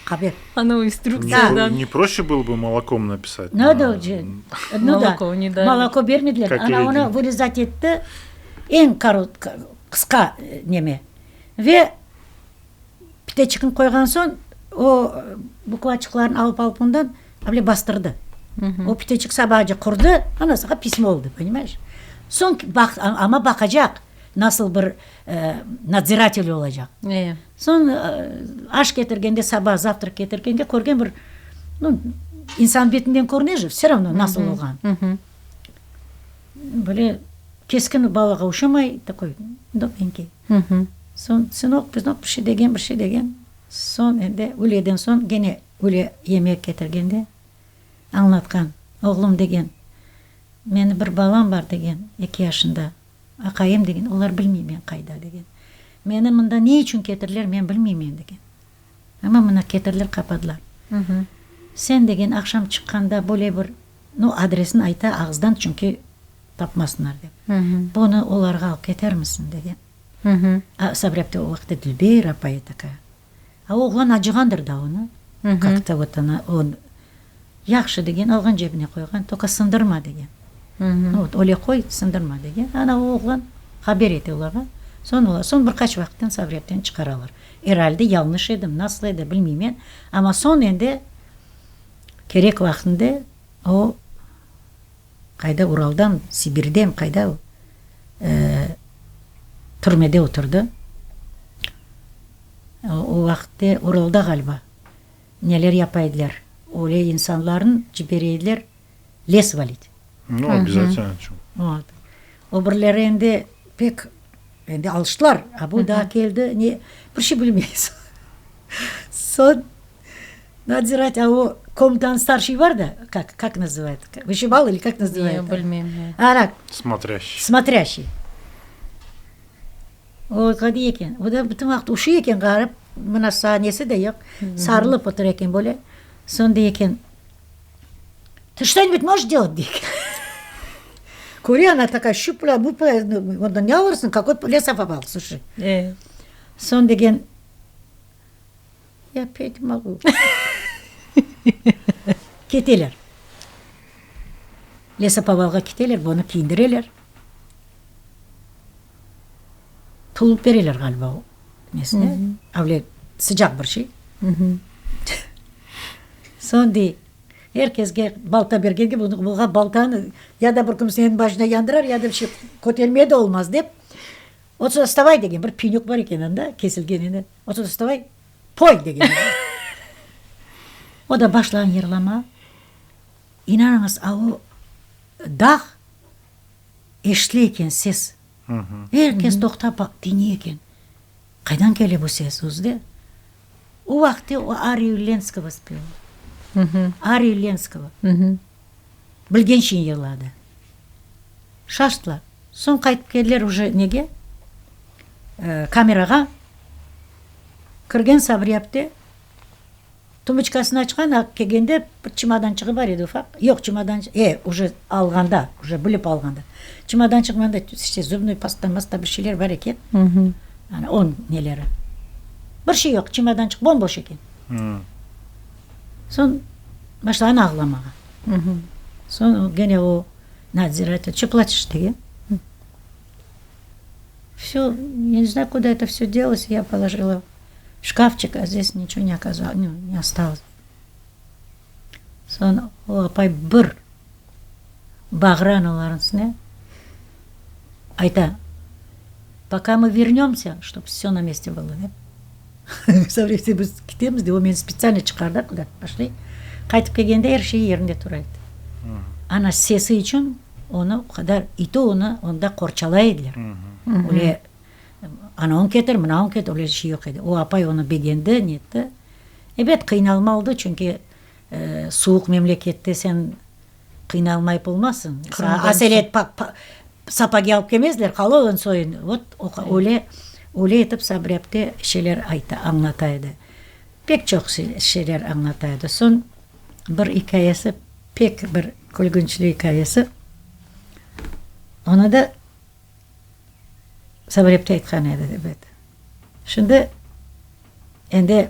Haber. Ana o instruktsiyadan. Ne proще было бы молоком написать? Ну да, ну да. Moloko bermediler. Ana onı vırezat etti, eñ qısqa neme. Ve Piteçikni qoyğan soñ, o bukvaçıqlarnı alıp-alıp ondan able bastırdı. O piteçik sabaca qurdı, ondan soñra pismo oldı, ponimayeş? Soñ baq, amma baqacaq, nasıl bir nadziratel olacaq. Soñ aş ketirgende, saba zavtrak ketirgende körgen bir, nu. İnsan betinden körüne je, vse ravno nasıl olğan. Böyle keskin balağa oşamay, takoy dobrenkiy. Soñ, sınok, pısnok bir şey degen, bir şey degen. Soñ endi üyleden soñ gene üyle yemek ketirgende añlatqan, oğlum degen, meni bir balam bar degen, eki yaşında, aqayım degen, olar bilmey men qayda degen. Meni mında ne içün ketirdiler, men bilmeymen degen. Amma mına ketirdiler, qapadılar. Sen degen aqşam çıqqanda böyle bir, nu, adresini ayta ağızdan, çünki tapmasınlar dep. Bunı olarğa alıp ketermisiñ degen. A Sabri apte o vaqıtta Dülber apayı takaya. A oğlan acığandır da onı. Kak-to vot ona, on yahşı degen, alğan cebine qoyğan, toka sındırma degen. Nu vot öyle qoy, sındırma degen. Ana o oğlan haber ete olarğa. Soñ olar, soñ bir qaç vaqıttan Sabri apteni çıqaralar. Er alde yalnış edim, nasıl edi bilmeymen, amma soñ endi kerek vaqtında o qayda Uraldan, Sibirden qayda o türmede oturdı. O vaqıtte Uralda ğaliba neler yapa ediler, öyle insanlarnı cibere ediler les valit. Nu, obязательno. Vot. O birleri endi pek endi alıştılar, a bu daa keldi, ne, bir şey bilmeysiñ. Soñ nadziratelь, a o komnatanıñ starşiy bar da, kak, kak nazıvayet, vışibal ili kak nazıvayet? Ne, bilmeyim. Ana. Smotrâşçiy. Smotrâşçiy. O qadiy eken. O da bütün vaqıt uşuy eken, qarap, mına sanesi de yoq, sarılıp otura eken böyle. Soñ dey eken, Ты что-нибудь можешь делать, dey eken. Köre, ana takaya şüpla, mupla, ondan ne alırsıñ, kakoy lesopobal, sluşay. Soñ degen, Ya pet mogu. Keteler. Lesopovalğa keteler, bunı kiyindireler. Tulup bereler ğaliba o nesine, avle sıcaq bir şey. Soñ dey, er kesge balta bergen kibi, buğa baltanı ya da bir kün seniñ başına yandırar, ya da bir şey kötermeye de olmaz dep, Otsuda vstavay degen bir penök bar eken anda, kesilgen endi, otsuda vstavay, poy degen. O da başlağan yırlamağa. İnanıñız, a o dağ eşitile eken ses. Er kes toqtap diñley eken. Qaydan kele bu ses özü de? O vaqıtte o Ariyu Lenskogo spela. Ariyu Lenskogo. Bilgen şeyni yırladı. Şaştılar. Soñ qaytıp keldiler uje nege? Kamerağa. Kirgen Sabri apte Tumboçkasını açqan, a kelgende bir çemodançığı bar edi ufaq. Yoq, çemodançıq, e, uje alğanda, uje bilip alğanda. Çemodançıq mında işte zubnoy pasta, masta bir şeyler bar eken. Ana, onıñ neleri. Bir şey yoq, çemodançıq bom-boş eken. Soñ başlağan ağlamağa. Soñ gene o nadziratel, ço plaçeş degen. Vsё, ya ne znаю, kuda eto vsё delось, ya položila Şkafçik, a zdes niçego ne okazalось, nu, ne ostalosi. Soñ o apay bir bağıran olarnıñ üstüne, ayta, Poka mı vernemsâ, ştob vsё na meste bylo, dep. Soñ biz ketemiz, dey, o meni spetsialno çıqardı, kuda poşli. Qaytıp kelgende er şey yerinde tura edi. Ana sesi içün onı o qadar, i to onı onda qorçalay ediler. Öyle Anavıñ ketir, mınavıñ ketir, öyle şey yoq edi. O apay onı begendi, netti. Ebet, qıynalma oldı, çünki suvuq memlekette sen qıynalmayıp olmazsıñ. Aselet sapagi alıp kelmezler, qalın soyun. Vot, öyle, öyle etip Sabri apte şeyler ayta, añlata edi. Pek çoq şeyler añlata edi. Soñ bir ikâyesi, pek bir külgünçli ikâyesi. Onı da Sabri apte aytqan edi, ebet. Şimdi endi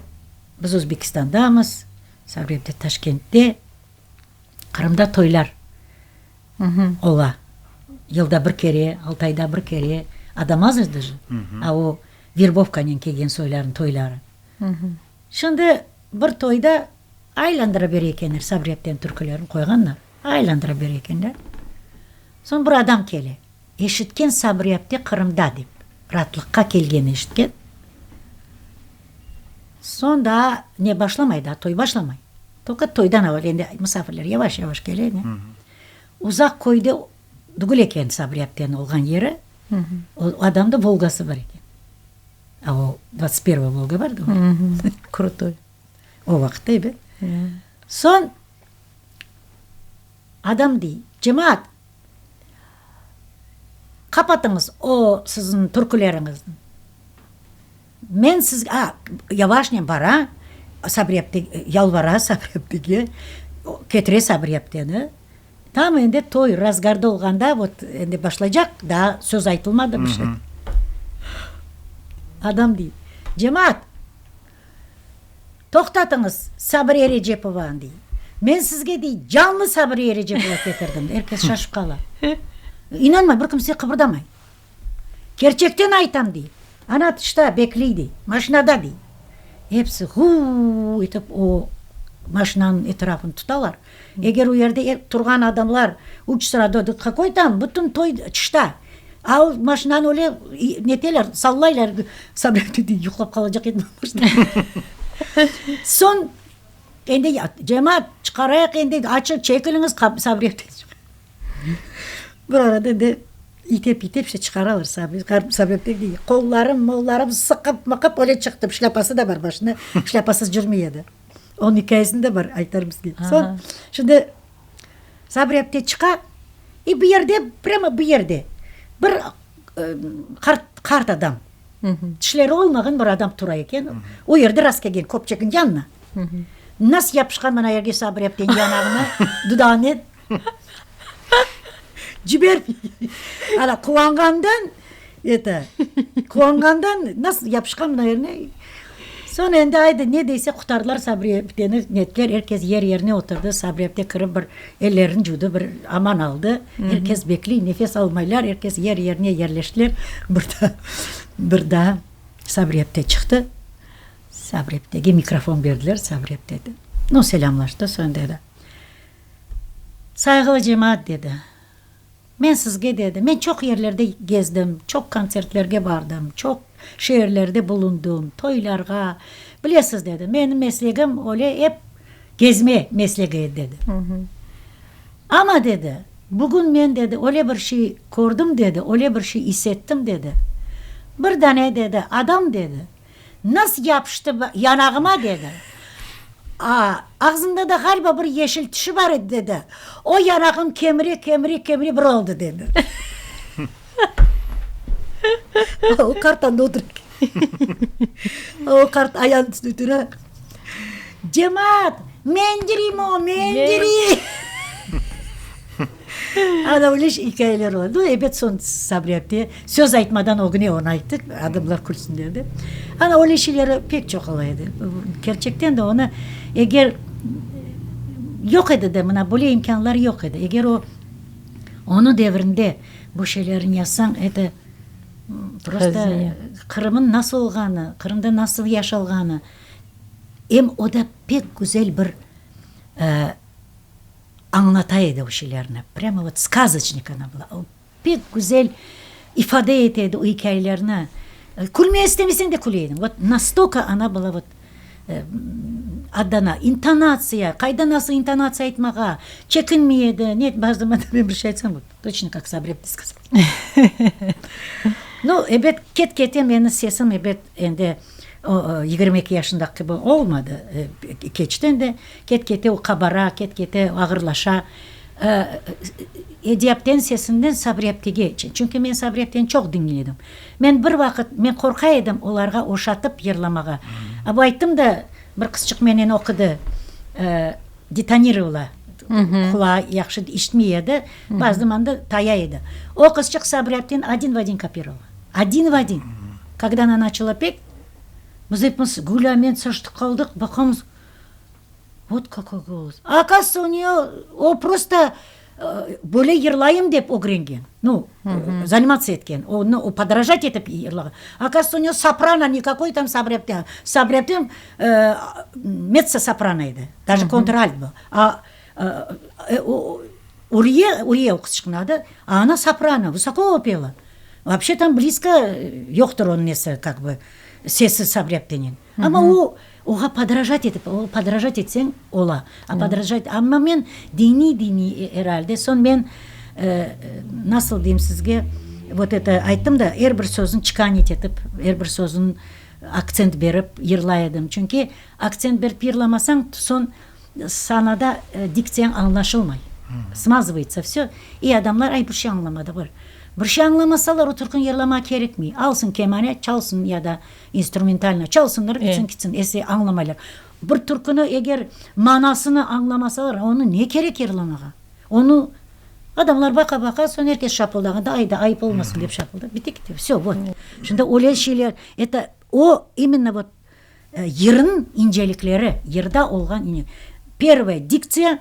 biz Özbekistandamız, Sabri apte Taşkentte, Qırımda toylar ola. Yılda bir kere, altı ayda bir kere, adam az edi же, a o verbovkanen kelgen soylarnıñ toyları. Şimdi bir toyda aylandıra bere ekenler, Sabri apteniñ türkülerini qoyğanlar, aylandıra bere ekenler. Soñ bir adam kele. Eşitken Sabri apte Qırımda dep, raatlıqqa kelgeni eşitken. Soñ daa ne başlamay, daa toy başlamay. Tolko toydan avel endi musafirler yavaş-yavaş kele ne. Uzaq köyde tügül eken Sabri apteniñ olğan yeri. O adamda Volgası bar eken. A o dvadtsat pervıy Volga bar edi. Krutoy. O vaqıtta ebet. Soñ adam dey, cemaat, qapatıñız o siziñ türküleriñizni. Men sizge, a, yavaşnen bara, Sabri apte yalvara Sabri aptege, ketire Sabri apteni. Tam endi toy razgarda olğanda, vot, endi başlaycaq, daa söz aytılmadı, bir şey. Adam dey, cemaat, toqtatıñız Sabriye Erecepovanı, dey. Men sizge, dey, canlı Sabriye Erecepova ketirdim. Er kes şaşıp qala. İnanmay, bir kimse qıbırdamay. Kerçekten aytam, dey. Ana tışta bekley, dey, maşinada, dey. Episi ğuv etip o maşinanıñ etrafını tutalar. Eger o yerde turğan adamlar üç sırada, kakoy tam, bütün toy tışta. A o maşinanı öyle neteler, sallaylar, Sabri apte dey, yuqlap qalacaq edim maşinada. Soñ endi cemaat, çıqarayıq endi, açın, çekiliñiz, Sabri apte. Bir arada endi itep-itep işte çıqaralar Sabri, Sabri apte dey, qollarım, mollarım sıqıp-mıqıp öyle çıqtım, şlâpası da bar başında, şlâpasız cürmey edi. Onıñ ikâyesini de bar, aytarım sizge. Soñ, şimdi Sabri apte çıqa, i bir yerde, prâmo bir yerde bir qart, qart adam, tişleri olmağan bir adam tura eken, o yerde rast kelgen köpçekniñ yanına. Nasıl yapışqan mına yerge Sabri apteniñ yanağına, dudağına. Ciber, ana, quvanğandan, eto, quvanğandan nasıl yapışqan mına yerine. Soñ endi aydı, ne deyse qutardılar Sabriye apteni, nettiler, er kes yer-yerine oturdı. Sabriye apte kirip bir ellerini cuvdı, bir aman aldı. Er kes bekley, nefes almaylar, er kes yer-yerine yerleştiler. Bir daa, bir daa Sabriye apte çıqtı. Sabriye aptege mikrofon berdiler, Sabriye apte, nu, selâmlaştı, soñ dedi. Sayğılı cemaat, dedi, men sizge, dedi, men çoq yerlerde gezdim, çoq kontsertlerge bardım, çoq şeerlerde bulundım, toylarğa, bilesiz, dedi, menim meslegim öyle ep gezme meslegi edi, dedi. Amma, dedi, bugün men, dedi, öyle bir şey kördim, dedi, öyle bir şey is ettim, dedi, bir dane, dedi, adam, dedi, Nasıl yapıştı yanağıma, dedi. A, ağzında da ğaliba bir yeşil tişi bar edi, dedi. O yanağım kemire, kemire, kemire bir oldı, dedi. O qart anda otura eken. O qart ayağınıñ üstünde tura. Cemaat, mendirim o, mendirim! Ana öyle ikâyeler ola. Nu, ebet, soñ Sabri apte söz aytmadan ögüne onı ayttı, adamlar külsünler dep. Ana öyle şeyleri pek çoq ola edi. Kerçekten de onı eger yoq edi de, mına böyle imkânlar yoq edi. Eger o onıñ devrinde bu şeylerni yazsañ, eto prosto Qırımnıñ nasıl olğanı, Qırımda nasıl yaşalğanı, em o da pek güzel bir Añlata edi o şeylerni, prâmo vot skazocnik ona byla. O pek güzel ifade ete edi o ikâyelerni. Külmeye istemeseñ de küle ediñ. Vot nastolko ona byla vot oddana. İntonatsiya, qayda nasıl intonatsiya aytmağa, çekinmey edi, ne, bazı zamanda men bir şey aytsam, vot toçno kak Sabri apte skazala. Nu, ebet, ket-kete meni sesim, ebet, endi O, 22 yaşındaki kibi olmadı, keçti endi. Ket-kete o qabara, ket-kete ağırlaşa. Ediye apteniñ sesinden Sabriye aptege, çünki men Sabriye apteni çoq diñledim. Men bir vaqıt, men qorqa edim olarğa oşatıp yırlamağa. A bu ayttım da, bir qızçıq menen oqudı, detonirovala, qulağı yahşı işitmey edi, bazı zamanda taya edi. O qızçıq Sabriye apteni odin v odin kopirovala. Odin v odin. Kogda ona načala pet, biz epimiz Gulâ, men şaştıq qaldıq, baqamız, vot kakoy golos. A okazıvıtsa, u neyo o prosto böyle yırlayım dep ögrengen, nu, zanimatsia etken, onı o podrajat etip yırlağan. Okazıvıtsa, u neyo soprano, nikakoy tam Sabri apte, Sabri apte metso-soprano edi, daje kontralt был. A Uriye, Uriye o qızçıqnıñ adı, a ona soprano, vısoko pela. Voobşe tam blizko yoqtır onıñ nesi, kak bı, sesi Sabri aptenen. Amma o. Oğa podrajat etip, o podrajat etseñ, ola. A podrajat, amma men diñliy-diñliy er alde, soñ men, nasıl deyim sizge, vot eto ayttım da, er bir sözüni çikanit etip, er bir sözüni aktsent berip yırlay edim. Çünki aktsent berip yırlamasañ, soñ sanada diktsiyañ añlaşılmay. Smazıvaytsa vsö, i adamlar, ay, bir şey añlamadıq. Bir şey añlamasalar, o türküni yırlamağa kerekmey. Alsın kemane, çalsın ya da İnstrumentalno çalsınlar, bitsin kitsin, ese añlamaylar. Bir türküni eger manasını añlamasalar, onı ne kerek yırlamağa? Onı adamlar baqa-baqa, soñ er kes şapıldağanda, ayda, ayıp olmasın dep şapıldap, bite kite, vsö, vot. Şimdi öyle şeyler, eto, o, imенно vot, yırnıñ incelikleri, yırda olğan, pervoye, diktsiya,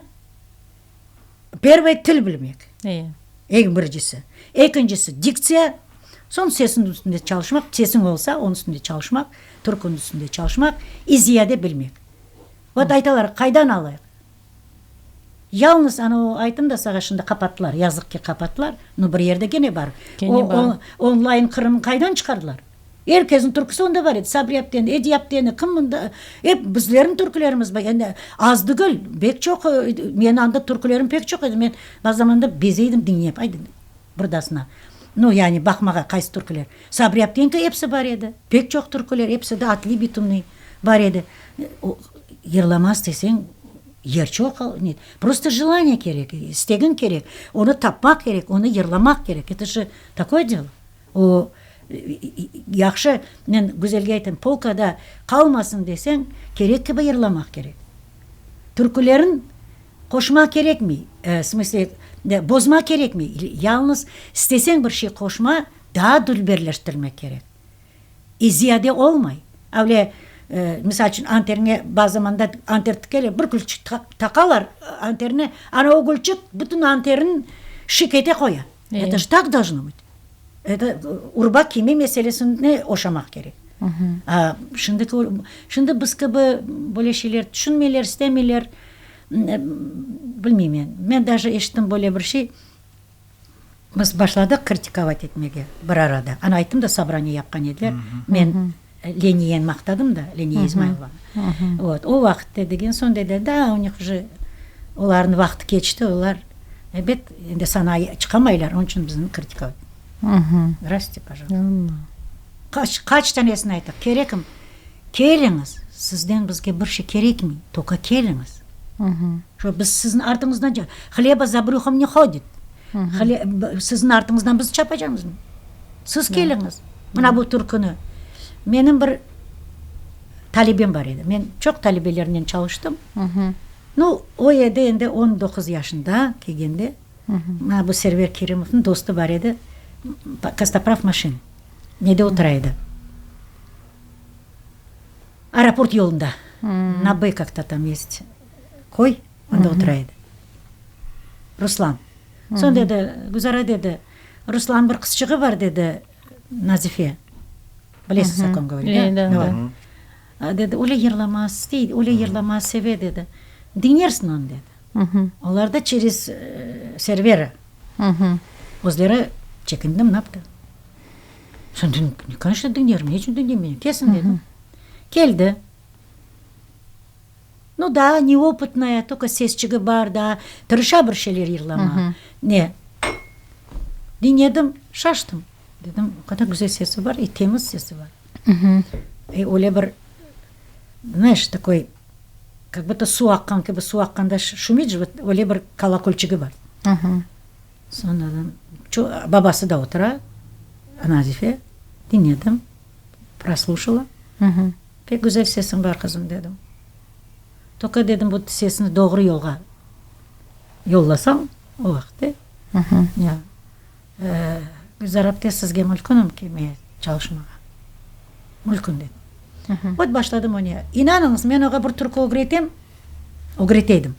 Pervoy til bilmek. Eñ birincisi. Ekincisi, diktsiya, soñ sesiñ üstünde çalışmaq, sesiñ olsa, onıñ üstünde çalışmaq, türküniñ üstünde çalışmaq i ziyade bilmek. Vot aytalar, qaydan alayıq? Yalnız ana o ayttım da sağa, şimdi qapattılar, yazıq ki, qapattılar, no bir yerde kene bar. O onlayn Qırımnı qaydan çıqardılar? Er kesniñ türküsi onda bar edi, Sabri apteni, Ediye apteni, kim mında, ep bizlerniñ türkülerimiz bar, endi az degil, bek çoq, menim anda türkülerim pek çoq edi, men bazı zamanda bezeydim diñlep, ayda birdasına, nu, yani baqmağa qaysı türküler, Sabri apteniñki episi bar edi, pek çoq türküler, episi de atli-bitumnıy bar edi, yırlamaz deseñ, yer çoq, prosto jelaniye kerek, istegiñ kerek, onı tapmaq kerek, onı yırlamaq kerek, eto je takoye delo. O, yahşı, men Güzelge aytam, polkada qalmasın deseñ, kerek kibi yırlamaq kerek. Türkülerin qoşmaq kerekmey, v smısle, bozmaq kerekmey, yalıñız isteseñ bir şey qoşma, daa dülberleştirmek kerek. İ ziyade olmay. Avle, misal içün, anterine bazı zamanda anter tikeler, bir gülçik taqalar anterine, ana o gülçik bütün anterin şik ete qoya. Eto je tak dolžno bıt. Eto urba kiyme meselesine oşamaq kerek. A şimdiki, şimdi biz kibi böyle şeyler tüşünmeyler, istemeyler, bilmeymen. Men daje eşittim böyle bir şey, biz başladıq kritikovat etmege bir arada. Ana ayttım da sobraniye yapqan ediler, men Leniyeni maqtadım da, Leniye İzmaylovanı. Vot, o vaqıtta degen soñ dediler, da, u nih uje olarnıñ vaqtı keçti, olar, ebet, endi sanağa çıqamaylar, onıñ içün bizni kritikovat. Zdraste, pajaluysta. Qaç, qaç tanesini ayttıq, kerekim, keliñiz, sizden bizge bir şey kerekmey, tolko keliñiz. Şo biz siziñ artıñızdan, hleba za brühom ne hodit. Siziñ artıñızdan biz çapacamızmı? Siz keliñiz. Mına bu türküni. Menim bir talebem bar edi. Men çoq talebelernen çalıştım. Nu, o edi endi 19 yaşında kelgende. Mına bu Server Kerimovnıñ dostu bar edi, Kostoprav maşin. Nede otura edi? Aeroport yolunda. Na B kak-to tam est köy, anda otura edi. Ruslan. Soñ dedi, Gülzara dedi, Ruslan bir qızçığı bar dedi, Nazife. Bilesiz, o kom govorit, da? Da. Dedi, öyle yırlamaz, istey, öyle yırlamaz, seve dedi. Diñlersiñ onı dedi. Olar da çerez Servera. Özleri çekindim, naptı. Soñ dedim, koneçno diñlerim, ne içün diñlemeyim, kelsin dedim. Keldi. Nu daa neopıtnaya, tolko sesçigi bar, daa tırışa bir şeyler yırlamağa. Ne? Diñledim, şaştım. Dedim, o qadar güzel sesi bar, i temiz sesi bar. I öyle bir, znaешь, takoy, kak budto suv aqqan kibi, suv aqqanda şumit je, vot öyle bir kolokolçigi bar. Soñ dedim, babası da otura, Nazife, diñledim, prosluşala. Pek güzel sesiñ bar, qızım, dedim. Toka, dedim, bu sesni doğru yolğa yollasañ, o vaqıt, e. Ya. Gülzar apte, sizge mülkünmi kelmeye çalışmağa? Mülkün, dedim. Vot başladım oña. İnanıñız, men oğa bir türkü ögretem, ögrete edim.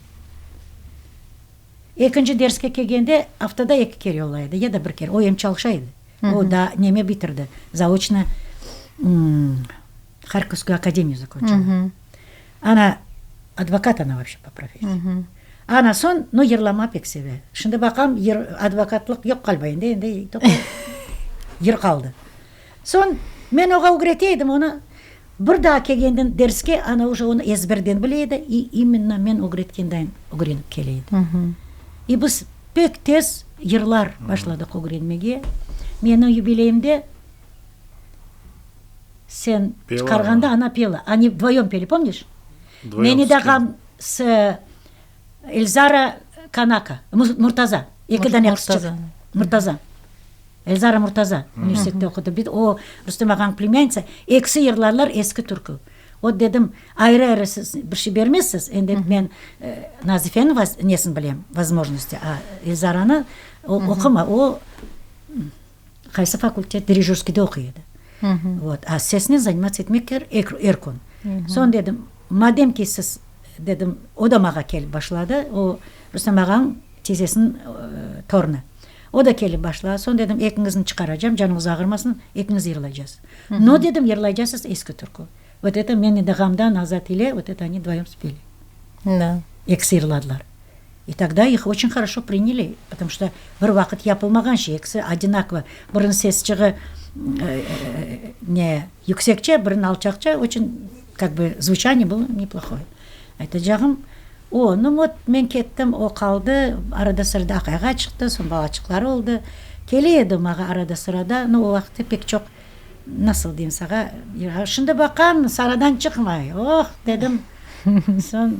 Ekinci derske kelgende aftada eki kere yollay edi, ya da bir kere. O em çalışa edi. O daa neme bitirdi, zaoçno Harkovskую akademiyu zakonçila. Ana advokat ana voobşe po professiya. Ana soñ, no yırlama pek seve. Şimdi baqam, yır, advokatlıq yoq ğaliba endi, endi tolko yır qaldı. Soñ men oğa ögrete edim, onı. Bir daa kelgenden derske, ana uje onı ezberden bile edi, i imenno men ögretkendayın ögrenip kele edi. I biz pek tez yırlar başladıq ögrenmege. Menim yubileyimde sen çıqarğanda ana pela. Oni vdvoyom peli, pomniş? Meni dağam s Elzara Kanaka, Murtaza, eki dane qızçıq. Murtaza. Elzara Murtaza universitette oqudı. Bir o Rustem ağanıñ plemânitsa. Ekisi yırlarlar eski türkü. Ot dedim, ayrı-ayrı siz bir şey bermezsiz. Endi men Nazifeniñ nesini bilem, vozmojnosti, a Elzaranı o oqumay. O qaysı fakultet, dirijörskiyde oquy edi. Vot, a sesnen zanimatsa etmek kerek er kün. Soñ dedim, madem ki siz, dedim, o da maña kelip başladı, o Rustem ağanıñ tizesiniñ torunı. O da kelip başladı. Soñ dedim, ekiñizni çıqaracam, canıñız ağırmasın, ekiñiz yırlaycasız. No, dedim, yırlaycasız eski türkü. Vot eto men endi ğamdan Azat ile, vot eto oni vdvoyom speli. Da. Ekisi yırladılar. I togda ih oçün horoşo prinyali, potomu çto bir vaqıt yapılmağan şey, ekisi odinakovo, biriniñ sesçiği ne yüksekçe, biriniñ alçaqça, oçün kak bı zvuçaniye bylo neplohoye. Aytacağım, o, nu vot, men kettim, o qaldı, arada-sırada aqayğa çıqtı, soñ balaçıqları oldı. Kele edi mağa arada-sırada, nu o vaqıtta pek çoq, nasıl deyim sağa, şimdi baqam, saradan çıqmay, oh, dedim, soñ,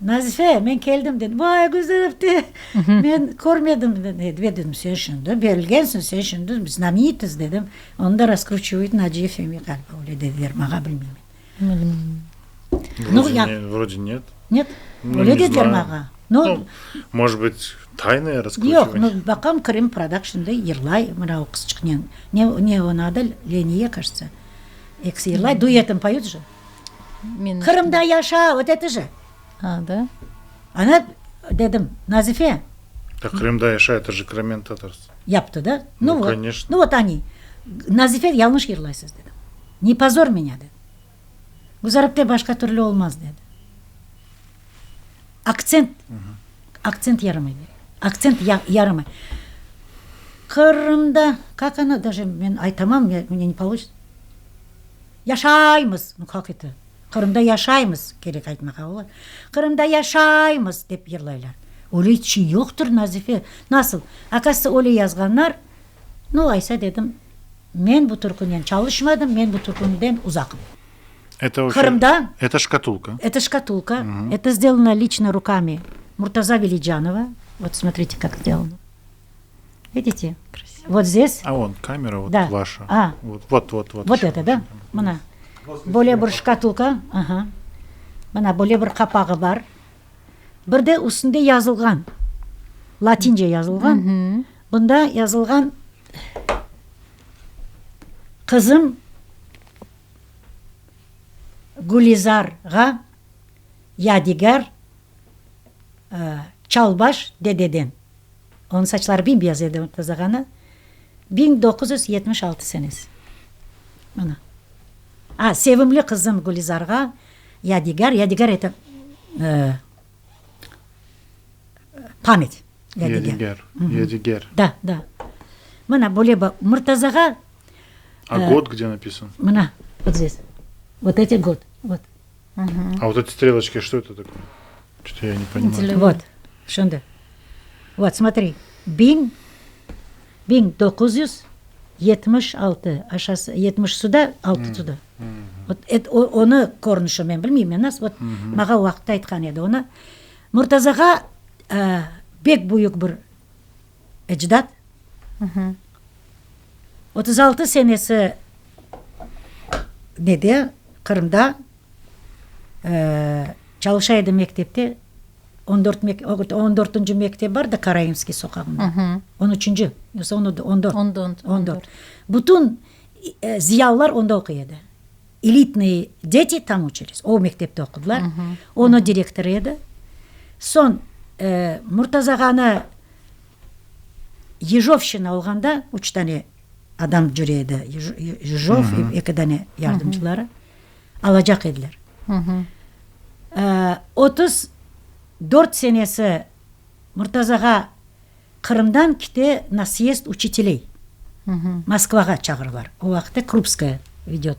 Nazife, men keldim, dedim, vay, Güzel apte, men körmedim, dedi, dedim, sen şimdi berilgensiñ, sen şimdi znamenitost, dedim, onı da raskruçivayt Naciye Femi ğaliba, öyle dediler mağa, bilmeyim. Ну, я... Вроде нет. Нет? Öyle dediler mağa. Ну, может быть, тайное раскручивание. Yoq, nu, baqam, Krım prodakşnda yırlay, mına o qızçıqnen. Ne, ne onıñ adı, Leniye, кажется. Ekisi yırlay, duetom poyut же. Qırımda yaşa, vot eto же. A, da? Ana, dedim, Nazife. Da Qırımda yaşa, eto же Crimean Tatars. Yaptı, da? Nu, Nu, vot. конечно. Nu, vot oni. Nazife, yañlış yırlaysız, dedim. Ne pozor menya, dedi. Guzarapte başqa türlü olmaz, dedi. Aktsent, aktsent yaramay, dedi. Aktsent yaramay. Qırımda, kak ona, daje men aytamam, mne ne получится. Yaşaymız, nu kak eto, Qırımda yaşaymız kerek aytmağa, ola. Qırımda yaşaymız, dep yırlaylar. Öyle iç şey yoqtır, Nazife. Nasıl? Okazıvtsa, öyle yazğanlar. Nu, aysa, dedim, Men bu türkünen çalışmadım, men bu türkünden uzaqım. Это вообще, Qırımda. Это шкатулка. Это шкатулка. Это сделано лично руками Муртаза Велиджанова. Вот смотрите, как сделано. Видите? Красиво. Вот здесь. А вон камера вот Да. ваша. А. Вот, вот, вот, вот. Вот это, да? Mına. Böyle bir şkatulka. Aha. Mına böyle bir qapağı bar. Bir de üstünde yazılğan. Latince yazılğan. Bunda yazılğan Qızım Gülizarğa yadigar Çalbaş dededen. Onıñ saçları bim-beyaz edi Murtaza ağanıñ. 1976 senesi. Mına. A, sevimli qızım Gülizarğa yadigar, yadigar eto pamять. Yadigar, yadigar. Da, da. Mına böyle Murtaza ağa. A god gde napisan? Mına, vot zdes. Vot eti god, vot. A vot eti strelочки, što eto takoye? Çto ya ne ponimayu. Vot, şimdi. Vot, smotri, 1976, aşası, yetmiş suda, altı suda. Vot, et, onı körünişi men bilmeyim, men nasıl, vot, mağa o vaqıtta aytqan edi onı. Murtaza ağa bek büyük bir ecdat. 36 senesi nede, Qırımda çalışa edi mektepte, on dört, on dörtünci mektep bar da Karaimskiy soqağında, on üçünci, yoqsa on dört, on dört. Bütün ziyalılar onda oquy edi. Elitnıy deti tam uçilis, o mektepte oqudılar. Onıñ direktorı edi. Soñ Murtaza ağanı Yejovşçina olğanda üç dane adam cüre edi, Yejov, eki dane yardımcıları, alacaq ediler. 34 senesi Murtaza ağa Qırımdan kite na syezd uçiteley, Moskvağa çağırılar. O vaqıtta Krupskaya vedet,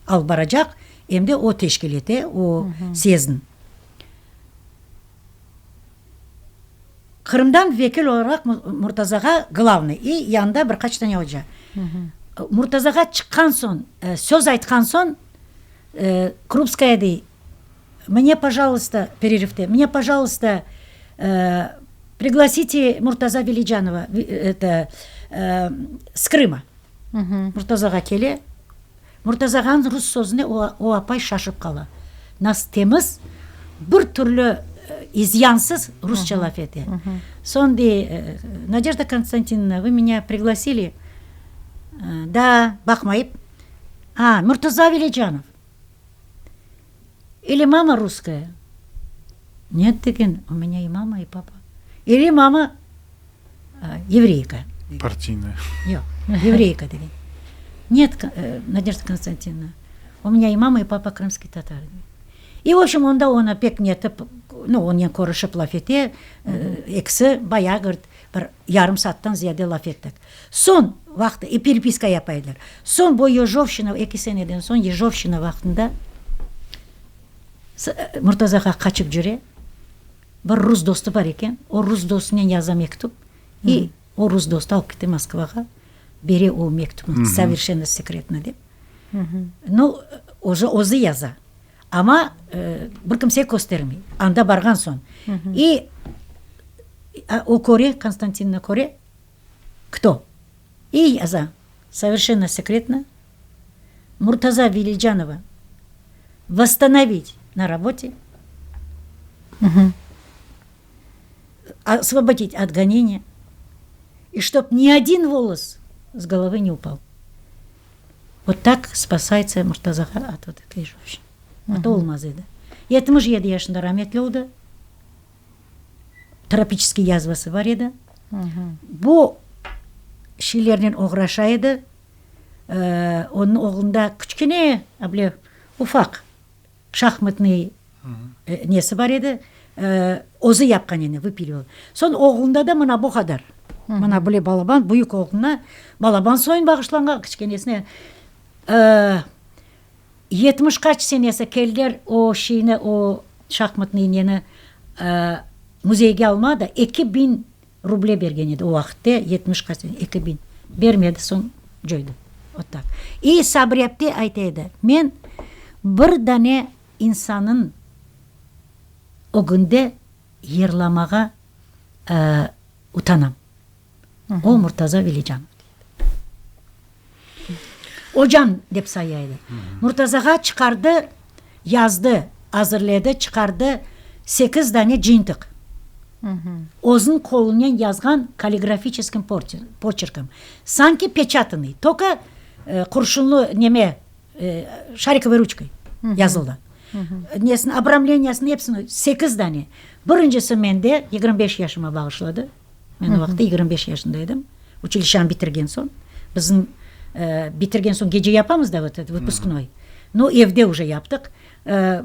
alıp baracaq. Em de o teşkil ete o syezdni. Qırımdan vekil olaraq Murtaza ağa glavnıy i yanında bir qaç tane oca. Murtaza ağa çıqqan soñ, söz aytqan soñ, Krupskaya dey, Mne, pojaluysta, pererivte, mne, pojaluysta, priglasite Murtaza Velicanova, eto, s Krıma. Murtaza ağa kele. Murtaza ağanıñ rus sözüne o apay şaşıp qala. Nas temiz, bir türlü izyansız rusça laf ete. Soñ dey, Nadejda Konstantinovna, vı menya priglasili? Da, baqmayıp, a, Murtaza Velicanov. Ili mama russkaya? Net, degen, u menya i mama, i papa. Ili mama yevreyka. Partiynaya. Yoq, yevreyka degen. Net, Nadejda Konstantinovna, u menya i mama, i papa krımskiy tatar. I, v obşem, onda onı pek netip, nu, onen körüşip laf ete, ekisi bayağı bir Bir yarım saattan ziyade laf ettik. Soñ vaqtı, e, perepiska yapa ediler. Soñ bu Yejovşçina, eki seneden soñ Yejovşçina vaqtında Murtaza ağa qaçıp cüre. Bir rus dostu bar eken, o rus dostunen yaza mektüp i o rus dostu alıp kete Moskvağa, bere o mektüpni, soverşenno sekretno dep. Nu, uje özü yaza. Amma bir kimsege köstermey. Anda barğan soñ. I o köre, Konstantinna köre, kto. I yaza, soverşenno sekretno, Murtaza Velicanova vosstanovit na rabote, osvobodit ot goneniya, i ştob ni odin volos s golovı ne upal. Vot tak spasaytsa Murtaza ağa ot vot etoy jovşçinı. A to olmaz edi. 77 yaşında rametli oldı. Tropiçeskiy yazvası bar edi. Bu şeylernen oğraşa edi. Onıñ oğlunda kiçkene, able ufaq şahmatnıy nesi bar edi, özü yapqan edi, vıpilival. Soñ oğlunda da mına bu qadar. Mına böyle balaban, büyük oğluna balaban soyun bağışlanğan, kiçkenesine. 70 qaç senesi keldiler o şeyni, o şahmatnıy neni müzeyge alma da, 2000 ruble bergen edi o vaqıtte, 70 qaç sene, 2000. Bermedi, soñ coydı. Vot tak. İ Sabri apte ayta edi, men bir dane insanıñ ögünde yırlamağa utanam. O Murtaza Velicanov dey edi. Ocam dep saya edi. Murtazağa çıqardı, yazdı, azırledi, çıqardı sekiz dane cıyıntıq. Özüniñ qolunen yazğan kalligrafiçeskim poçerkom. Sanki peçatanıy, tolko qurşunlı neme, şarikovıy ruçkay yazıldı. Nesini, obramleniyasını episini, sekiz dane. Birincisi mende, 25 yaşıma bağışladı. Men o vaqıtta 25 yaşında edim. Uçilişanı bitirgen soñ. Bizim bitirgen soñ gece yapamız da vot eto vıpısknoy. No, evde uje yaptıq.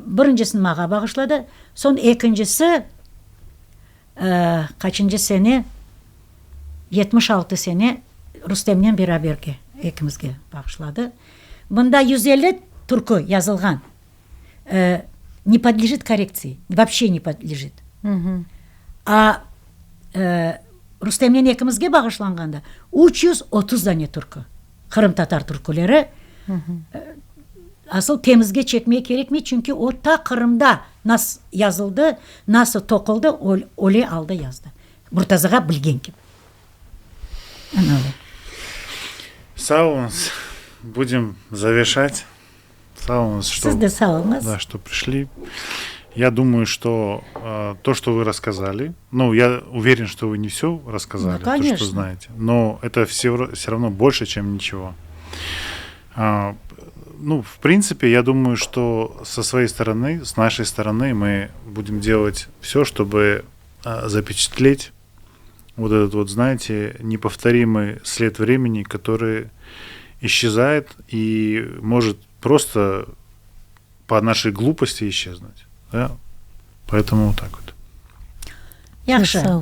Birincisini mağa bağışladı. Soñ ekincisi, qaçıncı sene, 76 sene Rustemnen beraberge, ekimizge bağışladı. Mında 150 türkü yazılğan. Ne podlejit korrektsii, voobşe ne podlejit. A Rustemnen ekimizge bağışlanğanda 330 dane türkü, qırımtatar türküleri. Asıl temizge çekmege kerekmey, çünki o ta Qırımda nas yazıldı, nasıl toquldı, öyle alda yazdı. Murtaza ağa bilgen kibi. Ana öyle. Sağ oluñız. Budem zaverşat. Sağ oluñız, что, Siz de sağ oluñız. Да, что пришли. Я думаю, что э, то, что вы рассказали, ну, я уверен, что вы не все рассказали, ну, то, что знаете, но это все, все равно больше, чем ничего. А, ну, в принципе, я думаю, что со своей стороны, с нашей стороны мы будем делать все, чтобы а, запечатлеть вот этот вот, знаете, неповторимый след времени, который исчезает и может просто по нашей глупости исчезнуть. Да? Поэтому вот так вот. Yahşı.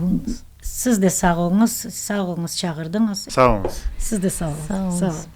Siz de sağ oluñız, sağ oluñız çağırdıñız. Sağ oluñız. Siz de sağ oluñız. Sağ oluñız.